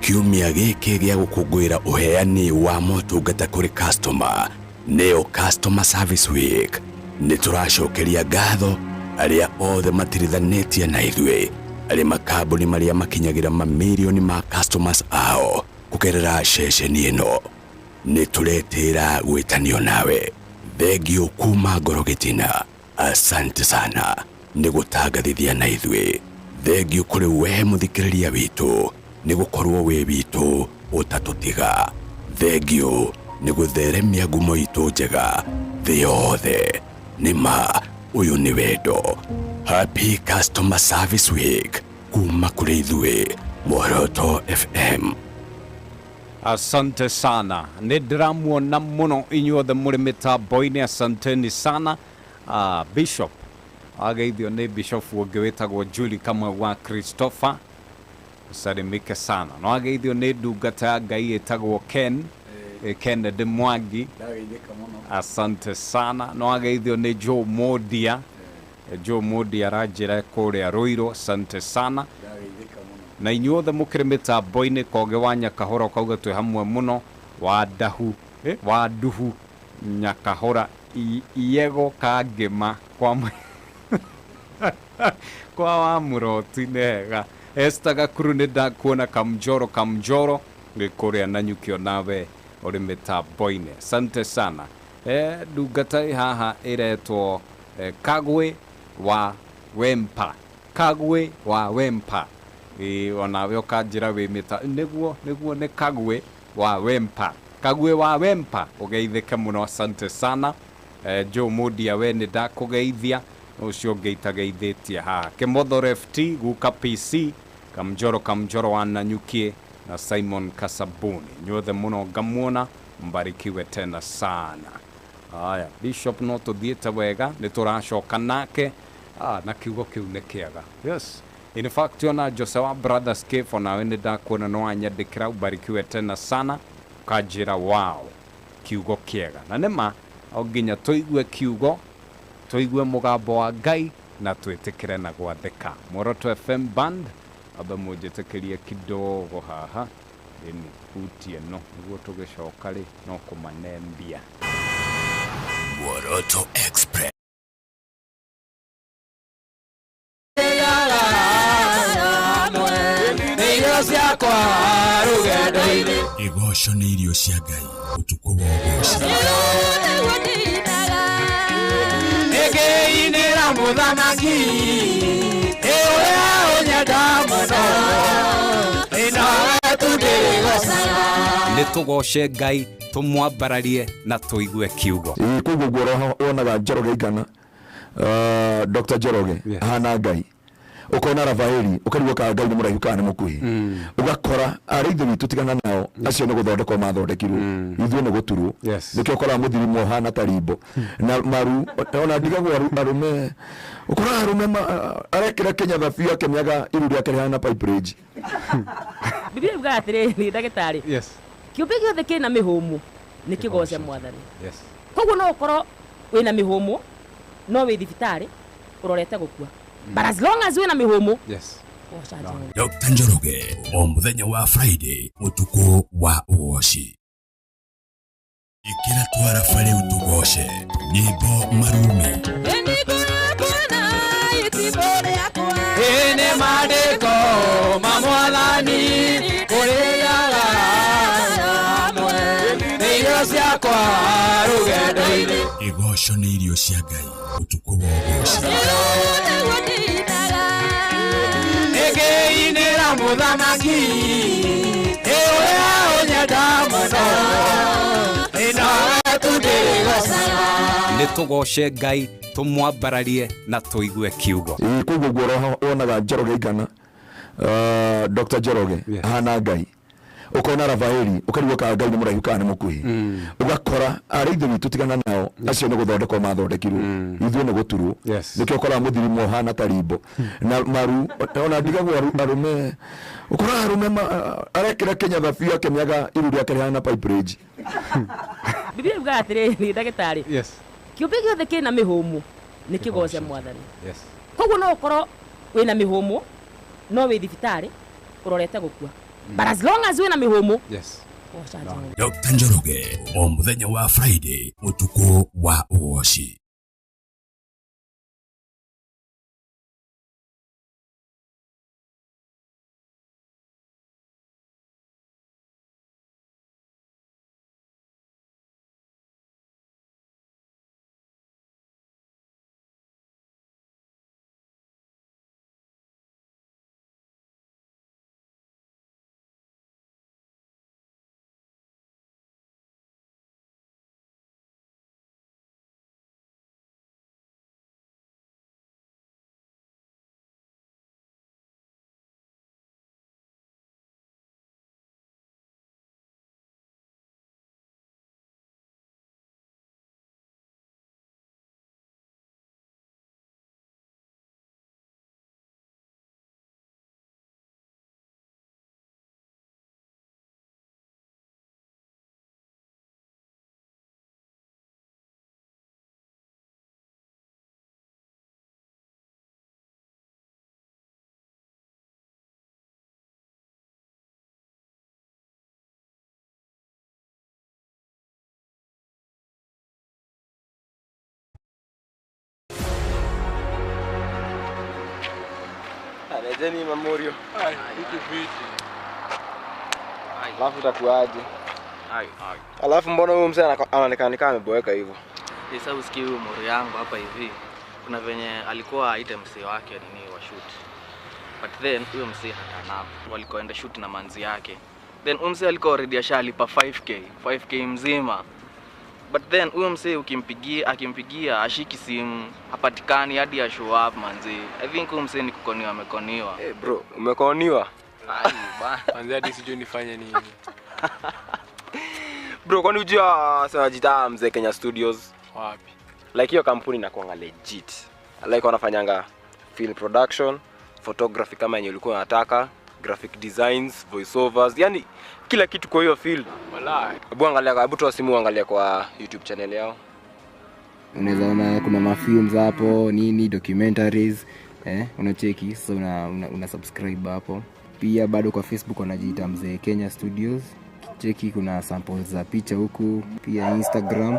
Kiumia gĩkĩ gĩa gũkũngũĩra ũheani wa motungata kũrĩ customer, nĩyo Customer Service Week, nĩ tũracokeria ngatho arĩa othe matirithanĩtie na ithuĩ, arĩ makambuni marĩa makinyagĩra mamirioni ma customers ao kũgerera ceceni ĩno. Nĩ tũretĩra gwĩtanio nawe. Thengio kuma ngoro gĩtina, asante sana nĩ gũtangathithia na ithuĩ. Thengio kũrĩ we mũthikĩrĩria witũ nĩ gũkorwo wĩ witũ ũtatũtiga. Thengio nĩ gũtheremia ngumo itũ njega thĩ yothe. Nĩ ma ũyũ nĩ wendo. Happy Customer Service Week kuma kũrĩ ithuĩ Muoroto FM. Asante sana. Nĩ ndĩramuona mũno inyuothe mũrĩ mĩtambo-inĩ, asanteni sana. Bishop ageithio nĩ Bishop ũngĩ wĩtagwo Julie Kamau wa Christopher, usalimike sana. No ageithio nĩ ndungata ya Ngai ĩtagwo Ken, Kennedy Mwangi, asante sana. No ageithio nĩ Joe Modia, Joe Modia aranjĩra kũrĩa Ruiru, asante sana. Na inyuothe mũkĩrĩ mĩtambo-inĩ, Koge wa Nyakahũra ũkauga twĩ hamwe mũno, wa Ndahu, wa Nduhu Nyakahũra, Iego Kangĩma kwa kwa wa Mũroti nĩ hega. Esther Gakuru nĩ ndakuona. Kamjoro Kamjoro nĩ kũrĩa Nanyuki, nawe ũrĩ mĩtambo-inĩ, asante sana. Ndungata ĩ haha ĩretwo Kagwe wa Wempa, Kagwe wa Wempa. Onawe ũkanjĩra wĩ mĩta nĩguo nĩ Kagwe wa Wempa, Kagwe wa Wempa, ũgeithĩke mũno, asante sana. Joe Mudia, we nĩ ndakũgeithia, ũcio ũngĩ itageithĩtie haha. Kĩmotho FT, Guka PC, Kamjoro Kamjoro wa Nanyukie na Simon Kasabuni, nyuothe mũno ngamuona, mbarikiwe tena sana. Aya, Bishop no tũthiĩte wega, nĩ tũracoka nake. Na kiugo kĩu nĩ kĩega. Yes. In fact, ona Jose wa Brothers Cave, onawe nĩ ndakuona no wanyandĩkĩra, ubarikiwe tena sana, ũkanjĩra wow, kiugo kĩega. Na nĩma o nginya tũigue kiugo, tũigue mũgambo wa Ngai na twĩtĩkĩre na gwathĩka. Muoroto FM Band, ambe mũnjĩtĩkĩrie kidogo haha, ndĩmĩhutie no nĩguo tũgĩcoka rĩ no kũmanembia. Muoroto Express. Igoco nĩ irio cia Ngai, ũtukũ wa ũgoci. Nĩngĩinĩra mũthamaki, ũrĩa ũnyenda mũno, nĩnowe tu ndĩrĩgocaga. Nĩ tũgoce Ngai, tũmwambararie na tũigue kiugo. Koguo guo wonaga Njoroge Igana, Dr. Njoroge ahana Ngai, ukona Rafaeli ukarigwo kana Ngai nĩ mũraihu kana nĩ mũkuhĩ, ũgakora arĩa ithe witũ tigana nao acio nĩ gũthondekwo mathondekirwo, ithuĩ nĩ gũturwo. Nĩkĩo ũkoraga mũthirimo ũhana ta rimbo na maru. Ona ndigagwo arũme, ũkoraga arũme arekĩra Kenya thabio akĩmĩaga iru rĩake rĩhana pipe range. Biblia yugaga atĩrĩrĩ, ndagĩtarĩ, kĩũmbe gĩothe kĩna mĩhũmũ nĩ kĩgoce Mwathani. Koguo no ũkorwo wĩna mĩhũmũ no wĩ thibitarĩ ũrorete gũkua, but as long as wĩna mĩhũmũ, yes. Dr. Njoroge o mũthenya wa Friday ũtukũ wa ũgoci. Ĩkĩra twarafa rĩu tũgoce nyĩmbo marumi. Ĩ nĩ maandĩko ma Mwathani kũrĩaga hamwe nĩ irio ciakwa rũgendo-inĩ. Igoco nĩ irio cia Ngai, ũtukũ wa ũgoci. Nĩngĩinĩra mũthamaki, ũrĩa ũnyenda mũno, nĩnowe tu ndĩrĩgocaga. Nĩ tũgoce Ngai, tũmwambararie na tũigue kiugo. Koguo guo wonaga Njoroge Igana, Dr. Njoroge ahana Ngai, ukona Rafaeli ukarigwo kana Ngai nĩ mũraihu kana nĩ mũkuhĩ, ũgakora arĩa ithe witũ tigana nao acio nĩ gũthondekwo mathondekirwo, ithuĩ nĩ gũturwo. Nĩkĩo ũkoraga mũthirimo ũhana ta rimbo na maru. Ona ndigagwo arũme, ũkoraga arũme arekĩra Kenya thabio akĩmĩaga iru rĩake rĩhana pipe range. Biblia yugaga atĩrĩrĩ, ndagĩtarĩ, kĩũmbe gĩothe kĩna mĩhũmũ nĩ kĩgoce Mwathani. Koguo no ũkorwo wĩna mĩhũmũ no wĩ thibitarĩ ũrorete gũkua, but as long as wĩna mĩhũmũ, yes. Dr. Njoroge o mũthenya wa Friday ũtukũ wa ũgoci. Alejeni Mamorio. Ai, vipi vipi. Alafu utakuaje? Ai, ai. Alafu mbona huyo mzee anaonekana kama ameboeka hivyo? Sasa usikie huyo moro yangu hapa hivi. Kuna venye alikuwa aite msee wake nini wa shoot. But then huyo msee haturn up. Walikuwa enda shoot na manzi yake. Then huyo msee alikuwa already ashalipa 5k, 5k mzima. But then huyo msee ukimpigia, akimpigia ashiki simu, hapatikani hadi ya show up manzi. I think huyo msee ni kukoniwa, amekoniwa. Hey bro, umekoniwa? Ai bana. Manzi hadi sijui nifanye nini. Bro, kwani unajua sasa jita Mzee Kenya Studios? Wapi? Like hiyo kampuni inakuanga legit. Like wanafanyanga film production, photography kama yenye ulikuwa unataka, graphic designs, voiceovers, yani kila kitu kwa hiyo field. Walai. Hebu angalia, hebu toa simu angalia kwa YouTube channel yao. Unaweza ona kuna mafilms hapo, nini documentaries, unacheki, so una subscribe hapo. Pia bado kwa Facebook wanajiita Mzee Kenya Studios. Cheki kuna samples za picha huku, pia Instagram.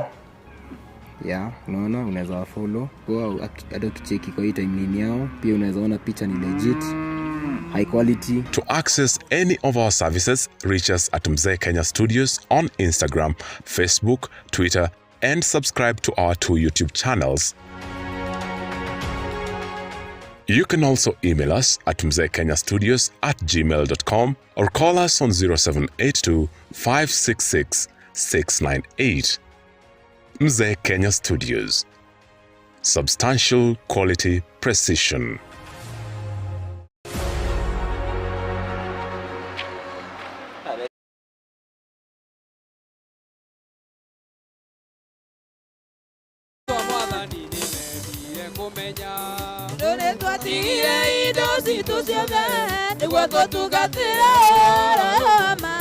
Yeah, unaona unaweza follow. Kwa hata ukicheki kwa hii timeline yao, pia unaweza ona picha ni legit, high quality. To access any of our services, reach us at Mzee Kenya Studios on Instagram, Facebook, Twitter, and subscribe to our 2 YouTube channels. You can also email us at mzeekenyastudios@gmail.com or call us on 0782 566 698. Mzee Kenya Studios. Substantial quality precision. Twatigire indo citũ ciothe nĩguo tũtungatĩre Roma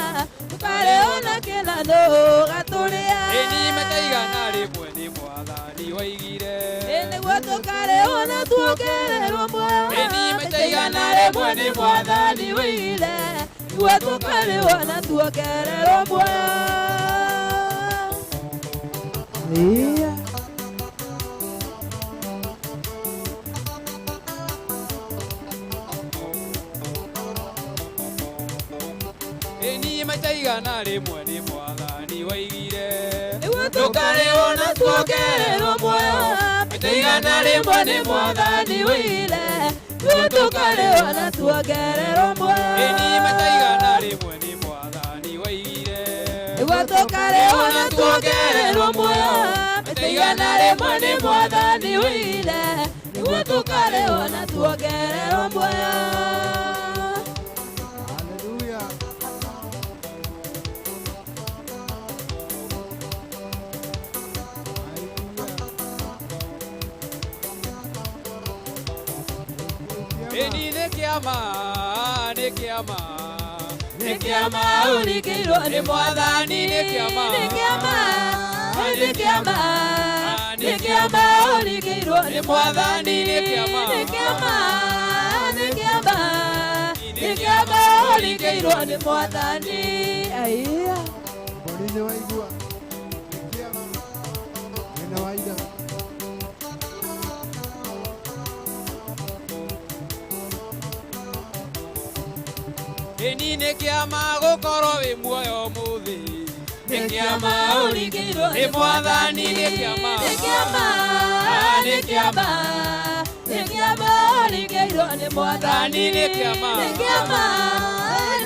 tũkarĩona kĩna nũgatũrĩa. Ĩni mataigana rĩmwe nĩ mwathani waigire. Nĩguo tũkarĩona tuongererwo muoyo. Ĩni mataigana rĩmwe nĩ mwathani waigire nĩguo tũkarĩona tuongererwo muoyo. Yeah. Mataigana rĩmwe nĩ mwathani waigire nĩguo tũkarĩona tuongererwo muoyo. Mataigana rĩmwe nĩ mwathani waigire nĩguo tũkarĩona tuongererwo muoyo. Ĩni mataigana rĩmwe nĩ mwathani waigire nĩguo tũkarĩona tuongererwo muoyo. Mataigana rĩmwe nĩ mwathani waigire nĩguo tũkarĩona tuongererwo muoyo. Ĩni nĩ kĩama, nĩ kĩama, nĩ kĩama ũrikĩirwo nĩ mwathani. Nĩ kĩama, nĩ kĩama, nĩ kĩama, nĩ kĩama ũrikĩirwo nĩ mwathani. Nĩ kĩama, nĩ kĩama, nĩ kĩama, nĩ kĩama ũrikĩirwo nĩ mwathani. Aiya. Mbori nĩ waigua. Nĩ kĩama. Mwena wa ira. Ĩni nĩ kĩama gũkorwo wĩ muoyo mũthĩ. Nĩ kĩama ũrikĩirwo nĩ mwathani. Nĩ kĩama, nĩ kĩama, nĩ kĩama, nĩ kĩama ũrikĩirwo nĩ mwathani. Nĩ kĩama, nĩ kĩama,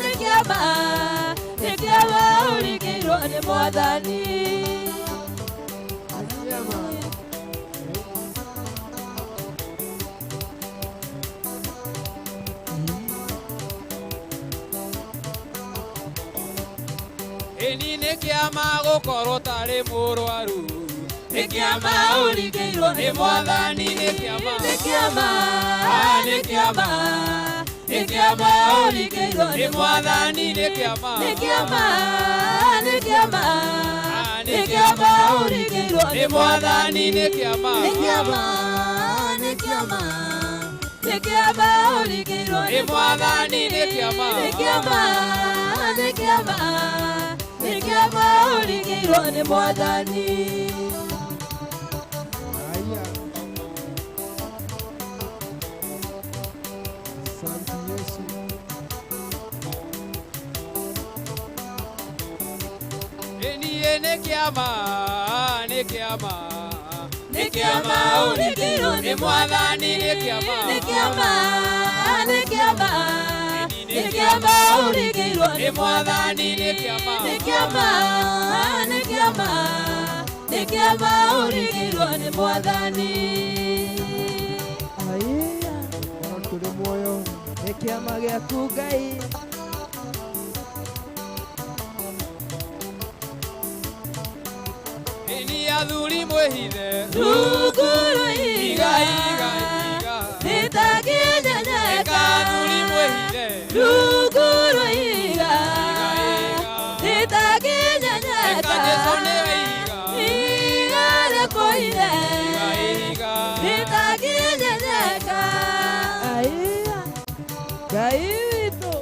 nĩ kĩama, nĩ kĩama ũrikĩirwo nĩ mwathani. Ĩni nĩ kĩama gũkorwo tarĩ mũrwaru. Nĩ kĩama ũrikĩirwo nĩ mwathani. Nĩ kĩama, nĩ kĩama, nĩ kĩama, nĩ kĩama ũrikĩirwo nĩ mwathani. Nĩ kĩama, nĩ kĩama, nĩ kĩama, nĩ kĩama ũrikĩirwo nĩ mwathani. Nĩ kĩama, nĩ kĩama, nĩ kĩama, nĩ kĩama ũrikĩirwo nĩ mwathani. Nĩ kĩama, nĩ kĩama, nĩ kĩama, nĩ kĩama ũrikĩirwo nĩ mwathani. Asante Yesu. Ĩni nĩ kĩama, nĩ kĩama, nĩ kĩama kĩama ũringĩirwo nĩ Mwathani nĩ kĩama nĩ kĩama nĩ kĩama nĩ kĩama ũringĩirwo nĩ Mwathani nĩ kĩama nĩ kĩama nĩ kĩama nĩ kĩama ũringĩirwo nĩ Mwathani. Aiya, no tũrĩ muoyo nĩ kĩama gĩaku Ngai. Ĩni athuri mwĩhithe Rungu rwa ihiga iga iga rĩtangĩnyenyeka athuri mwĩhithe rungu rwa ihiga rĩtangĩnyenyeka Jesũ nĩwe ihiga ihiga rĩakũire rĩtangĩnyenyeka. Aiya, Ngai witũ.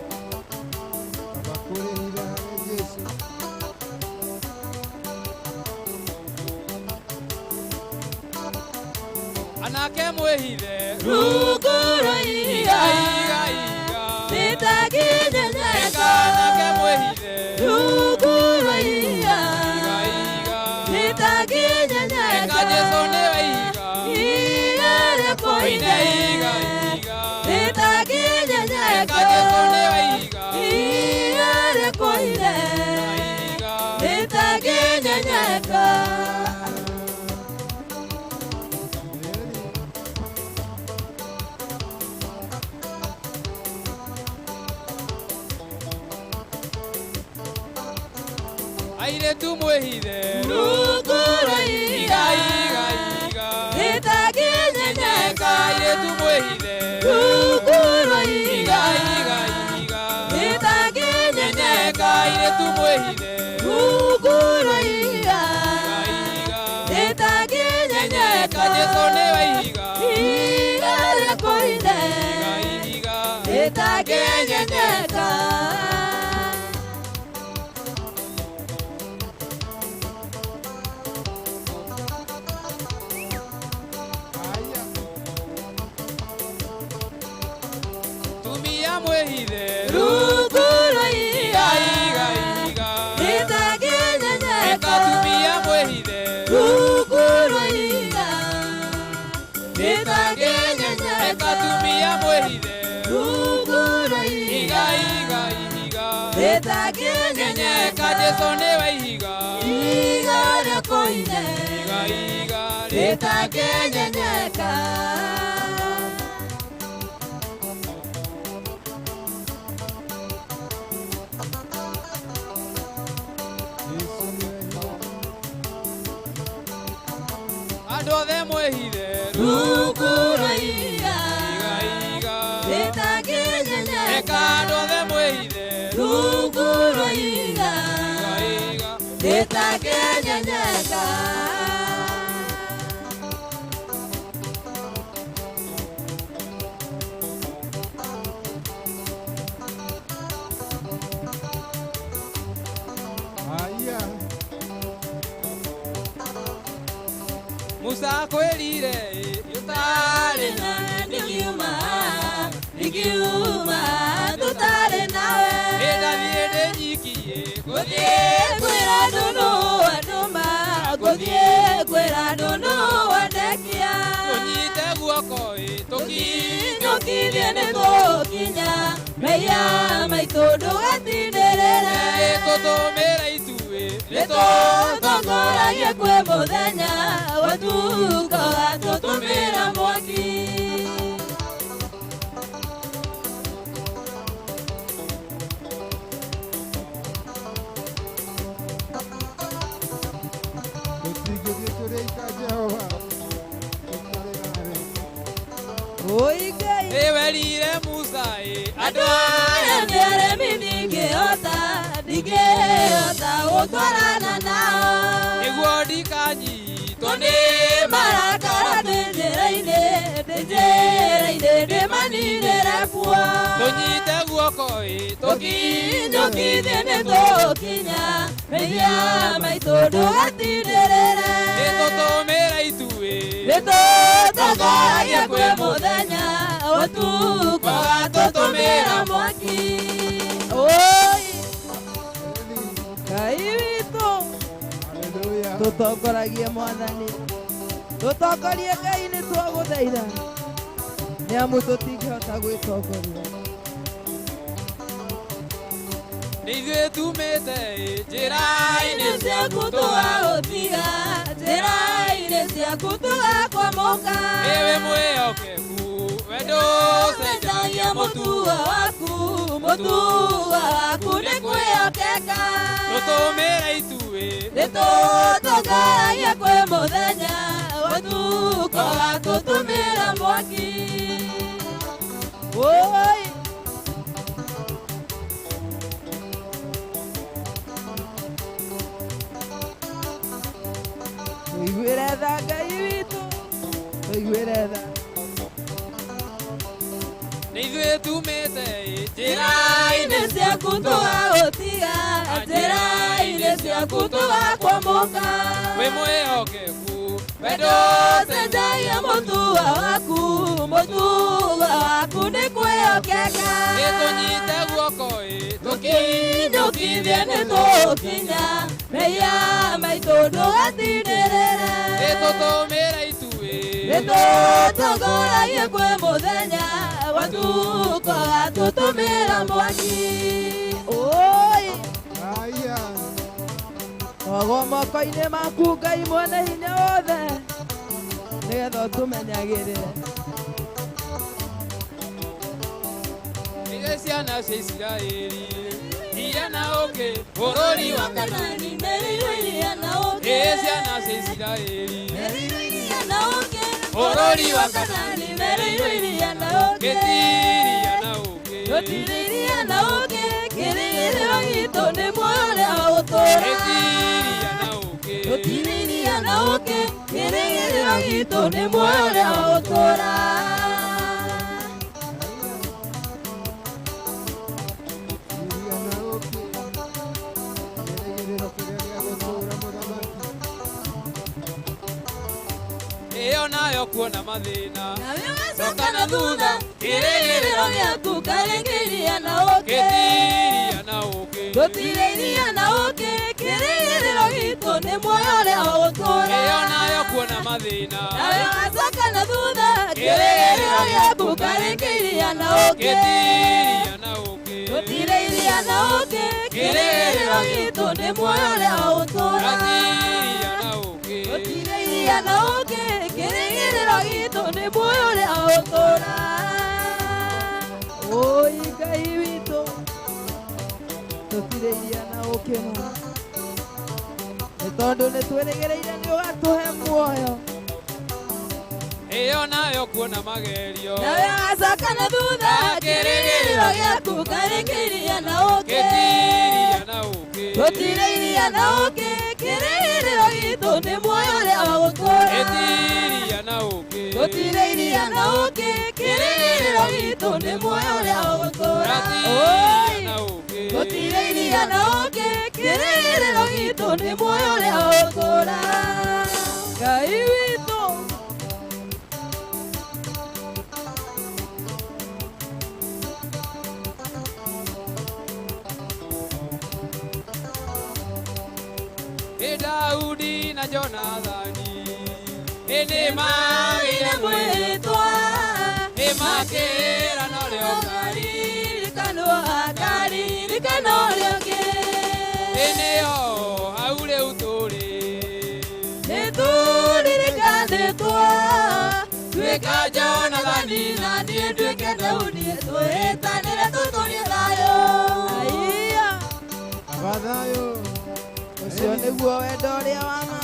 Anake mwĩhithe Rungu rwa ihiga iga iga rĩtangĩnyenyeka anake mwĩhithe rungu rwa ihiga rĩtangĩnyenyeka Jesũ nĩwe ihiga ihiga rĩakũire iga rĩtangĩnyenyeka Jesũ nĩwe ihiga ihiga rĩakũire rĩtangĩnyenyeka. Airĩtu mwĩhithe Rungu rwa ihiga iga iga rĩtangĩnyenyeka airĩtu mwĩhithe rungu rwa ihiga iga iga rĩtangĩnyenyeka airĩtu mwĩhithe rungu rwa ihiga rĩtangĩnyenyeka Jesũ nĩwe ihiga ihiga rĩakũire rĩtangĩnyenyeka. Tumia mwĩhithe Rungu rwa ihiga iga iga rĩtangĩnyenyeka tumia mwĩhithe rungu rwa ihiga rĩtangĩnyenyeka tumia mwĩhithe rungu rwa ihiga iga iga rĩtangĩnyenyeka Jesũ nĩwe ihiga ihiga rĩakũire iga iga rĩtangĩnyenyeka. Andũ othe mwĩhithe Rungu rwa ihiga iga rĩtangĩnyenyeka andũ othe mwĩhithe rungu rwa ihiga rĩtangĩnyenyeka. Aiya. Musa akwĩrire Tũtarĩ na ndingiuma ndingiuma tũtarĩ nawe ndathiĩ ndĩ nyiki gũthiĩ kwĩra andũ nũ wandũma gũthiĩ kwĩra andũ nũ wandekia tũnyite guoko tũkinyũkithie nĩ tũkinya mehia maitũ ndũgatindĩrĩre tũtũmĩre ituĩ nĩtũtongoragie kwĩ mũthenya ũtukũ gatũtũmĩra mwaki. Tũtingĩthiĩ tũrĩ aika Jehova, tũtarĩ nawe. Oi Ngai. Nĩwerire Musa Andũ aya nĩ aremi ndingĩhota ndingĩhota gũtwarana nao nĩguo ndikanyitwo nĩ marakara ndĩ njĩra-inĩ ndĩ njĩra-inĩ ndĩmaninĩre kuo tũnyite guoko tũkinyũkithie nĩ tũkinya mehia maitũ ndũgatindĩrĩre nĩtũtũmĩre ituĩ nĩtũtongoragie kwĩ mũthenya ũtukũ gatũtũmĩra mwaki. Oi Ngai witũ tũtongoragie Mwathani. Tũtongorie Ngai nĩ twagũthaitha, nĩ amu tũtingĩhota gwĩtongoria. Nĩ ithuĩ tumĩte njĩra-inĩ ciaku tũgagũtiga, njĩra-inĩ ciaku tũgakwamũka. Ĩwe mwĩhokeku, wendo ũcenjagia mũtugo waku, mũtugo waku nĩ kwĩhokeka. Tũtũmĩre ituĩ, nĩtũtongoragia kwĩ mũthenya, ũtukũ watũtũmĩra mwaki. Oi! Tũiguĩre tha Ngai witũ, tũiguĩre tha. Nĩ ithuĩ tumĩte njĩra-inĩ ciaku tũgagũtiga, njĩra-inĩ ciaku tũgakwamũka. Wĩ mwĩhokeku, wendo ũcenjagia mũtugo waku, mũtugo waku nĩ kwĩhokeka. Nĩtũnyite guoko ĩ, tũkinyũkithie nĩtũgũkinya, mehia maitũ ndũgatindĩrĩre. Nĩtũtũmĩre ituĩ, nĩtũtongoragie kwĩ mũthenya, ũtukũ watũtũmĩra mwaki. Oi! Twagwo moko-inĩ maku Ngai mwene hinya wothe, nĩgetha ũtũmenyagĩrĩre. Ithuĩ ciana cia Isiraeli, iria na ũkĩ, bũrũri wa Kanani, merirwo iria na ũkĩ. Ĩ ciana cia Isiraeli, merirwo iria na ũkĩ, bũrũri wa Kanani, merirwo iria na ũkĩ. Gĩtiria na ũkĩ, gũtirĩ iria na ũkĩ, kĩrĩgĩrĩro gitũ nĩ muoyo ũrĩa wa gũtũũra. Gĩtiria na ũkĩ, gũtirĩ iria na ũkĩ, kĩrĩgĩrĩro gitũ nĩ muoyo ũrĩa wa gũtũũra. Ĩyo nayo kuona mathĩna, nawe wacoka na thutha, kĩrĩgĩrĩro gĩaku karĩngĩria na ũkĩ. Gĩtiria na ũkĩ, gũtirĩ iria na ũkĩ, kĩrĩgĩrĩro gitũ nĩ muoyo ũrĩa wa gũtũũra. Ĩyo nayo kuona mathĩna, nawe wacoka na thutha, kĩrĩgĩrĩro gĩaku karĩngĩria na ũkĩ. Gĩtiria na ũkĩ, gũtirĩ iria na ũkĩ, kĩrĩgĩrĩro gitũ nĩ muoyo ũrĩa wa gũtũũra. Gĩtiria na ũkĩ, gũtirĩ iria na ũkĩ, kĩrĩgĩrĩro gitũ nĩ muoyo ũrĩa wa gũtũũra. Oi Ngai witũ, tũtirĩ iria na ũkĩ mũno, nĩ tondũ nĩ twĩrĩgĩrĩire nĩ ũgatũhe muoyo. Ĩyo nayo kuona magerio, nawe wacoka na thutha, kĩrĩgĩrĩro gĩaku karĩngĩria na ũkĩ. Gĩtiria na ũkĩ, gũtirĩ iria na ũkĩ, kĩrĩgĩrĩro gitũ nĩ muoyo ũrĩa wa gũtũũra. Gĩtiria na ũkĩ, gũtirĩ iria na ũkĩ, kĩrĩgĩrĩro gitũ nĩ muoyo ũrĩa wa gũtũũra. Gĩtiria na ũkĩ, gũtirĩ iria na ũkĩ, kĩrĩgĩrĩro gitũ nĩ muoyo ũrĩa wa gũtũũra. Ngai witũ, Ĩ Daudi na Jonathani, ĩ nĩmagĩire mwĩhĩtwa, nĩmakĩĩrana ũrĩa ũkaririkanwo, akaririkana ũrĩa ũngĩ. Ĩ nĩho hau rĩu tũrĩ, nĩtũririkanĩtwo, tuĩka Jonathani na niĩ nduĩke Daudi, twĩtanĩre tũtũrie thayũ. Aiya, Baba thayũ, ũcio nĩguo wendo ũrĩa wa ma.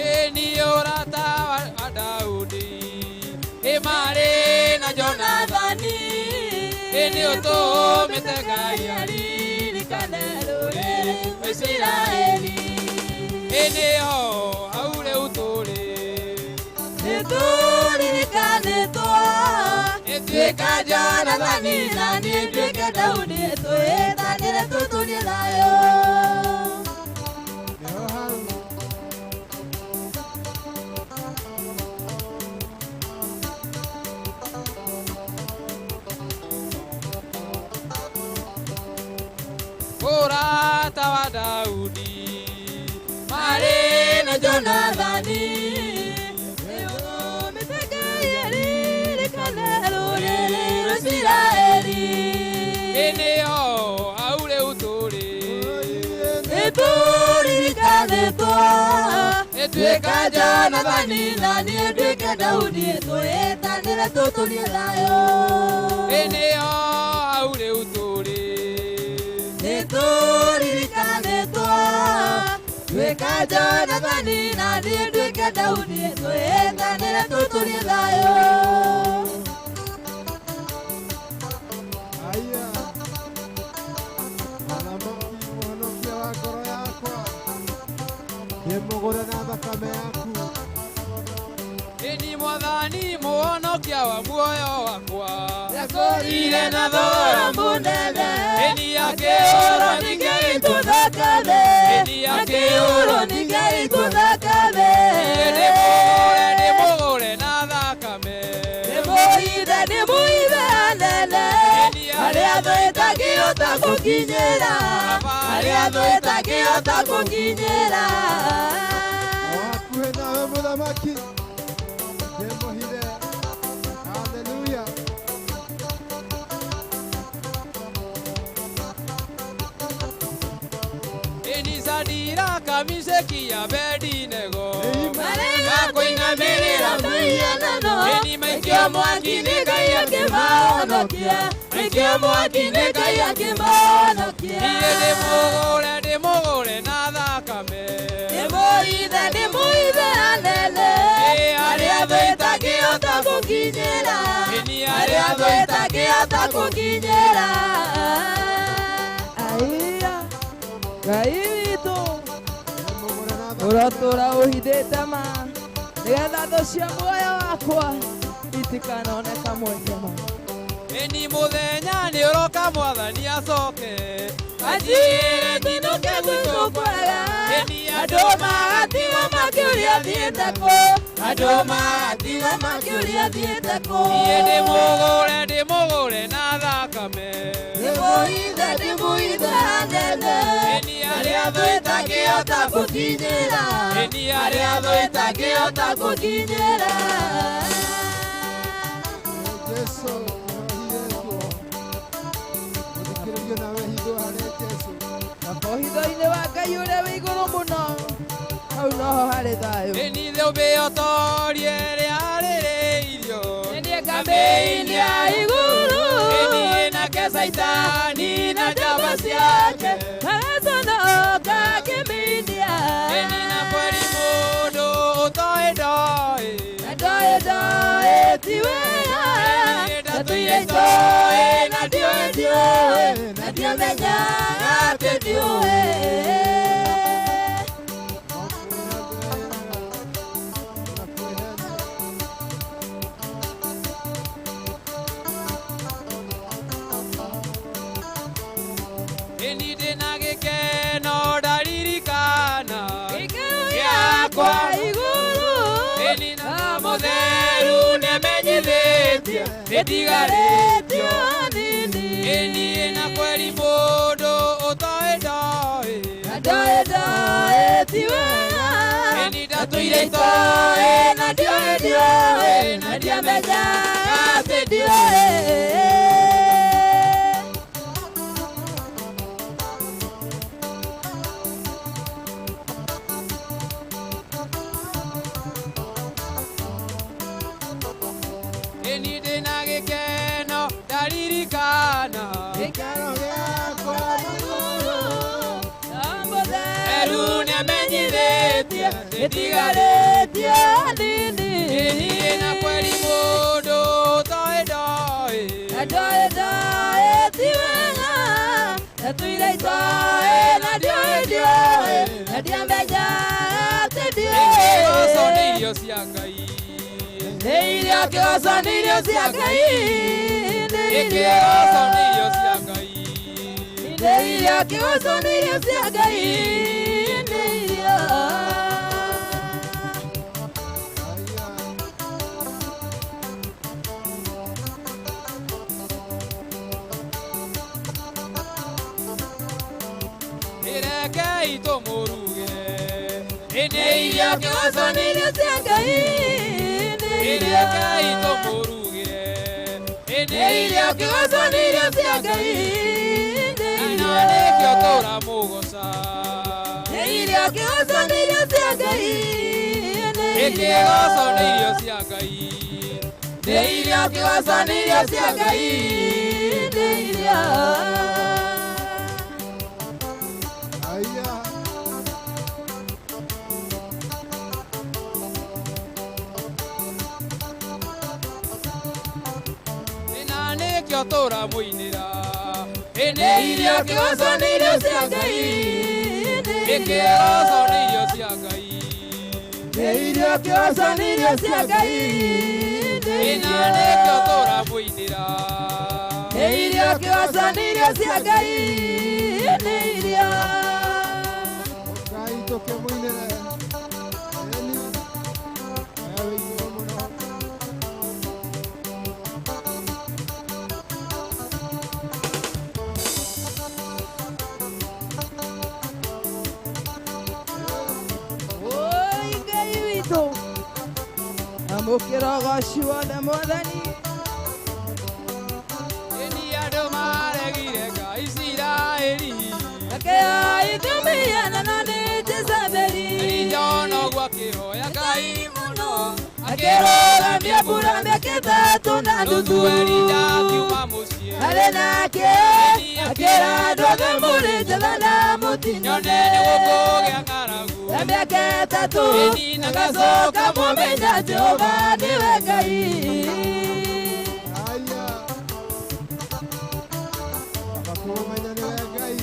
Ĩ niĩ ũrata wa Daudi, ĩ marĩ na Jonathani, ĩ nĩ ũtũmĩte Ngai aririkane rũrĩrĩ rwa Isiraeli. Ĩ nĩho hau rĩu tũrĩ, nĩtũririkanĩtwo, tuĩka Jonathani na niĩ nduĩke Daudi, twĩtanĩre tũtũrie thayũ. Nĩho hau. Mũta wa Daudi marĩ na Jonathani. Ĩnĩo hau rĩu tũrĩ Nĩtũririkanĩtwo Tuĩka Jonathani na niĩ nduĩke Daudi twĩtanĩre tũtũrie thayũ. Ĩnĩo hau rĩu tũrĩ Nĩtũririkanĩtwo Tuĩka Jonathani na niĩ nduĩke Daudi twĩtanĩre tũtũrie thayũ. Aya. Mũthamaki mũhonokia wa ngoro yakwa, ndĩmũgũre na thakame yaku. Ĩni mwathani mũhonokia wa muoyo wakwa Yakũrire na thogora mũnene. Ĩni akĩũrwo nĩ ngĩitwo thakame. Ĩni Akĩũrwo nĩ ngĩitwo thakame. Ndĩmũgũre ndĩmũgũre na thakame. Ndĩmũhithe ndĩmũhithe hanene harĩa thũ ĩtangĩhota gũkinyĩra harĩa thũ ĩtangĩhota gũkinyĩra. O hakuhĩ nawe mũthamaki, ndĩmũhithe. Haleluya. Ĩni Sadiraka Misheki Abedinego Marega kũinamĩrĩra mĩhianano Ĩni maikio mwaki-inĩ Ngai akĩmahonokia maikio mwaki-inĩ Ngai akĩmahonokia. Niĩ ndĩmũgũre ndĩmũgũre na thakame. Ndĩmũhithe ndĩmũhithe hanene harĩa thũ ĩtangĩhota gũkinyĩra Ĩni harĩa thũ ĩtangĩhota gũkinyĩra. Aiya Ngai witũ ũrotũra ũhithĩte ma nĩgetha thũ cia muoyo wakwa itikanone kamweke ma. Ĩni mũthenya nĩ ũroka mwathani acoke Anjĩre ndinũke gwitũ kwega andũ magatigwo makĩũria thiĩte kũ andũ magatigwo makĩũria thiĩte kũ. Niĩ ndĩmũgũre ndĩmũgũre na thakame. Ndĩmũhithe ndĩmũhithe hanene harĩa thũ ĩtangĩhota gũkinyĩra Ĩni harĩa thũ ĩtangĩhota gũkinyĩra. Jesu ũrohithĩtwo. Gũthikĩrĩrio nawe hithwo harĩ Jesu. Kaba ũhitho-inĩ wa Ngai ũrĩa wĩ igũrũ mũno hau noho harĩ thayũ. Ĩni thũmbĩ ũtorie ĩrĩa arĩrĩirio Ĩni kambĩ-inĩ ya igũrũ Ĩni nake Caitani na njamba ciake agaconoka akĩmĩinia. Ĩni na kweri mũndũ ũtoĩ ndoĩ Na ndoĩ ndoĩ ti wega ndatũire itoĩ na ndiũĩ ndiũĩ na ndiamenyaga atĩ ndiũĩ. Ĩni ndĩna gĩkeno ndaririkana Gĩakwa igũrũ Ĩni na mũtheru nĩamenyithĩtie nĩndigarĩtio hanini. Ĩni na kweri mũndũ ũtoĩ ndoĩ Na ndoĩ ndoĩ ti wega Ĩni ndatũire itoĩ na ndiũĩ ndiũĩ na ndiamenyaga atĩ ndiũĩ. Ĩni ndĩna gĩkeno ndaririkana Gĩikaro gĩakwa igũrũ Eru nĩamenyithĩtie nĩndigarĩtio hanini. Ĩni na kweri mũndũ ũtoĩ ndoĩ Na ndoĩ ndoĩ ti wega ndatũire itoĩ na ndiũĩ ndiũĩ na ndiamenyaga atĩ ndiũĩ. Kĩgoco nĩ irio cia Ngai Nĩ irio kĩgoco nĩ irio cia Ngai nĩ irio Kĩgoco nĩ irio cia Ngai nĩ irio kĩgoco nĩ irio cia Ngai nĩ irio. Ĩrekei tũmũrugĩre. Nĩ irio kĩgoco nĩ irio cia Ngai nĩ irio Ĩrekei tũmũrugĩre. Nĩ irio kĩgoco nĩ irio cia Ngai nĩ irio Na nĩkĩo tũramũgoca. Nĩ irio kĩgoco nĩ irio cia Ngai nĩ irio Kĩgoco nĩ irio cia Ngai. Nĩ irio kĩgoco nĩ irio cia Ngai nĩ irio Aya. Na nĩkĩo tũramũinĩra. Nĩ irio kĩgoco nĩ irio cia Ngai nĩ irio Kĩgoco nĩ irio cia Ngai. Nĩ irio kĩgoco nĩ irio cia Ngai nĩ Na irio nĩkĩo tũramũinĩra. Nĩ irio kĩgoco nĩ irio cia Ngai nĩ irio Ngai tũkĩmũinĩre. Ĩni. We wĩ igũrũ mũno. Oi Ngai witũ amũkĩra ũgoci wothe mwathani Ĩni andũ maregire Ngai Isiraeli. Akĩoya mĩhianano nĩ Jezebeli Elija ona ũguo akĩhoya Ngai mũno akĩrũgamia mbura mĩaka ĩtatũ na nuthu Elija akiuma mũciĩ. arĩ nake akĩra andũ othe mũrĩ njetha na mũtinyone Nyone nĩgũkũgĩa ng'aragu. ya mĩaka ĩtatũ agacoka mũmenya Jehova nĩwe Ngai Aya. Baba kũmenya nĩwe Ngai.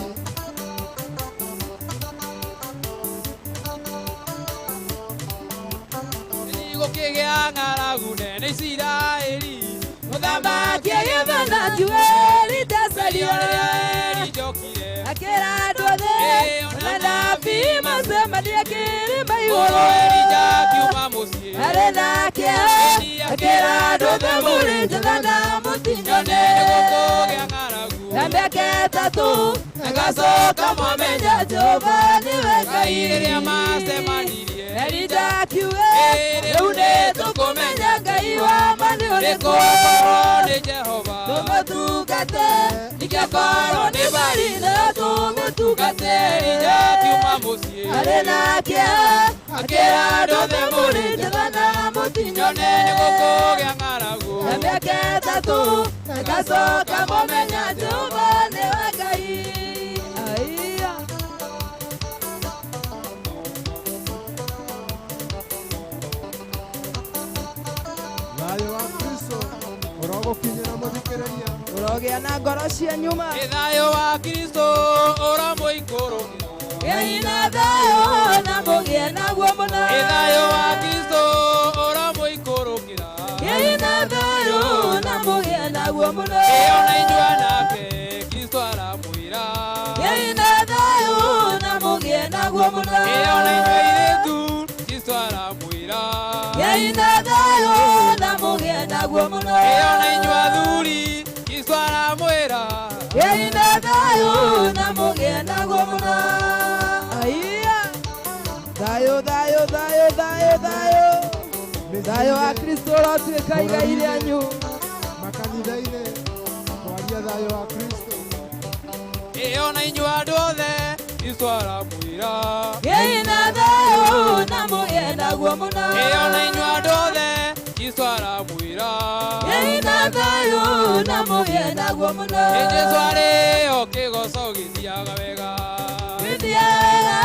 Ĩni gũkĩgĩa ng'aragu nene Isiraeli. Mũthamaki agĩathana akiuga Elija Rĩrĩa Elija okire. akĩra andũ othe ona anabii macemanie kĩrĩma Mũrũ igũrũ Elija akiuma mũciĩ. arĩ nake akĩra andũ othe mũrĩ njetha na mũtinyone Nyone nĩgũkũgĩa ng'aragu. ya mĩaka ĩtatũ agacoka mwamenya Jehova nĩwe Ngai Ngai rĩrĩa macemanirie. Elija akiuga rĩu nĩ tũkũmenya Ngai wa ma nĩ ũrĩkũ Nĩgũkorwo nĩ Jehova. tũmũtungate ingĩkorwo nĩ bari nayo tũmũtungate Elija akiuma mũciĩ. arĩ nake akĩra andũ othe mũrĩ njetha na mũtinyone Nyone nĩgũkũgĩa ng'aragu. ya mĩaka ĩtatũ agacoka mũmenya Jehova nĩwe Ngai Aiya. Thayũ wa Kristo ũrogũkinyĩra mũthikĩrĩria. Ũrogĩa na ngoro cia nyuma Ĩ thayũ wa Kristo ũramũikũrũkĩra. Gĩai na thayũ na mũgĩe naguo mũno Ĩ thayũ wa Kristo ũramũikũrũkĩra. Gĩai na thayũ na mũgĩe naguo mũno Ĩ ona inyuĩ anake Kristo aramwĩra. Gĩai na thayũ na mũgĩe naguo mũno Ĩ ona inyuĩ airĩtu Kristo aramwĩra. Gĩai na thayũ na mũgĩe naguo mũno Ĩ ona inyuĩ athuri Kristo aramwĩra. Gĩai na thayũ na mũgĩe naguo mũno Aiya. Thayũ thayũ thayũ thayũ thayũ thayũ wa Kristo ũrotuĩka igai rĩanyu Makanitha-inĩ kwaria thayũ wa Kristo. Ĩ ona inyuĩ andũ othe Kristo aramwĩra. Gĩai na thayũ na mũgĩe naguo mũno Ĩ ona inyuĩ andũ othe Kristo aramwĩra. Gĩai na thayũ na mũgĩe naguo mũno Ĩ Jesũ arĩ o kĩgoco gĩthiaga wega. Gĩthiaga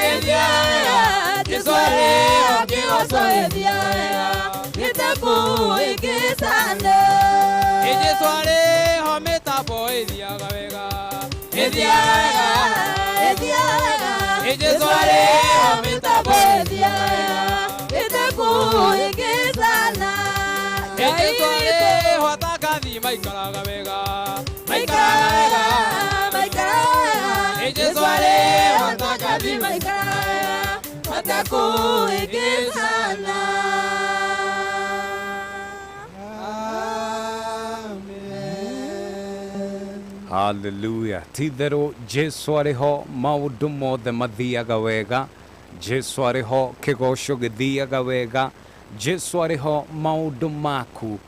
gĩthiaga Jesũ arĩ o kĩgoco gĩthiaga gĩtabu ĩgĩcana Ĩ Jesũ arĩ ho mĩtambo ĩthiaga wega. Gĩthiaga gĩthiaga Ĩ Jesũ arĩ ho mĩtambo ĩthiaga gĩtabu ĩgĩcana Ĩ Jesũ arĩ ho atakathi maikaraga wega. Maikaraga wega. Maikaraga Ĩ Jesũ arĩ ho atakathi maikaraga matakuigizana. Haleluya. Ti-itherũ Jesu arĩ ho, maũndũ mothe mathiaga wega. Jesu arĩ ho, kĩgoco gĩthiaga wega. Jesu arĩ ho, maũndũ maku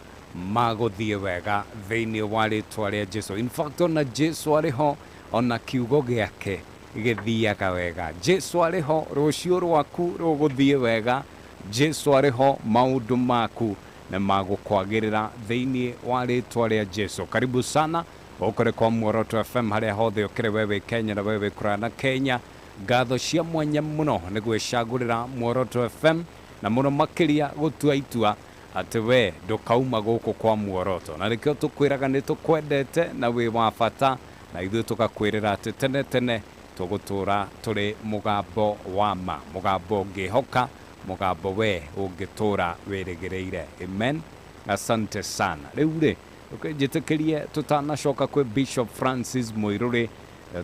magũthiĩ wega thĩinĩ wa rĩtwa rĩa Jesu. In fact, ona Jesu arĩ ho, ona kiugo gĩake gĩthiaga wega. Jesu arĩ ho, rũciũ rwaku rũgũthiĩ wega. Jesu arĩ ho, maũndũ maku nĩ magũkwagĩrĩra thĩinĩ wa rĩtwa rĩa Jesu. Karibu sana ũkũrĩ kwa Muoroto FM harĩa hothe ũkĩrĩ, we wĩ Kenya na we wĩ kũraya na Kenya. Ngatho cia mwanya mũno nĩ gwĩcagũrĩra Muoroto FM na mũno makĩria gũtua itua atĩ we ndũkauma gũkũ kwa Muoroto, na nĩkĩo tũkwĩraga nĩ tũkwendete na wĩ wa bata, na ithuĩ tũgakwĩrĩra atĩ tene tene tũgũtũra tũrĩ mũgambo wa ma, mũgambo ũngĩhoka, mũgambo we ũngĩtũra wĩrĩgĩrĩire. Amen. Asante sana. Rĩu rĩ, njĩtĩkĩrie tũtanacoka kwĩ Bishop Francis Mũirũrĩ,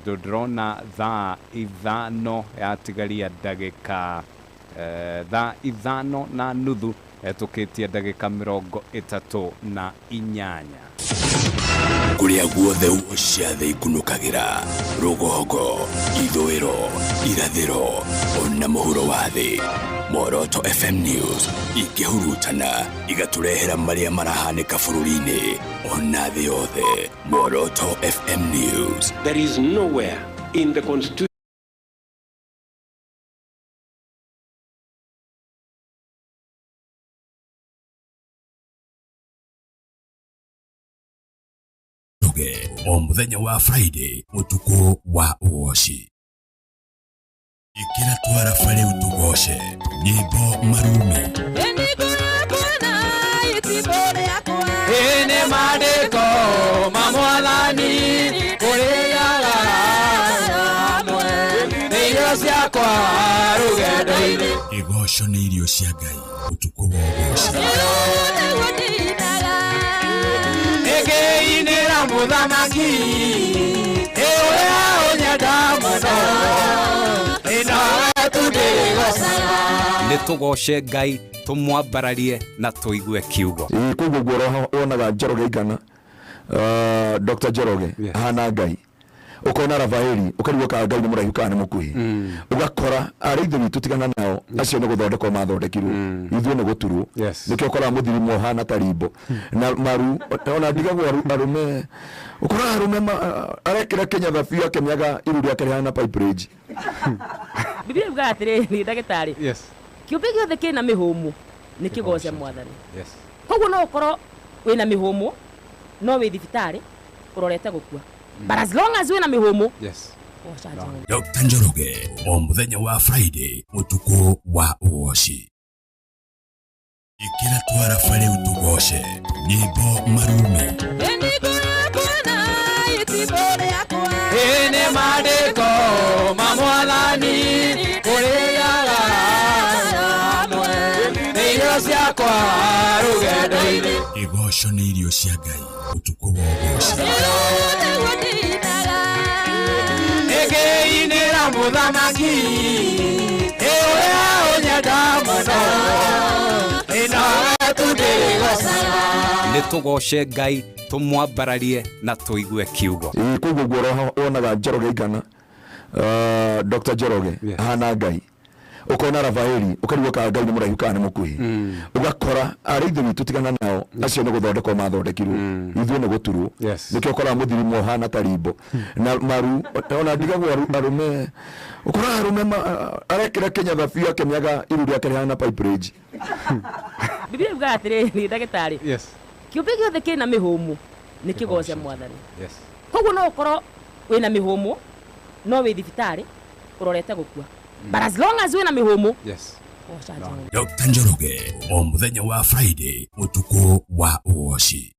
tondũ ndĩrona thaa 5 yatigaria ndagĩka thaa 5:30 hetũkĩtie ndagĩka 38. Kũrĩa guothe huho cia thĩ ikunũkagĩra, rũgongo, ithũĩro, irathĩro, ona mũhuro wa thĩ, Muoroto FM News ikĩhurutana igatũrehera marĩa marahanĩka bũrũri-inĩ ona thĩ yothe. Muoroto FM News. There is nowhere in the constitution o mũthenya wa Friday ũtukũ wa ũgoci. Ĩkĩra twarafa rĩu tũgoce nyĩmbo marumi. Ĩĩ nĩ maandĩko ma Mwathani kũrĩaga hamwe nĩ irio ciakwa rũgendo-inĩ. Igoco nĩ irio cia Ngai ũtukũ wa ũgoci. Nĩngĩinĩra mũthamaki ũrĩa ũnyenda mũno, ĩnowe tu ndĩgocaga. Nĩ tũgoce Ngai, tũmwambararie na tũigue kiugo. Ĩĩ, koguo guo wonaga Njoroge Igana, Dr. Njoroge ahana Ngai, ũkona Rafaeli ũkarigwo kana Ngai nĩ mũraihu kana nĩ mũkuhĩ, ũgakora arĩa ithe witũ tigana nao acio nĩ gũthondekwo mathondekirwo, ithuĩ nĩ gũturwo. Nĩkĩo ũkoraga mũthirimo ũhana ta rimbo na maru. Ona ndigagwo arũme, ũkoraga arũme arekĩra kĩnyatha biũ akĩmĩaga iru rĩake rĩhana pipe range. Biblia yugaga atĩrĩrĩ, ndagĩtarĩ, kĩũmbe gĩothe kĩna mĩhũmũ nĩ kĩgoce Mwathani. Koguo no ũkorwo wĩna mĩhũmũ no wĩ thibitarĩ ũrorete gũkua, but as long as wĩna mĩhũmũ, goca Jehova. Dr. Njoroge o mũthenya wa Friday ũtukũ wa ũgoci. Ĩkĩra twarafa rĩu tũgoce nyĩmbo marumi. Ĩĩ nĩ maandĩko ma Mwathani kũrĩaga hamwe nĩ irio ciakwa rũgendo-inĩ. Igoco nĩ irio cia Ngai ũtukũ wa ũgoci. Nĩngĩinĩra mũthamaki ũrĩa ũnyenda mũno, ĩnowe tu ndĩgocaga. Nĩ tũgoce Ngai, tũmwambararie na tũigue kiugo. Ĩĩ, koguo guo wonaga Njoroge Igana, Dr. Njoroge ahana Ngai, ũkona Rafaeli ũkarigwo kana Ngai nĩ mũraihu kana nĩ mũkuhĩ, ũgakora arĩa ithe witũ tigana nao acio nĩ gũthondekwo mathondekirwo, ithuĩ nĩ gũturwo. Nĩkĩo ũkoraga mũthirimo ũhana ta rimbo na maru. Ona ndigagwo arũme, ũkoraga arũme arekĩra kĩnyatha biũ akĩmĩaga iru rĩake rĩhana pipe range. Biblia yugaga atĩrĩrĩ, ndagĩtarĩ, kĩũmbe gĩothe kĩna mĩhũmũ nĩ kĩgoce Mwathani. Koguo no ũkorwo wĩna mĩhũmũ no wĩ thibitarĩ ũrorete gũkua, but as long as wĩna mĩhũmũ, goca Jehova. Dr. Njoroge o mũthenya wa Friday ũtukũ wa ũgoci.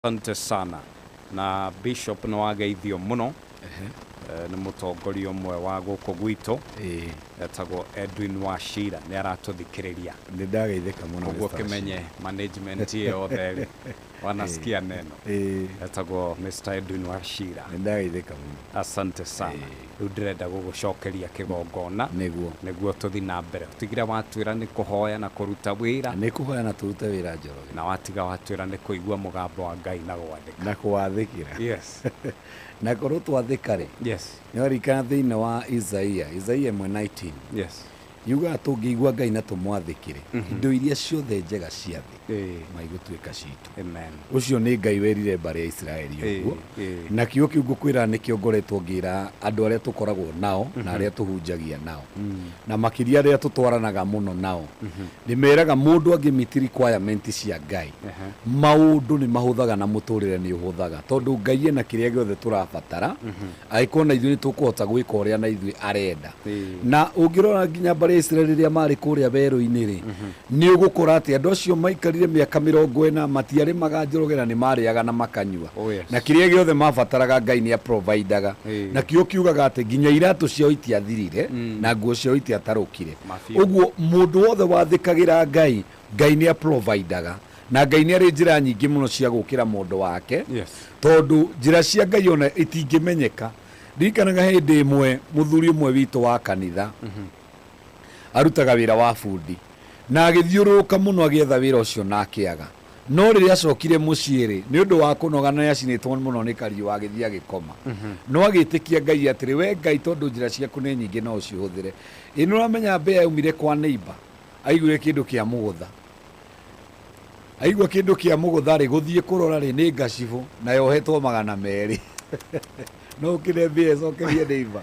Asante sana na Bishop nĩ wageithio mũno. Nĩ mũtongoria ũmwe wa gũkũ gwitũ etagwo Edwin Wachira, nĩ aratũthikĩrĩria. Nĩ ndageithĩka mũno. Koguo Mr. kĩmenye management yothe rĩ wanasikia neno. Etagwo Mr. Edwin Wachira. Nĩ ndageithĩka mũno. Asante sana. Rĩu ndĩrenda gũgũcokeria kĩgongona nĩguo nĩguo tũthi na mbere. Ũtigire watwĩra nĩ kũhoya na kũruta wĩra. Nĩ kũhoya na tũrute wĩra, Njoroge. Na watiga watwĩra nĩ kũigua mũgambo wa Ngai na gwathĩka. Na kũwathĩkĩra. Na korwo twathĩka rĩ, nĩ waririkana thĩinĩ wa Isaia, Isaia 1:19, yugaga tũngĩigua Ngai na tũmwathĩkĩre, indo iria ciothe njega cia thĩ maigũtuĩka citũ. Amen. Ũcio nĩ Ngai werire mbarĩ ya Isiraeli ũguo. Na kiugo kĩu ngũkwĩra nĩkĩo ngoretwo ngĩra andũ arĩa tũkoragwo nao na arĩa tũhunjagia nao, na makĩria arĩa tũtwaranaga mũno nao. Nĩ meraga mũndũ angĩmiti requirement cia Ngai, maũndũ nĩ mahũthaga na mũtũrĩre nĩ ũhũthaga, tondũ Ngai ena kĩrĩa gĩothe tũrabatara angĩkorwo na ithuĩ nĩ tũkũhota gwĩka ũrĩa na ithuĩ arenda. Na ũngĩrora nginya mbarĩ ya Isiraeli rĩrĩa marĩ kũrĩa werũ-inĩ rĩ, nĩ ũgũkora atĩ andũ acio maikarire mĩaka 40 matiarĩmaga, Njoroge, na nĩ marĩaga na makanyua, na kĩrĩa gĩothe mabataraga Ngai nĩ aprovidaga. Na kĩo kiugaga atĩ nginya iratũ ciao itiathirire na nguo ciao itiatarũkire. Ũguo mũndũ wothe wathĩkagĩra Ngai, Ngai nĩ aprovidaga, na Ngai nĩ arĩ njĩra nyingĩ mũno cia gũkĩra mũndũ wake, tondũ njĩra cia Ngai ona itingĩmenyeka. Ndirikanaga hĩndĩ ĩmwe mũthuri ũmwe witũ wa kanitha arutaga wĩra wa bundi, na agĩthiũrũrũka mũno agĩetha wĩra ũcio na akĩaga. No rĩrĩa acokire mũciĩ rĩ, nĩ ũndũ wa kũnoga na nĩacinĩtwo mũno nĩ kariũa, agĩthiĩ agĩkoma. No agĩtĩkia Ngai atĩrĩ, we Ngai, tondũ njĩra ciaku nĩ nyingĩ no ũcihũthĩre. Ĩ nĩ ũramenya mbĩa yaumire kwa neighbor, aiguire kĩndũ kĩa mũgũtha. Aigua kĩndũ kĩa mũgũtha rĩ, gũthiĩ kũrora rĩ, nĩ ngacibũ na yohetwo 200. No ũkĩne mbĩa ĩcokerie neighbor.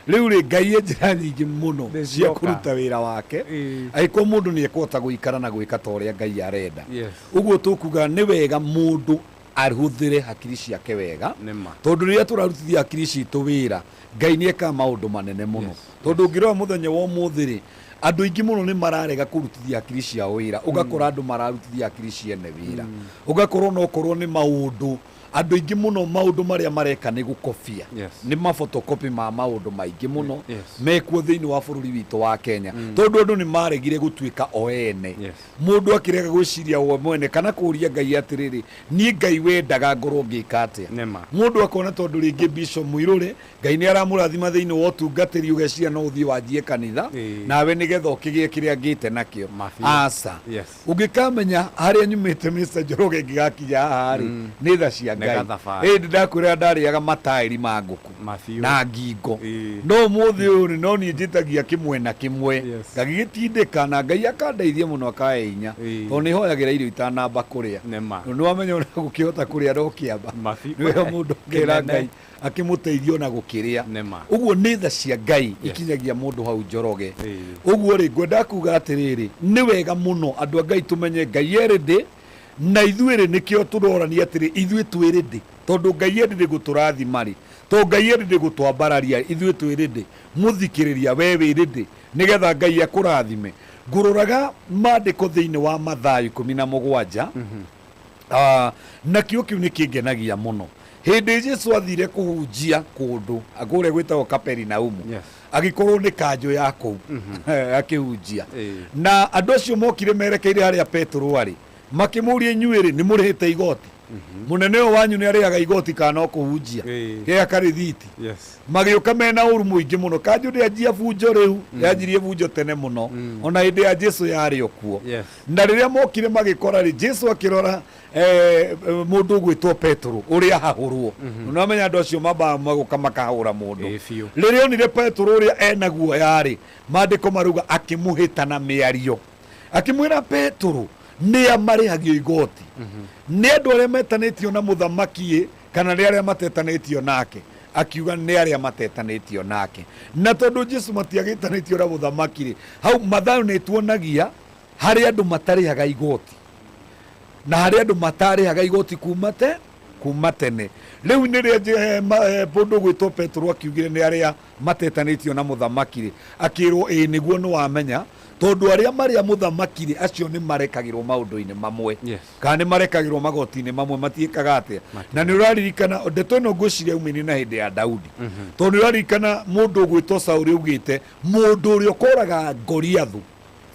Rĩu rĩ, Ngai e njĩra nyingĩ mũno cia cioka. Kũruta wĩra wake angĩkorwo mũndũ nĩ ekũhota gũikara na gwĩka ta ũrĩa Ngai arenda. Ũguo tũkuga nĩ wega mũndũ ahũthĩre hakiri ciake wega, Nĩma. Tondũ rĩrĩa tũrarutithia hakiri citũ wĩra, Ngai nĩ ekaga maũndũ manene mũno. Tondũ ũngĩrora mũthenya wa ũmũthĩ rĩ, andũ aingĩ mũno nĩ mararega kũrutithia hakiri ciao wĩra. Ũgakora andũ mararutithia hakiri ciene wĩra, ũgakorwo no korwo nĩ maũndũ andũ aingĩ mũno maũndũ marĩa mareka nĩ gũkobia, nĩ mafotokopi ma maũndũ maingĩ mũno mekuo thĩinĩ wa bũrũri witũ wa Kenya, tondũ andũ nĩ maregire gũtuĩka o ene. Mũndũ akĩrega gwĩciria we mwene kana kũria Ngai atĩrĩrĩ, niĩ Ngai wendaga ngorwo ngĩka atĩa? Nĩma. Mũndũ akona tondũ rĩngĩ Bishop Mũirũrĩ Ngai nĩ aramũrathima thĩinĩ wa ũtungatĩri, ũgeciria no ũthiĩ wanjie kanitha nawe nĩgetha ũkĩgĩe kĩrĩa ngĩte nakĩo. Aca. Ũngĩkamenya harĩa nyumĩte, Mr. Njoroge, ngĩgakinya haha rĩ, nĩ tha cia Nĩ Ngai. gathabarĩ. Ĩndĩ ndakwĩra ndarĩaga mataĩri ma ngũkũ Mabiũ. Na ngingo, no ũmũthĩ ũyũ rĩ, no niĩ njĩtagia kĩmwe na kĩmwe, ngagĩgĩtindĩka na Ngai akandeithia mũno, akahe hinya, tondũ nĩ hoyagĩra irio itanamba kũrĩa. Nĩma. Nĩ wamenya ona gũkĩhota kũrĩa no kĩamba nĩ wega mũndũ akera Kĩnene. Ngai akĩmũteithia ona gũkĩrĩa. Nĩma. Ũguo nĩ tha cia Ngai ikinyagia mũndũ hau, Njoroge. Ũguo rĩ, ngwenda kuga atĩrĩrĩ, nĩ wega mũno andũ a Ngai tũmenye Ngai erĩndĩ na ithuĩ rĩ, nĩkĩo tũrorania atĩrĩ, ithuĩ twĩ rĩndĩ, tondũ Ngai endĩ gũtũrathima rĩ, tondũ Ngai endĩ gũtwambararia, ithuĩ twĩ rĩndĩ. Mũthikĩrĩria, we wĩ rĩndĩ nĩgetha Ngai akũrathime? Ngũroraga maandĩko thĩinĩ wa Mathayo 17. Ah, na kĩo kĩu nĩ kĩngenagia mũno. Hĩndĩ Jesu athire kũhunjia kũndũ kũrĩa gwĩtagwo Kaperinaumu, agĩkorwo nĩ kanjũ ya kũu akĩhunjia, na andũ acio mokire merekeire harĩa Petero arĩ, makĩmũria, inyuĩ rĩ, nĩ mũrĩhĩte igoti? Mũnene ũyũ wanyu nĩ arĩhaga igoti kana no kũhunjia kĩa karĩthiti? Magĩũka mena ũru mũingĩ mũno. Kanjũ ndĩanjia bunjo rĩu, yanjirie bunjo tene mũno, ona hĩndĩ ya Jesu yarĩ o kuo. Na rĩrĩa mokire magĩkora rĩ, Jesu akĩrora mũndũ ũgwĩtwo Petero ũrĩa hahũrwo. Nĩ wamenya andũ acio mambaga magoka makahũra mũndũ. Rĩrĩa onire Petero ũrĩa ena guoya rĩ, maandĩko marauga akĩmũhĩta na mĩario, akĩmwĩra, Petero, nĩa marĩhagio igoti? Nĩ andũ arĩa metanĩtio na mũthamaki ĩ, kana nĩ arĩa matetanĩtio nake? Akiuga nĩ arĩa matetanĩtio nake. Na tondũ Jesu matiagĩtanĩtio na mũthamaki rĩ, hau Mathayo nĩ tuonagia harĩ andũ matarĩhaga igoti na harĩ andũ matarĩhaga igoti kuma tene. Rĩu nĩrĩa mũndũ gwĩtwo Petero akiugire nĩ arĩa matetanĩtio na mũthamaki rĩ, akĩrwo ĩĩ nĩguo, nĩ wamenya, Tondũ arĩa marĩ a mũthamaki rĩ, acio nĩ marekagĩrwo maũndũ-inĩ mamwe. Yes. Kana nĩ marekagĩrwo magoti-inĩ mamwe matiĩkaga atĩa. Na nĩ ũraririkana ndeto ĩno ngwĩciria yaumĩrire na hĩndĩ ya Daudi. Tondũ nĩ ũraririkana mũndũ ũgwĩtwo Saũlũ augĩte mũndũ ũrĩa ũkoraga Goliathu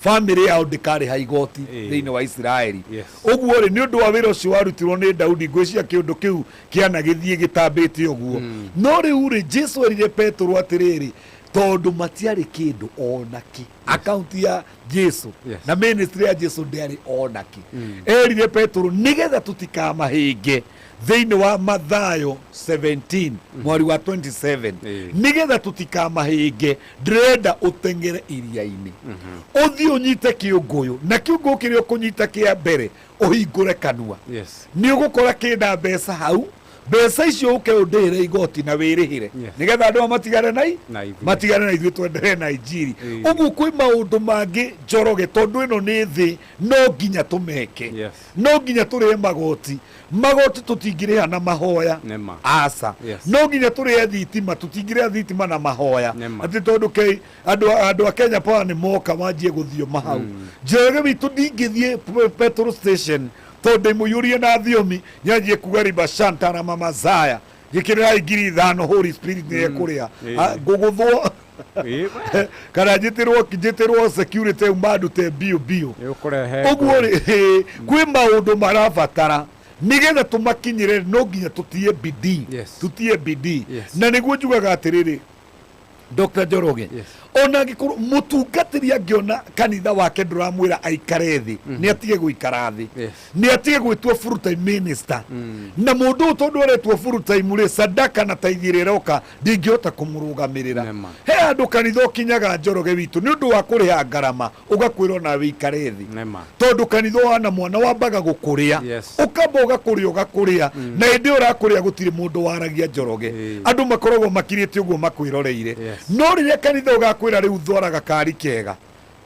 bamĩrĩ yao ndĩkarĩha igoti thĩinĩ wa Isiraeli. Yes. Ũguo rĩ, nĩ ũndũ wa wĩra ũcio warutirwo nĩ Daudi, ngwĩciria kĩũndũ kĩu kĩanagĩthiĩ gĩtambĩte ũguo. No rĩu rĩ, Jesu erire Petero atĩrĩrĩ, tondũ matiarĩ kĩndũ ona kĩ. Akaunti ya Jesu Yes. na ministry ya Jesu ndĩarĩ ona kĩ. Erire Petero nĩgetha tũtikamahĩnge thĩinĩ wa Mathayo 17 mwari wa 27, nĩgetha tũtikamahĩnge, ndĩrenda ũteng'ere iria-inĩ, ũthiĩ ũnyite kĩũngũyũ, na kĩũngũyũ kĩrĩa ũkũnyita kĩa mbere ũhingũre kanua. Yes. Nĩ ũgũkora kĩna mbeca hau, mbeca icio ũke ũndĩhĩre igoti na wĩrĩhĩre. Yes. Nĩgetha andũ aya matigane na i- Na ithuĩ. matigane na ithuĩ twenderee na injiri. Ũguo kwĩ maũndũ mangĩ Njoroge, tondũ ĩno nĩ thĩ, no nginya tũmeke. Yes. No nginya tũrĩhe magoti. Magoti tũtingĩrĩha na mahoya. Nĩma. Aca. Yes. No nginya tũrĩhe thitima, tũtingĩrĩha thitima na mahoya. Nĩma. Atĩ tondũ kei andũ andũ a Kenya Power nĩ moka manjie gũthioma hau. Njoroge witũ, ndingĩthiĩ petrol station tondũ ndĩmũiyũrie na thiomi, nyanjie kuga riba shanta na mama zaya, njĩkĩrĩrai 5,000, Holy Spirit nĩ ekũrĩa. Ah, ngũgũthwo kana njĩtĩrwo njĩtĩrwo security mandute biũ biũ. Ũkũrehe. Ũguo rĩ, ĩ, kwĩ maũndũ marabatara nĩgetha tũmakinyĩre, no nginya tũtie bidii. Yes. Tutie bidii. Yes. Na nĩguo njugaga atĩrĩrĩ, Dr. Njoroge, ona angĩkorwo mũtungatĩri angĩona kanitha wake ndũramwĩra aikare thĩ, nĩ atige gũikara thĩ. Yes. Nĩ atige gwĩtwo full time minister. Na mũndũ ũyũ tondũ aretwo full time rĩ, sadaka na taithi ĩrĩa ĩroka ndingĩhota kũmũrũgamĩrĩra. He handũ kanitha ũkinyaga, Njoroge witũ, nĩ ũndũ wa kũrĩha ngarama, ũgakwĩrwo nawe wĩikare thĩ. Nĩma. Tondũ kanitha wana mwana wambaga gũkũrĩa. Yes. Ũkamba ũgakũrĩa ũgakũrĩa, na hĩndĩ ĩyo ũrakũrĩa gũtirĩ mũndũ waragia, Njoroge. Andũ makoragwo makirĩte ũguo makwĩroreire. Yes. No rĩrĩa kanitha ũgakwĩra rĩu thwara gakari kega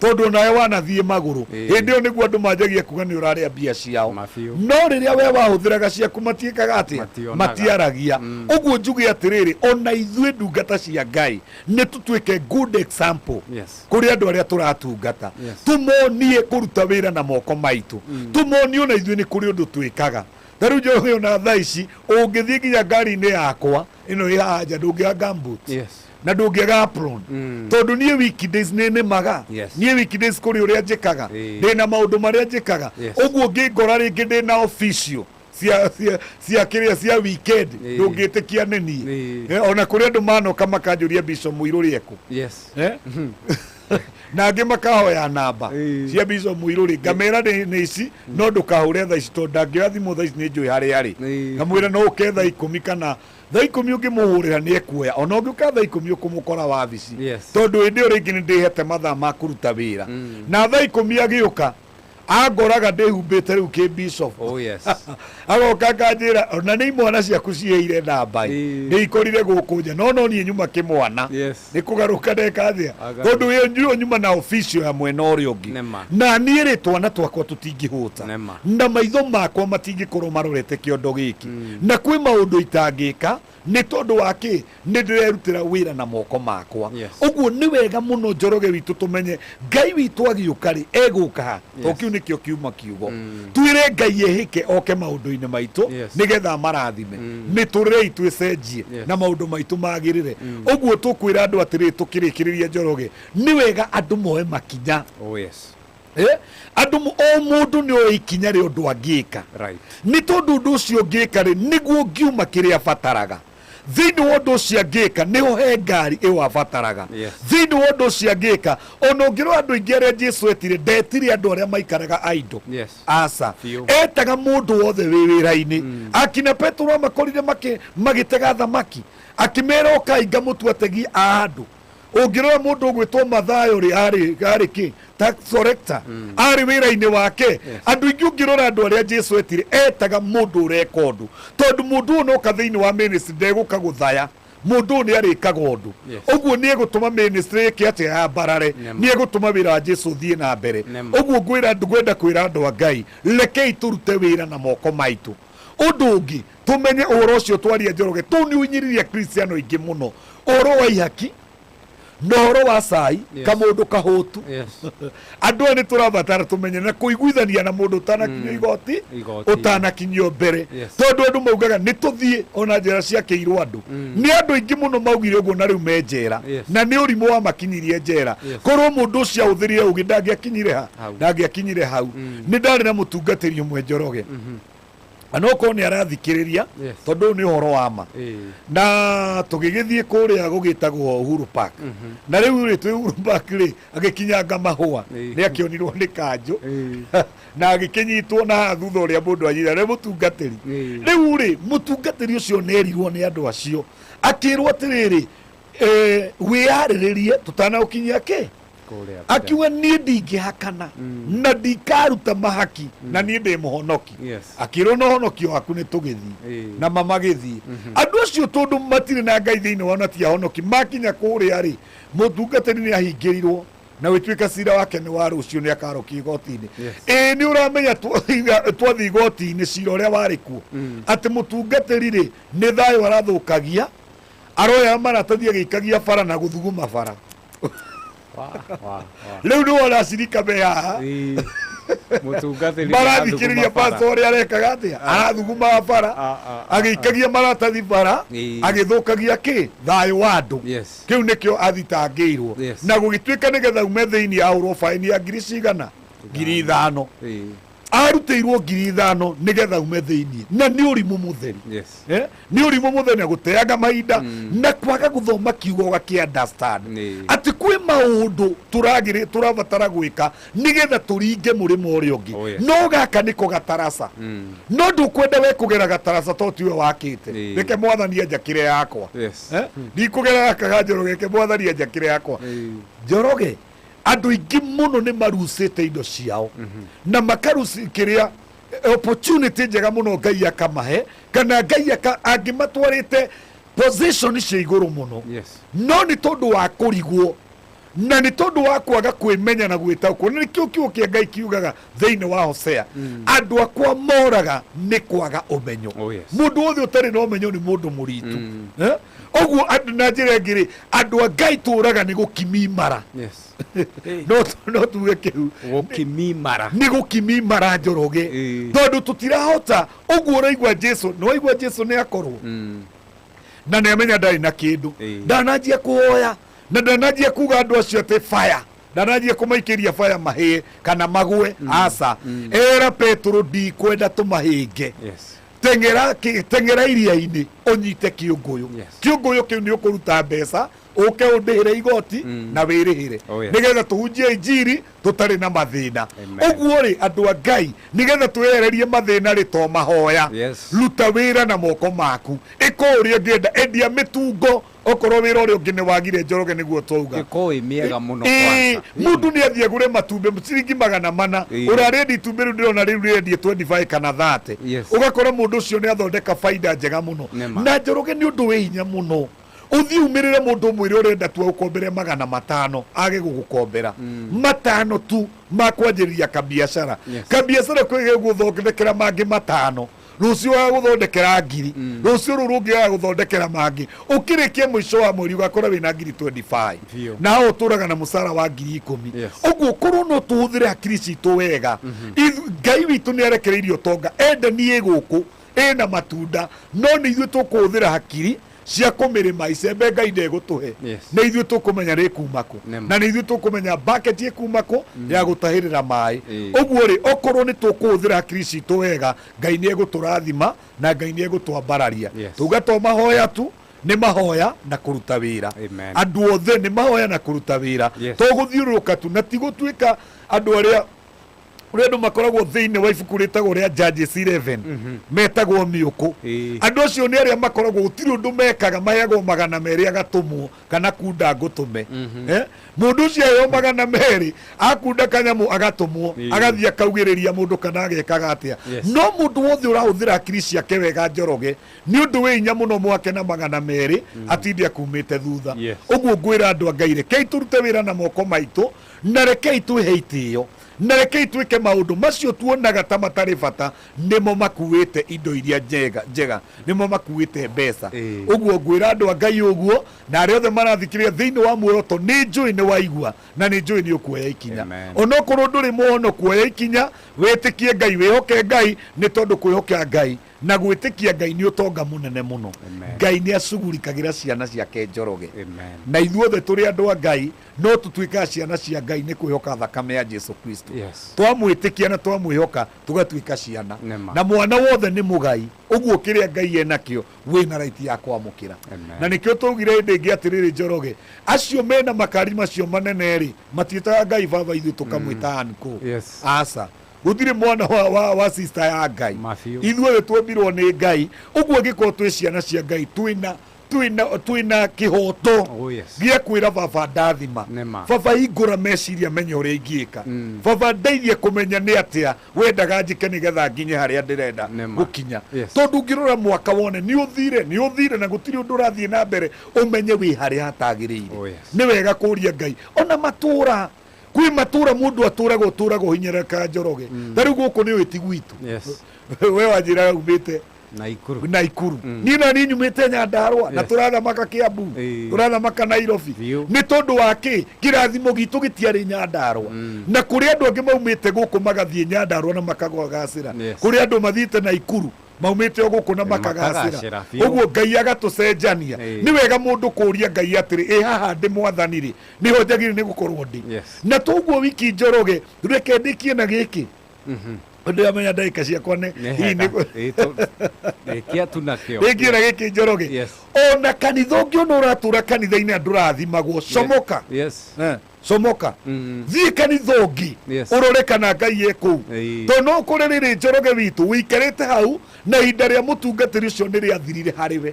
tondũ onawe wanathiĩ magũrũ, hĩndĩ ĩyo nĩguo andũ manjagia kuga nĩ ũrarĩa mbia ciao. No rĩrĩa we wahũthĩraga ciaku matiĩkaga atĩa? Mationaga. Matiaragia. Ũguo njuge atĩrĩrĩ, ona ithuĩ ndungata cia Ngai nĩ tũtuĩke good example Yes. kũrĩ andũ arĩa tũratungata. Yes. Tũmonie kũruta wĩra na moko maitũ, tũmonie ona ithuĩ nĩ kũrĩ ũndũ twĩkaga. Ta rĩu Njoroge, ona thaa ici ũngĩthiĩ nginya ngari-inĩ yakwa ĩno ĩ haha nja, ndũngĩaga gumboot Yes. na ndũngĩaga apron, tondũ niĩ weekdays nĩ nĩmaga. Yes. Niĩ weekdays kũrĩ ũrĩa njĩkaga, ndĩna maũndũ marĩa njĩkaga. Yes. Ũguo ngĩngora rĩngĩ ndĩna official cia cia cia kĩrĩa cia weekend, ndũngĩtĩkia nĩ niĩ. Ona kũrĩ andũ manoka makanjũria Bishop Mũirũrĩ ekũ. Yes. Eh? Na angĩ makahoya namba cia Bishop Mũirũrĩ, ngamera nĩ nĩ ici, no ndũkahũre thaa ici tondũ ndangĩoya thimũ thaa ici, nĩ njũĩ harĩa arĩ. Ngamwĩra no ũke thaa 10, kana thaa 10 ũngĩmũhũrĩra nĩ ekuoya, ona ũngĩũka thaa 10 ũkũmũkora wabici. Yes. Tondũ hĩndĩ ĩyo rĩngĩ nĩ ndĩhete mathaa ma kũruta wĩra, na thaa 10 agĩũka angoraga ndĩhumbĩte rĩu kĩ bishop. Oh yes. Agoka akanjĩra ona nĩ imwana ciaku ciheire namba ĩ, ndĩikorire gũkũ nja, no no niĩ nyuma kĩmwana. Yes. Nĩ kũgarũka ndeka atĩa? Agarũka. Tondũ ĩyo njuo nyuma na official ya mwena ũrĩa ũngĩ. Nĩma. Na niĩ rĩ, twana twakwa tũtingĩhũta Nĩma. na maitho makwa matingĩkorwo marorete kĩondo gĩkĩ, na kwĩ maũndũ itangĩka nĩ tondũ wa kĩ? Nĩ ndĩrerutĩra wĩra na moko makwa. Yes. Ũguo nĩ wega mũno, Njoroge witũ, tũmenye Ngai witũ agĩũka rĩ, egũka ha? Yes. To kĩu nĩkĩo kiuma kiugo twĩre Ngai ehĩke oke maũndũ-inĩ maitũ. Yes. Nĩgetha amarathime, mĩtũrĩre itũ ĩcenjie Yes. na maũndũ maitũ magĩrĩre. Ũguo tũkwĩra andũ atĩrĩrĩ, tũkĩrĩkĩrĩria, Njoroge, nĩ wega andũ moe makinya. Oh yes. Eh? Andũ o mũndũ nĩ oĩ ikinya rĩa ũndũ angĩka. Right. Nĩ tondũ ũndũ ũcio ũngĩka rĩ, nĩguo ngiuma kĩrĩa abataraga thĩinĩ wa ũndũ ũcio angĩka, nĩho he ngari ĩyo abataraga. Yes. Thĩinĩ wa ũndũ ũcio angĩka, ona ũngĩrora andũ aingĩ arĩa Jesu etire, ndetire andũ arĩa maikaraga idle. Yes. Aca. Biũ. Etaga mũndũ wothe wĩ wĩra-inĩ. Akina Petero amakorire magĩtega thamaki, akĩmera ũkai ngamũtua ategi a andũ. Ũngĩrora mũndũ ũgwĩtwo Mathayo rĩ, arĩ arĩ kĩ? Tax collector, arĩ wĩra-inĩ wake. Andũ aingĩ ũngĩrora andũ arĩa Jesu etire, etaga mũndũ ũreka ũndũ, tondũ mũndũ ũyũ noka thĩinĩ wa ministry ndegũka gũthaya, mũndũ ũyũ nĩ arĩkaga ũndũ. Yes. Ũguo nĩ egũtũma ministry ĩke atĩa? Yambarare. Nĩma. Nĩ egũtũma wĩra wa Jesu ũthiĩ na mbere. Nĩma. Ũguo ngwĩra ngwenda kwĩra andũ a Ngai, rekei tũrute wĩra na moko maitũ. Ũndũ ũngĩ tũmenye ũhoro ũcio twaria, Njoroge, tũu nĩ ũhinyĩrĩria Kristiano aingĩ mũno, ũhoro wa ihaki. Na ũhoro wa cai, Yes. kamũndũ kahũtu. Yes. Andũ aya nĩ tũrabatara tũmenye na kũiguithania na mũndũ ũtanakinyio igoti, Igoti. ũtanakinyio mbere. Yes. Tondũ andũ maugaga nĩ tũthiĩ ona njera ciakĩirwo andũ. Nĩ andũ aingĩ mũno maugire ũguo na rĩu me njera. Yes. Na nĩ ũrimũ wamakinyirie njera. Yes. Korwo mũndũ ũcio ahũthĩrire ũgĩ ndangĩakinyire ha? Hau. Ndangĩakinyire hau. Nĩ ndarĩ na mũtungatĩri ũmwe Njoroge. Na no korwo nĩ arathikĩrĩria Yes. tondũ ũyũ nĩ ũhoro wa ma. Ĩĩ. Na tũgĩgĩthiĩ kũrĩa gũgĩtagwo Uhuru Park. Na rĩu rĩ twĩ Uhuru Park rĩ agĩkinyanga mahũa nĩ akĩonirwo nĩ kanjũ na agĩkĩnyitwo na haha thutha ũrĩa mũndũ anyita nĩ mũtungatĩri. Rĩu rĩ mũtungatĩri ũcio nĩ erirwo nĩ andũ acio akĩrwo atĩrĩrĩ eh, wĩyarĩrĩrie tũtanaũkinyia kĩ Kũrĩa. Akiuga niĩ ndingĩhakana na ndikaruta mahaki na niĩ ndĩ mũhonoki. Yes. Akĩrwo na ũhonokio waku nĩ tũgĩthiĩ Ĩĩ. na mamagĩthiĩ andũ acio tondũ matirĩ na ngai thĩinĩ wao na ti ahonoki makinya kũrĩa rĩ mũtungatĩri nĩ ahingĩrirwo na gwĩtuĩka cira wake nĩ wa rũciũ nĩ akarokio igoti-inĩ. Yes. Ĩĩ nĩ ũramenya twathiĩ igoti-inĩ cira ũrĩa warĩ kuo atĩ mũtungatĩri rĩ nĩ thayũ arathũkagia aroya maratathi agĩikagia bara na gũthuguma bara. Wa, wa, wa. Rĩu nĩ wona acirika me haha Mũtungatĩri marathikĩrĩria arathuguma bara. pastor ũrĩa arekaga atĩa arathugumaga bara agĩikagia maratathi bara Ĩĩ. agĩthũkagia kĩ thayũ wa andũ. Yes. Kĩu nĩkĩo athitangĩirwo. Yes. Na gũgĩtuĩka nĩgetha ume thĩinĩ ahũrwo baini ya ngiri cigana 5,000. Ĩĩ. Arutĩirwo 5,000 nĩgetha ume thĩinĩ na nĩ ũrimũ mũtheri. Yes. Eh? Nĩ ũrimũ mũtheri na gũteanga mahinda na kwaga gũthoma kiugo ũgakĩ understand atĩ kwĩ maũndũ tũragĩrĩ tũrabatara gwĩka nĩgetha tũringe mũrĩmo ũrĩa ũngĩ. Oh, yes. No gaka nĩko gataraca no ndũkwenda we kũgera gataraca to tiwe wakĩte reke mwathani anjakĩre yakwa. Yes. Eh? Ndikũgera gaka ga Njoroge reke mwathani anjakĩre yakwa. Njoroge andũ aingĩ mũno nĩ marucĩte indo ciao na makaruci kĩrĩa opportunity njega mũno ngai akamahe kana ngai angĩmatwarĩte position cia igũrũ mũno. Yes. No nĩ tondũ wa kũrigwo na nĩ tondũ wa kwaga kwĩmenya na gwĩtaũkwo na nĩkĩo kiugo kĩa ngai kiugaga thĩinĩ wa Hosea andũ akwa moraga nĩ kwaga ũmenyo. Oh, yes. Mũndũ wothe ũtarĩ na ũmenyo nĩ mũndũ mũritu. Eh? Ũguo andũ na njĩra ĩngĩ rĩ andũ a ngai tũraga nĩ gũkimimara. Yes. No tuge kĩu Gũkimimara. Nĩ gũkimimara Njoroge tondũ tũtirahota ũguo ũraigua Jesu nĩ waigua Jesu nĩ akorwo na nĩ amenya ndarĩ na kĩndũ ndananjia kũhoya na ndananjia kuga andũ acio atĩ fire ndananjia kũmaikĩria fire mahĩe kana magwe aca era Petero ndikwenda tũmahĩnge. Yes. Teng'era teng'era iria-inĩ ũnyite kĩũngũyũ. Kĩũngũyũ kĩu nĩ ũkũruta mbeca ũke ũndĩhĩre igoti na wĩrĩhĩre. Oh, yes. Nĩgetha tũhunjie injiri tũtarĩ na mathĩna. Amen. Ũguo rĩ andũ a ngai nĩgetha twĩyehererie mathĩna rĩ to mahoya. Yes. Ruta wĩra na moko maku ĩka ũrĩa ũngĩenda endia mĩtungo okorwo wĩra ũrĩa ũngĩ nĩ wagire Njoroge nĩguo twauga. Ĩko ĩ mĩega mũno Ĩĩ, kwanza. mũndũ nĩ athiĩ agũre matumbĩ ciringi 400. Ĩĩ. Ũrarĩendia itumbĩ rĩu ndĩrona rĩu rĩendie 25 kana 30. Yes. Ũgakora mũndũ ũcio nĩ athondeka baida njega mũno. Nĩma. Na Njoroge nĩ ũndũ wĩ hinya mũno ũthiĩ umĩrĩre mũndũ ũmwĩre ũrenda tu agũkombere 500 age gũgũkombera 500 tu makwanjĩrĩria kabiacara. Yes. Kabiacara kwĩgũthondekera mangĩ 500 rũciũ agagũthondekera 1,000 rũciũ rũu rũngĩ agagũthondekera mangĩ ũkĩrĩkia mũico wa mweri ũgakora wĩna 25,000. Biũ. Na hau ũtũraga na mũcara wa 10,000. Yes. Ũguo korwo no tũhũthĩre hakiri citũ wega ngai witũ nĩ arekereirie ũtonga Edeni ĩ gũkũ ĩna matunda no nĩ ithuĩ tũkũhũthĩra hakiri cia kũmĩrĩma icembe ngai ndegũtũhe. Yes. Nĩ ithuĩ tũkũmenya rĩ kuma kũ Nĩma. na nĩ ithuĩ tũkũmenya bucket ĩkuma kũ ya gũtahĩrĩra maĩ. Ĩĩ. Ũguo rĩ okorwo nĩ tũkũhũthĩra hakiri citũ wega ngai nĩ egũtũrathima na ngai nĩ egũtwambararia. Yes. Tuga to mahoya tu nĩ mahoya na kũruta wĩra. Amen. Andũ othe nĩ mahoya na kũruta wĩra. Yes. To gũthiũrũrũka tu na ti gũtuĩka andũ arĩa ũrĩa andũ makoragwo thĩinĩ wa ibuku rĩtagwo rĩa Judges 11 metagwo mĩũkũ. Andũ acio nĩ arĩa makoragwo gũtirĩ ũndũ mekaga maheagwo 200 agatũmwo kana kunda ngũtũme. Eh? Mũndũ ũcio aheo 200 akunda kanyamũ agatũmwo agathiĩ akaugĩrĩria mũndũ kana agekaga atĩa. Yes. No mũndũ wothe ũrahũthĩra hakiri ciake wega Njoroge nĩ ũndũ wĩ hinya mũno mwake na 200 atinde akumĩte thutha. Yes. Ũguo ngwĩra andũ a Ngai rekei tũrute wĩra na moko maitũ Na rekei twĩhe itĩo, na rekei twĩke maũndũ macio tuonaga ta matarĩ bata, nĩmo makuĩte indo iria njega njega, nĩmo makuĩte mbeca. Ũguo ngwĩra andũ a Ngai ũguo, na arĩa othe marathikĩrĩria thĩinĩ wa muoroto, nĩ njũĩ nĩ waigua na nĩ njũĩ nĩ ũkuoya ikinya. Onokorwo ndũrĩ mũhonoku, oya ikinya, wĩtĩkie Ngai, wĩhoke Ngai, nĩ tondũ kwĩhoka Ngai na gwĩtĩkia Ngai nĩ ũtonga mũnene mũno. Ngai nĩ acugurikagĩra ciana ciake, Njoroge. Na ithuothe tũrĩ andũ a Ngai, no tũtuĩkaga ciana cia Ngai nĩ kwĩhoka thakame ya Jesu Kristo. Twamwĩtĩkia na twamwĩhoka, tũgatuĩka ciana. Nĩma. Na mwana wothe nĩ mũgai. Ũguo kĩrĩa Ngai enakĩo, wĩna right ya kwamũkĩra. Na nĩkĩo twaugire hĩndĩ ĩngĩ atĩrĩrĩ, Njoroge, acio mena makari macio manene rĩ, matiĩtaga Ngai baba, ithuĩ tũkamwĩta uncle. Aca, gũtirĩ mwana wa sister ya Ngai. Ithuothe tuombirwo nĩ Ngai. Ũguo angĩkorwo twĩ ciana cia Ngai, twĩna kĩhoto Oh, yes. gĩa kwĩra baba ndathima, Nĩma. baba hingũra meciria menye ũrĩa ingĩka, baba ndeithie kũmenya nĩ atĩa wendaga njĩke nĩgetha nginye harĩa ndĩrenda Nĩma. gũkinya. Yes. Tondũ ũngĩrora mwaka wone nĩ ũthire, nĩ ũthire na gũtirĩ ũndũ ũrathiĩ na mbere, ũmenye wĩ harĩa hatagĩrĩire. Oh, yes. Nĩ wega kũria Ngai. Ona matũra, kwĩ matũra mũndũ atũraga ũtũraga ũhinyĩrĩrĩkaga, Njoroge. Ta rĩu gũkũ nĩ ũĩ ti gwitũ. We wanjĩraga umĩte Naikuru. Naikuru. Niĩ na niĩ nyumĩte Nyandarũa na tũrathamaka Kiambu, tũrathamaka Nairobi. Nĩ tondũ wa kĩ? Kĩrathimo gitũ gĩtiarĩ Nyandarũa. Na kũrĩ andũ angĩ maumĩte gũkũ magathiĩ Nyandarũa na makagacĩra. Kũrĩ andũ mathiĩte Naikuru maumĩte o gũkũ na makagacĩra. Makagacĩra biũ. Ũguo Ngai agatũcenjania. Nĩ wega mũndũ kũria Ngai atĩrĩ, ĩ haha ndĩ mwathani rĩ, nĩho njagĩrĩire nĩ gũkorwo ndĩ? Na toguo wiki, Njoroge, reke ndĩkie na gĩkĩ, ũndũ amenya ndagĩka ciakwa nĩ Nĩ hihi hega. Rĩkia tu nakĩo. Rĩngĩ na gĩkĩ, Njoroge. Ona kanitha ũngĩ, ona ũratũra kanitha-inĩ andũ ũrathimagwo, comoka. Comoka, thiĩ kanitha ũngĩ, ũrore kana Ngai e kũu. Tondũ no ũkore rĩrĩ, Njoroge witũ, ũikarĩte hau na ihinda rĩa mũtungatĩri ũcio nĩ rĩathirire harĩ we.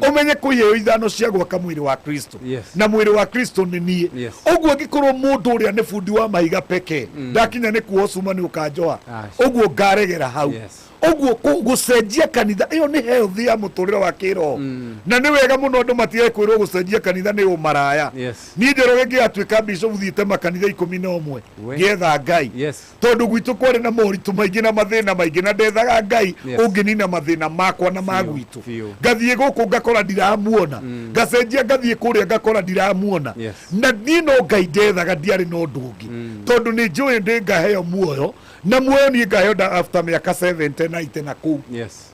Ũmenye kwĩ iheo ithano cia gwaka mwĩrĩ wa Kristo, na mwĩrĩ wa Kristo nĩ niĩ. Ũguo angĩkorwo mũndũ ũrĩa nĩ bundi wa mahiga peke, ndakinya nĩ kuoha cuma nĩ ũkanjoha. Ũguo ngaregera hau. Ũguo gũcenjia kanitha ĩyo nĩ health ya mũtũrĩre wa kĩroho, na nĩ wega mũno andũ matige kwĩrwo gũcenjia kanitha nĩ ũmaraya. Niĩ Njoroge ngĩgatuĩka bishop, thiĩte makanitha 11 ngĩetha Ngai, tondũ gwitũ kwarĩ na moritũ maingĩ na mathĩna maingĩ, na ndethaga Ngai ũngĩnina mathĩna makwa na ma gwitũ. Ngathiĩ gũkũ ngakora ndiramuona, ngacenjia ngathiĩ kũrĩa ngakora ndiramuona. Na niĩ no Ngai ndethaga, ndiarĩ na ũndũ ũngĩ, tondũ nĩ njũĩ ndĩ ngaheo muoyo, na muoyo niĩ ngaheo after mĩaka 70 90 na kũu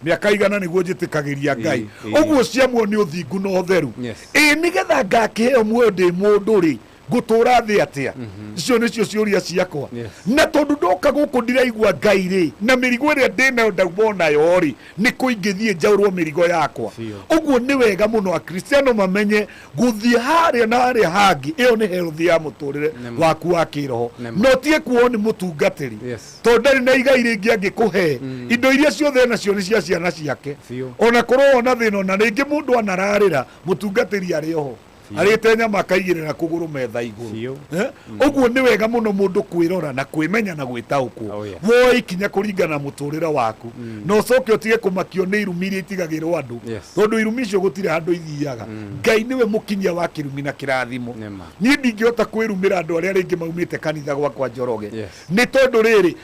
mĩaka 100 nĩguo njĩtĩkagĩria Ngai. Ũguo cia muoyo nĩ ũthingu na ũtheru. Ĩ nĩgetha ngakĩheo muoyo ndĩ mũndũ rĩ, ngũtũra thĩ atĩa? Icio nĩcio ciũria ciakwa. Na tondũ ndoka gũkũ ndiraigua Ngai rĩ, na mĩrigo ĩrĩa ndĩnayo ndauma onayo rĩ, nĩ kũ ingĩthiĩ njaũrwo mĩrigo yakwa? Ũguo nĩ wega mũno Akristiano mamenye gũthiĩ harĩa na harĩa hangĩ, ĩyo nĩ health ya mũtũrĩre waku wa kĩroho. No tie kuo nĩ mũtungatĩri, tondũ ndarĩ na igai rĩngĩ angĩkũhe. Indo iria ciothe nacio nĩ cia ciana ciake. Ona korwo wona thĩna, ona rĩngĩ mũndũ anararĩra, mũtungatĩri arĩ oho arĩte nyama akaigĩrĩra kũgũrũ metha igũrũ. Eh? Ũguo nĩ wega mũno mũndũ kwĩrora na kwĩmenya na gwĩtaũkwo. Woe ikinya kũringana na mũtũrĩre waku, na ũcoke ũtige kũmakio nĩ irumi iria itigagĩrwo andũ, tondũ irumi icio gũtirĩ handũ ithiaga. Ngai nĩwe mũkinyia wa kĩrumi na kĩrathimo. Niĩ ndingĩhota kwĩrumĩra andũ arĩa rĩngĩ maumĩte kanitha gwakwa, Njoroge, nĩ tondũ rĩrĩ,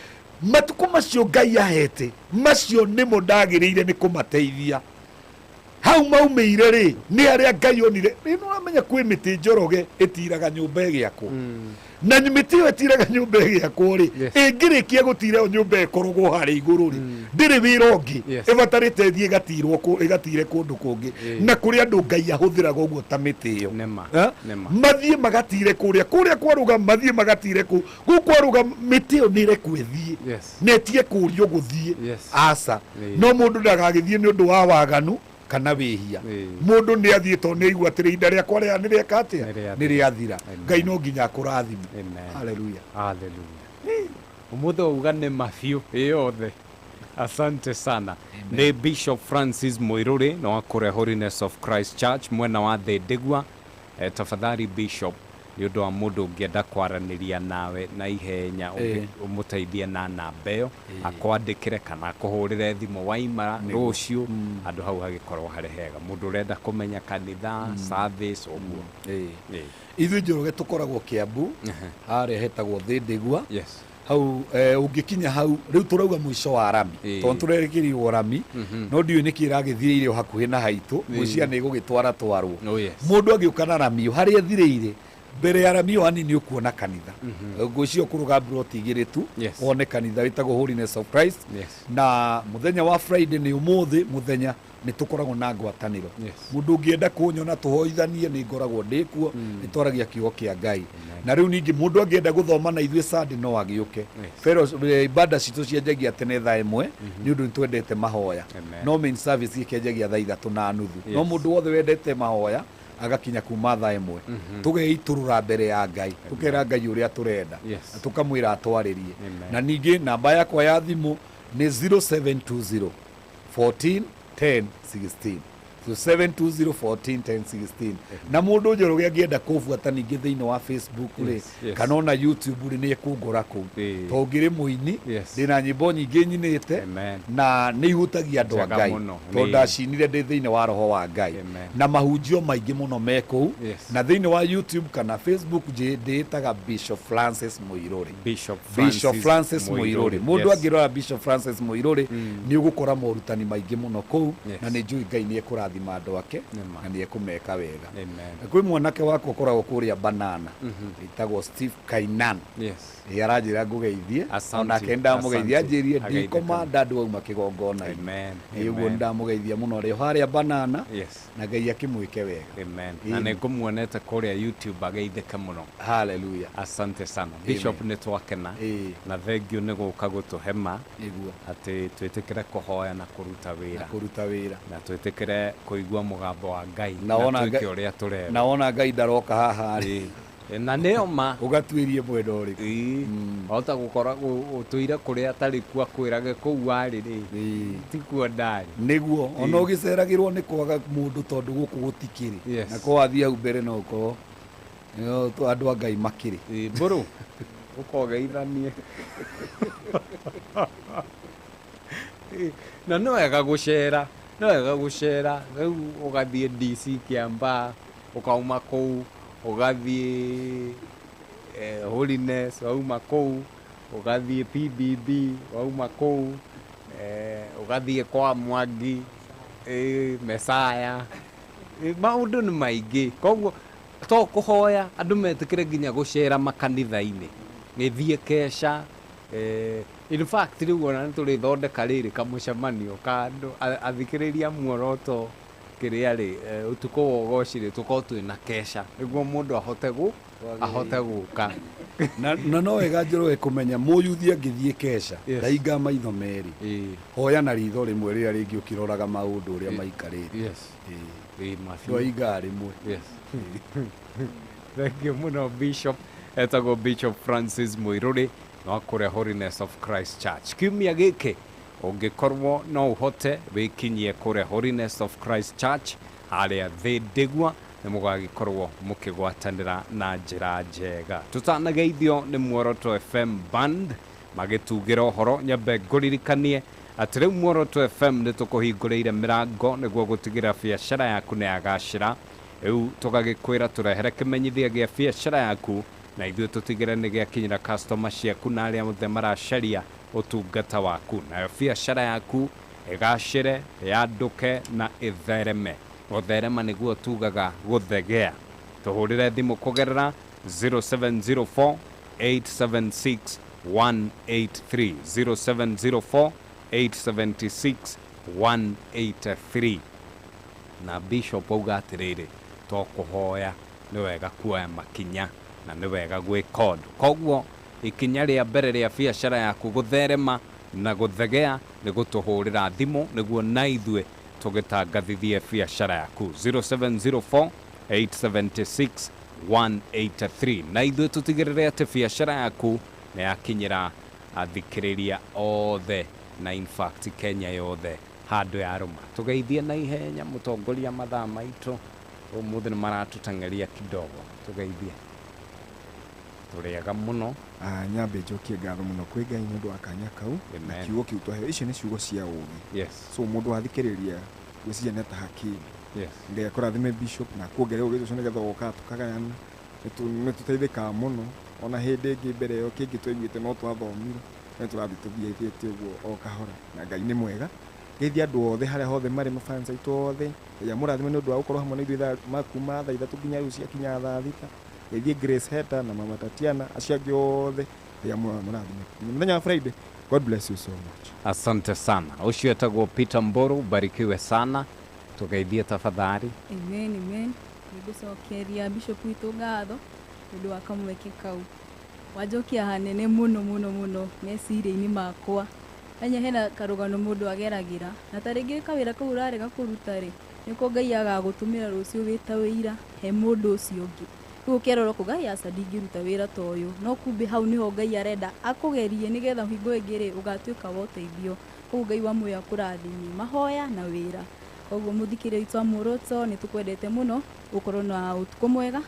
matukũ macio Ngai ahete macio nĩmo ndagĩrĩire nĩ kũmateithia. Hau maumĩire rĩ, nĩ harĩa Ngai onire. Nĩ ũramenya kwĩ mĩtĩ, Njoroge, ĩtiraga nyũmba ĩgĩakwo, na mĩtĩ ĩyo ĩtiraga nyũmba ĩgĩakwo rĩ, ĩngĩrĩkia gũtira ĩyo nyũmba ĩkorogwo harĩa igũrũ rĩ, ndĩrĩ wĩra ũngĩ ĩbatarĩte ĩthiĩ ĩgatirwo ĩgatire kũndũ kũngĩ. Na kũrĩ andũ Ngai ahũthĩraga ũguo ta mĩtĩ ĩyo. Eh? Mathiĩ magatire kũrĩa kũrĩa kwaruga, mathiĩ magatire kũu kũu kwaruga, mĩtĩ ĩyo nĩ ĩrekwo ĩthiĩ na ĩtige kũũrio gũthiĩ. Aca, no mũndũ ndagagĩthiĩ nĩ ũndũ wa waganu kana wĩhia. Mũndũ nĩ athiĩ tondũ nĩ aigua atĩrĩ, ihinda rĩakwa rĩa nĩ rĩeka atĩa, nĩ rĩathira. Ngai no nginya akũrathime. Haleluya. Haleluya. Ũmũthĩ wauga nĩ mabiũ ĩ yothe. Asante sana. Nĩ Bishop Francis Mũirũrĩ na wa kũrĩa Holiness of Christ Church mwena wa Thĩndĩgua. Tafadhali Bishop, Nĩ ũndũ wa mũndũ ũngĩenda kwaranĩria nawe na ihenya, ũmũteithie na namba ĩyo, akwandĩkĩre kana akũhũrĩre thimũ waima rũciũ, handũ hau hagĩkorwo harĩ hega, mũndũ ũrenda kũmenya kanitha, service, ũguo. Ithuĩ Njoroge tũkoragwo Kiambu, harĩa hetagwo Thĩndĩgua. Hau ũngĩkinya hau rĩu tũrauga mũico wa rami, tondũ tũrerekerirwo rami, no ndiũĩ nĩkĩ ĩragĩthirĩire o hakuhĩ na haitũ, ngwĩciria nĩ ĩgũgĩtwara twarwo. Mũndũ angĩũka na rami harĩa ĩthirĩire, mbere ya rami ĩyo hanini ũkuona kanitha. Ngwĩciria ũkũrũga mburoti igĩrĩ tu, wone kanitha wĩtagwo Holiness of Christ. Na mũthenya wa Friday, nĩ ũmũthĩ mũthenya, nĩ tũkoragwo na ngwatanĩro. Mũndũ ũngĩenda kũnyona tũhoithanie, nĩ ngoragwo ndĩ kuo, nĩ twaragia kiugo kĩa Ngai. Na rĩu ningĩ mũndũ angĩenda gũthoma na ithuĩ Sunday, no agĩũke. Ibada citũ cianjagia tene thaa 1, nĩ ũndũ nĩ twendete mahoya. No main service gĩkĩanjagia thaa 3:30. No mũndũ wothe wendete mahoya agakinya kuma thaa 1, tũgeitũrũra mbere ya Ngai, tũkera Ngai ũrĩa tũrenda, na tũkamwĩra atwarĩrie. Na ningĩ namba yakwa ya thimũ nĩ 0720 14 10 16, 0720 14 10 16. Na mũndũ Njoroge angĩenda kũbuata ningĩ thĩinĩ wa Facebook rĩ, kana ona YouTube rĩ, nĩ ekũngora kũu, tondũ ngĩrĩ mũini, ndĩna nyĩmbo nyingĩ nyinĩte na nĩ ihutagia andũ a Njega Ngai, mũno. tondũ ndacinire ndĩ thĩinĩ wa roho wa Ngai. Na mahunjio maingĩ mũno me kũu. Na thĩinĩ wa YouTube kana Facebook ndĩĩtaga Bishop Francis Mũirũrĩ. Bishop Bishop Francis Mũirũrĩ. Mũndũ angĩrora Bishop Francis Mũirũrĩ, nĩ ũgũkora morutani maingĩ mũno kũu. Na nĩ njũĩ Ngai nĩ ekũrathima andũ ake na nĩ ekũmeka wega. Na kwĩ mwanake wakwa ũkoragwo kũrĩa Banana, ĩtagwo Steve Kainan. Ĩ, aranjĩra ngũgeithie. Asante, Onake ndamũgeithia. Asante. Anjĩrie Ageithĩka. ndikoma ndandũ auma kĩgongona-inĩ. Ĩ, ũguo Amen. ndamũgeithia mũno arĩ o harĩa Banana. Na Ngai akĩmwĩke wega. Amen. Na nĩ ngũmuonete kũrĩa YouTube, ageithĩke mũno. Hallelujah. Asante sana Bishop, nĩ twakena na thengiũ nĩ gũka gũtũhema atĩ twĩtĩkĩre kũhoya na kũruta wĩra. Na kũruta wĩra. Na twĩtĩkĩre kũigua mũgambo wa Ngai Na na wona twĩke Ngai- ũrĩa tũrerwo. Na wona Ngai ndaroka haha rĩ, Na nĩyo ma ũgatuĩrie mwena ũrĩkũ. Wahota gũkora ũtũire kũrĩa atarĩ kuo, akwĩrage kũu warĩ rĩ, tikuo ndarĩ. Nĩguo ona ũgĩceragĩrwo nĩ kwaga mũndũ, tondũ gũkũ gũtikĩrĩ. Na ko wathiĩ hau mbere no ũkorwo no, andũ a Ngai makĩrĩ. Mbũrũ ũkogeithanie. Na nĩ wega gũcera, nĩ wega gũcera. Rĩu ũgathiĩ DC Kiambaa, ũkauma kũu ũgathiĩ Holiness, wauma kũu ũgathiĩ PBB, wauma kũu ũgathiĩ kwa Mwangi, Mesaya. Maũndũ nĩ maingĩ, koguo to kũhoya andũ metĩkĩre nginya gũcera makanitha-inĩ, gĩthiĩ keca. In fact, rĩu ona nĩ tũrĩthondeka rĩrĩ kamũcemanio ka andũ athikĩrĩria muoroto kĩrĩa rĩ, ũtukũ wa ũgoci rĩ, tũkorwo twĩna keca nĩguo mũndũ ahote gũka. Na no wega Njoroge kũmenya mũyuthi angĩthiĩ keca, ndahinga maitho merĩ, hoya na ritho rĩmwe, rĩrĩa rĩngĩ ũkĩroraga maũndũ ũrĩa maikarĩte. Mabiũ. Ndwahingaga rĩmwe. Yes. Thank you mũno Bishop. Etagwo Bishop Francis Mũirũrĩ no kũrĩa Holiness of Christ Church. Kiumia gĩkĩ ũngĩkorwo no ũhote wĩkinyie kũrĩa Holiness of Christ Church harĩa Thĩndĩgua, nĩ mũgagĩkorwo mũkĩgwatanĩra na njĩra njega. Tũtanageithio nĩ Muoroto FM Band magĩtugĩra ũhoro, nyambe ngũririkanie atĩ rĩu Muoroto FM nĩ tũkũhingũrĩire mĩrango nĩguo gũtigĩrĩra biacara yaku nĩ yagacĩra. Rĩu tũgagĩkwĩra tũrehere kĩmenyithia gĩa biacara yaku, na ithuĩ tũtigĩre nĩ gĩakinyĩra customer ciaku na arĩa othe maracaria ũtungata waku, nayo biacara yaku ĩgacĩre, yandũke na ĩthereme. Gũtherema nĩguo tugaga gũthegea. Tũhũrĩre thimũ kũgerera 0704 876 183, 0704 876 183. Na Bishop auga atĩrĩrĩ, to kũhoya, nĩ wega kuoya makinya na nĩ wega gwĩka ũndũ. Koguo ikinya rĩa mbere rĩa biacara yaku gũtherema na gũthegea nĩ gũtũhũrĩra thimũ nĩguo na ithuĩ tũgĩtangathithie biacara yaku, 0704 876 183, na ithuĩ tũtigĩrĩre atĩ biacara yaku nĩ yakinyĩra athikĩrĩria othe na in fact Kenya yothe handũ yarũma. Tũgeithie na ihenya mũtongoria, mathaa maitũ ũmũthĩ nĩ maratũteng'eria kidogo. Tũgeithie. Tũrĩega mũno. Nyambe njokie ngatho mũno kwĩ Ngai nĩ ũndũ wa kanya kau na Amen. kiugo kĩu twaheo. Icio nĩ ciugo cia ũũgĩ. Yes. So mũndũ athikĩrĩria ngwĩciria nĩ ataha kĩndũ. Yes. Ngai akũrathime Bishop na akuongerere ũũgĩ ũcio nĩgetha ũgokaga tũkagayana. Nĩ tũteithĩkaga mũno ona hĩndĩ ĩngĩ mbere ĩyo kĩngĩ twaiguĩte no twathomire no tũrathiĩ tũthiĩte ũguo o kahora na Ngai nĩ mwega. Ngeithia andũ othe harĩa hothe marĩ mafans aitũ othe. Ngai amũrathime nĩ ũndũ wa gũkorwo hamwe na ithuĩ thaa ma kuma thaa 3 nginya rĩu ciakinya thaa 6. Ngeithie Grace Heta na Mama Tatiana acio angĩ othe. Ngai amũrathime. Nginya mũthenya wa Friday. God bless you so much. Asante sana. Ũcio etagwo Peter Mburu, barikiwe sana. Tũgeithie tafadhali. Amen, amen. Nĩngũcokeria Bishop witũ ngatho nĩ ũndũ wa kamweke kau. Wanjokia hanene mũno mũno mũno meciria-inĩ makwa. Menya hena karũgano mũndũ ageragĩra na ta rĩngĩ kawĩra kau ũrarega kũruta rĩ, nĩko Ngai agagũtũmĩra rũciũ wĩ ta wĩira he mũndũ ũcio ũngĩ. Rĩu ũkerora ũkauga ai aca ndingĩruta wĩra ta ũyũ, no kumbe hau nĩho Ngai arenda akũgerie nĩgetha hingo ĩngĩ rĩ ũgatuĩka wa ũteithio. Koguo Ngai wa muoyo akũrathime mahoya na wĩra. Koguo mũthikĩrĩria witũ wa Muoroto nĩ tũkwendete mũno, ũkorwo na ũtukũ mwega,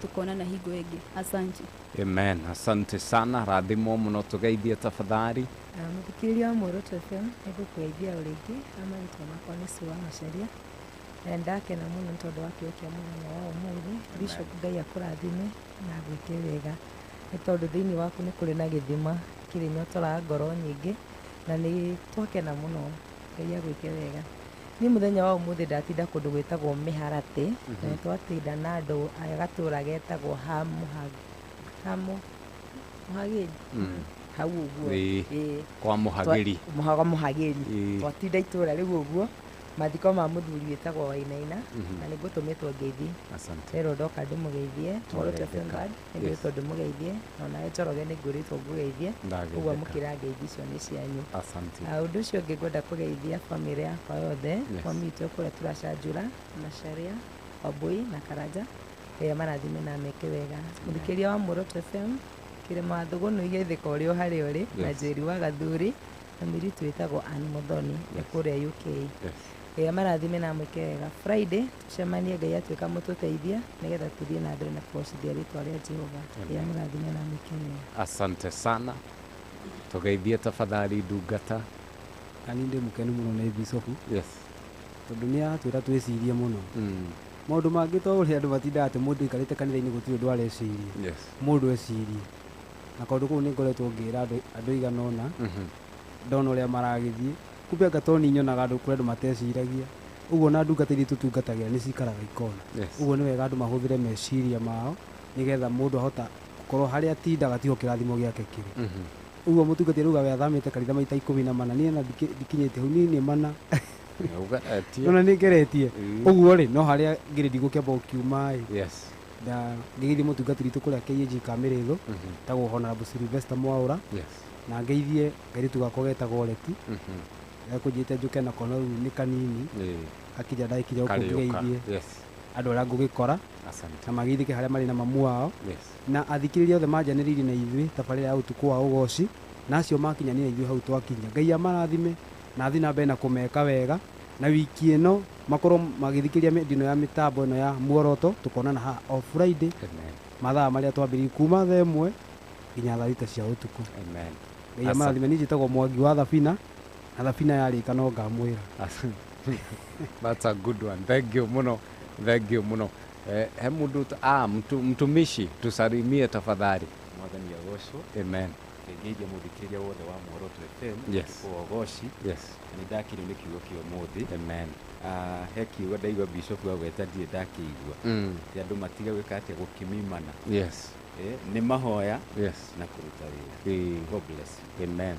tũkonana hingo ĩngĩ. Asante. Amen. Asante sana. Rathimwo mũno, tũgeithie tafadhali. Mũthikĩrĩria wa Muoroto FM, nĩ ngũkũgeithia o rĩngĩ. Marĩtwa makwa nĩ Sue wa Macharia. Na nĩndakena mũno nĩ tondũ wa kĩo kĩa mũthenya wa ũmũthĩ. Bishop Ngai akũrathime na agwĩke wega. Nĩ tondũ thĩinĩ waku nĩ kũrĩ na gĩthima kĩrĩ nyotoraga ngoro nyingĩ na nĩ twakena mũno. Ngai agwĩke wega. Niĩ mũthenya wa ũmũthĩ ndatinda kũndũ gwĩtagwo Mĩharatĩ, na nĩ twatinda na andũ a gatũra getagwo Hamu Mũhagĩri. Hau ũguo. Ĩĩ. Kwa Mũhagĩri. Kwa Mũhagĩri. Twatinda itũra rĩu ũguo, mathiko ma mũthuri wĩtagwo Wainaina, na nĩ ngũtũmĩtwo ngeithi. Asante. Rĩrũ ndoka ndĩmũgeithie, Muoroto Twageithĩka. FM Band, nĩ ngwĩrĩtwo ndĩmũgeithie, na onawe Njoroge nĩ ngwĩrĩtwo ngũgeithie. Ndageithĩka. Ũguo amũkĩra ngeithi icio nĩ cianyu. Asante. Ũndũ ũcio ũngĩ ngwenda kũgeithia bamĩrĩ yakwa yothe, Yes. mami witũ kũrĩa Tũracanjũra, Macharia, Wambui na Karanja. Ngai amarathime na ameke wega. Mũthikĩrĩria wa Muoroto FM, Kĩrĩma Thũgũnũ igethĩka ũrĩ o harĩa ũrĩ, na Yes. Njeri wa Gathuri, na mũirĩtu wĩtagwo Ann Muthoni, Yes. kũrĩa UK. Yes. Ngai amarathime na amwĩke wega. Friday tũcemanie, Ngai atuĩka mũtũteithia nĩgetha tũthiĩ na mbere na kũgocithia rĩtwa rĩa Jehova. Ngai Amen. amũrathime na amwĩke wega. Asante sana. Tũgeithie tafadhali ndungata. Na niĩ ndĩ mũkenu mũno nĩ Bishop. Yes. Tondũ nĩ aratwĩra twĩcirie mũno. Maũndũ mangĩ to ũrĩa andũ matindaga atĩ mũndũ aikarĩte kanitha-inĩ gũtirĩ ũndũ areciria. Yes. Mũndũ ecirie. Na kaũndũ kau nĩ ngoretwo ngĩra andũ aigana ũna. Ndona ũrĩa maragĩthiĩ. Kumbe anga to niĩ nyonaga andũ kũrĩ andũ mateciragia. Ũguo na ndungata iria tũtungatagĩra nĩ cikaraga ikona. Yes. Ũguo nĩ wega andũ mahũthĩre meciria mao nĩgetha mũndũ ahota gũkorwo harĩa atindaga tiho kĩrathimo gĩake kĩrĩ. Ũguo mũtungatĩri auga we athamĩte kanitha maita 14, niĩ ona ndikinyĩte hau, niĩ nĩ mana. Nĩũgeretie. Nona nĩ ngeretie. Ũguo rĩ, no harĩa ngĩrĩ ndigũkĩamba gũkiuma ĩ. Yes. Na ngĩgeithie mũtungatĩri witũ kũrĩa KAG Kamĩrĩthũ, etagwo Honorable Sylvester Mwaũra. Yes. Na ngeithie kairĩtu gakwa getagwo Leti. Gekũnjĩte njũke nako no rĩu nĩ kanini. Gakinya ndagĩkinya gũkũ Karĩũka. ngĩgeithie. Yes. Andũ arĩa ngũgĩkora. Asante. Na mageithĩke harĩa marĩ na mamu wao. Yes. Na athikĩrĩria othe manjanĩrĩirie na ithuĩ tabarĩra ya ũtukũ wa ũgoci, na acio makinyanĩire na ithuĩ hau twakinya. Ngai amarathime na athiĩ na mbere na kũmeka wega, na wiki ĩno makorwo magĩthikĩrĩria mĩndino ya mĩtambo ĩno ya Muoroto. Tũkonana haha o Friday. Amen. Mathaa marĩa twambĩrĩirie kuma thaa 1 nginya thaa 6 cia ũtukũ. Amen. Ngai amarathime. Niĩ njĩtagwo Mwangi wa Thabina, na Thabina yarĩka no ngamwĩra. That's a good one. Thank you mũno. Thank you mũno. He mũndũ mtumishi tusalimie tafadhali. Mwathani agocwo. Amen. Ngeithia mũthikĩrĩria wothe wa Muoroto FM. Yes. Ũtukũ wa ũgoci. Yes. Na nĩ ndakenio nĩ kiugo kĩa ũmũthĩ. Amen. He kiugo ndaigua Bishop agweta ndirĩ ndakĩigua. Atĩ andũ matige gwĩka atĩa, gũkĩmimana. Yes. Nĩ mahoya Yes. na kũruta wĩra. God bless you. Amen.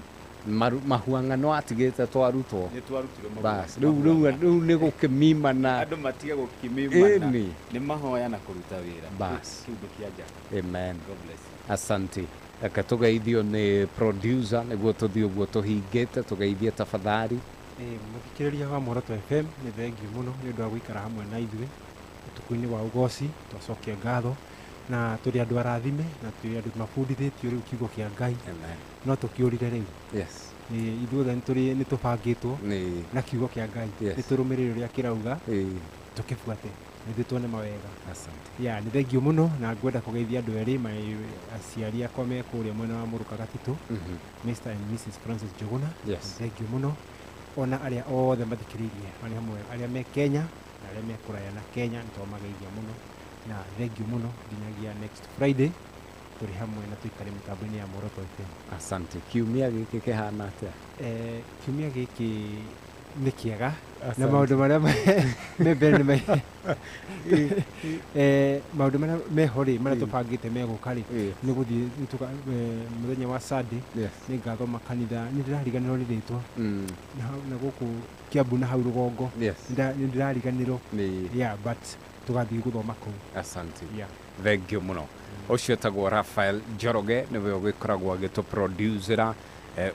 Mahuang'ano atigĩte twarutwo. Nĩ twarutirwo Bas, mahuang'ano. rĩu nĩ gũkĩmimana. Andũ matige gũkĩmimana. Ĩni. Nĩ mahoya na kũruta wĩra. Bas. Kĩu nĩ kĩa njata. Amen. God bless you. Asante. Reke tũgeithio nĩ producer nĩguo tũthiĩ ũguo tũhingĩte, tũgeithie tafadhali. Mũthikĩrĩria wa Muoroto FM, nĩ thengiũ mũno nĩ ũndũ wa gũikara hamwe na ithuĩ ũtukũ-inĩ wa ũgoci. Twacokia ngatho na tũrĩ andũ arathime na tũrĩ andũ mabundithĩtio rĩu kiugo kĩa Ngai. Amen. No tũkĩũrire rĩu. Yes. Ithuothe nĩ tũbangĩtwo Nĩ. na kiugo kĩa Ngai. Yes. Nĩ tũrũmĩrĩre ũrĩa kĩrauga. Ĩĩ. Tũkĩbuate. Nĩ tuone mawega. Asante. Ya, nĩ thengio mũno na ngwenda kũgeithia andũ erĩ aciari akwa me kũrĩa mwena wa Mũrũka Gatitũ, Mr and Mrs Francis Njũgũna. Nĩ thengio mũno ona arĩa othe mathikĩrĩirie marĩ hamwe, arĩa me Kenya na arĩa me kũraya na Kenya, nĩ twamageithia mũno na thengio mũno nginyagia next Friday tũrĩ hamwe na tũikare mĩtambo-inĩ ya Muoroto FM. Asante. Kiumia gĩkĩ kĩhana atĩa? Kiumia gĩkĩ nĩ kĩega na Asante. maũndũ marĩa me mbere nĩ maũndũ marĩa meho rĩ, marĩa tũbangĩte megũka rĩ, nĩ gũthiĩ mũthenya wa Sunday nĩ ngathoma kanitha, nĩ ndĩrariganĩrwo nĩ rĩtwa na gũkũ Kiambu na hau rũgongo. Nĩ ndĩrariganĩrwo. Yeah, but tũgathiĩ gũthoma kũu. Asante. Yeah. Thank you mũno. Ũcio etagwo Raphael Njoroge, nĩwe ũgĩkoragwo agĩtũproducera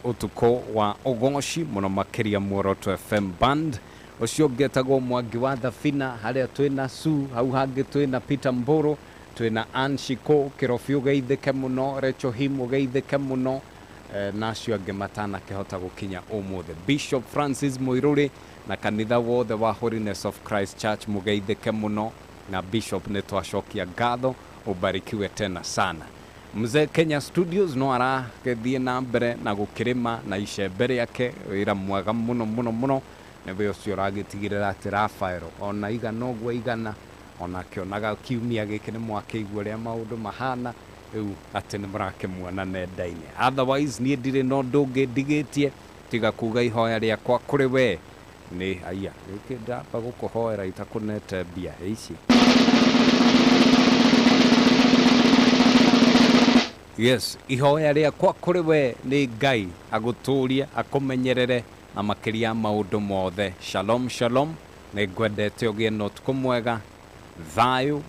ũtukũ wa ũgoci mũno makĩria Muoroto FM band. Ũcio ũngĩ etagwo Mwangi wa Thabina, harĩa twĩna Sue, hau hangĩ twĩna Peter Mburu, twĩna Ann Shiko, Kĩrobi ũgeithĩke mũno, Rachel Him ũgeithĩke mũno, na acio angĩ matanakĩhota gũkinya ũmũthĩ. Bishop Francis Mũirũrĩ na kanitha wothe wa Holiness of Christ Church mũgeithĩke mũno, na Bishop nĩ twacokia ngatho, ũbarikiwe tena sana. Mzee Kenya Studios no aragĩthiĩ na mbere na gũkĩrĩma na icembe rĩake, wĩra mwega mũno mũno mũno, nĩwe ũcio ũragĩtigĩrĩra atĩ Raphael ona igana ũguo igana, ona akĩonaga kiumia gĩkĩ nĩ mwakĩigua ũrĩa maũndũ mahana rĩu atĩ nĩ mũrakĩmuona nenda-inĩ. Otherwise niĩ ndirĩ na ũndũ ũngĩ ndigĩtie tiga kuga ihoya rĩakwa kũrĩ we nĩ aya gĩkĩ ndamba gũkũhoera itakũnete mbia ici. Yes, ihoya rĩakwa kũrĩ we nĩ Ngai agũtũrie, akũmenyerere na makĩria maũndũ mothe. Shalom shalom, nĩ ngwendete ũgĩe na ũtukũ mwega. Thayũ,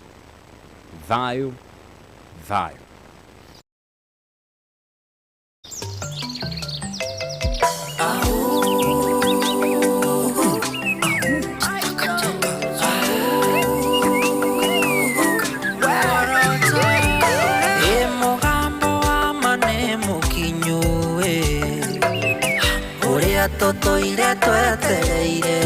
thayũ, thayũ. Tũtũire twetereire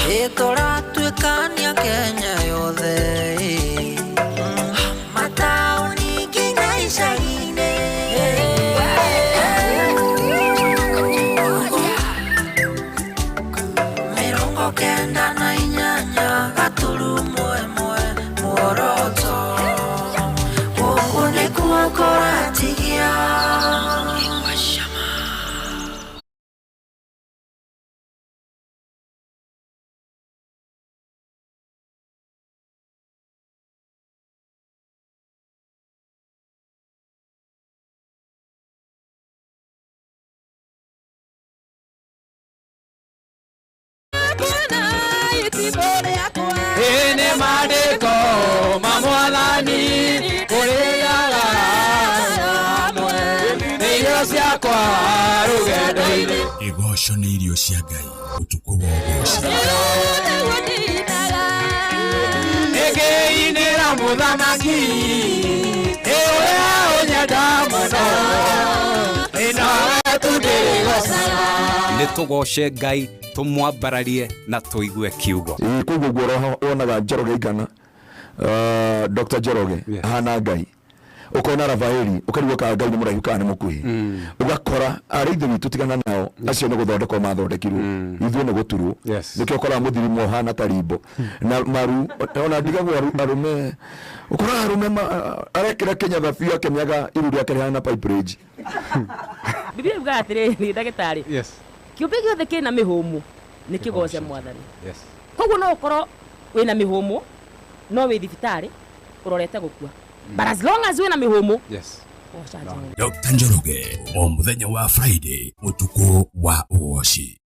ĩ tũratuĩkania Kenya yothe mataũni nginya icagi-inĩ. 98.1 Muoroto gũkũ nĩkuo kũratigia. Ene mandĩko ma Mwathani kũrĩaga hamwe nĩ irio ciakwa rũgendo-inĩ. Igoco nĩ irio cia Ngai ũtukũ wa ũgoci. Nĩngĩinĩra mũthamaki ũrĩa ũnyenda mũno, ĩnowe tu ndĩrĩgocaga. Nĩ tũgoce Ngai, tũmwambararie na tũigue kiugo. Ĩĩ, koguo ũguo wonaga Njoroge Igana, Dr. Njoroge ahana Ngai, ũkona Rafaeli ũkarigwo kana Ngai nĩ mũraihu kana nĩ mũkuhĩ, ũgakora arĩa ithe witũ tigana nao acio nĩ gũthondekwo mathondekirwo, ithuĩ nĩ gũturwo. Nĩkĩo ũkoraga mũthiri ũhana ta rimbo na maru, ona ndigagwo arũme, ũkoraga arũme arekĩra Kenya thabiũ akĩmĩaga iru rĩake rĩhana pipe range. Biblia yugaga atĩrĩrĩ, ndagĩtarĩ, kĩũmbe gĩothe kĩna mĩhũmũ nĩ kĩgoce Mwathani. Koguo no ũkorwo wĩna mĩhũmũ no wĩ thibitarĩ ũrorete gũkua, but as long as wĩna mĩhũmũ, goca Jehova. Dr. Njoroge o mũthenya wa Friday ũtukũ wa ũgoci.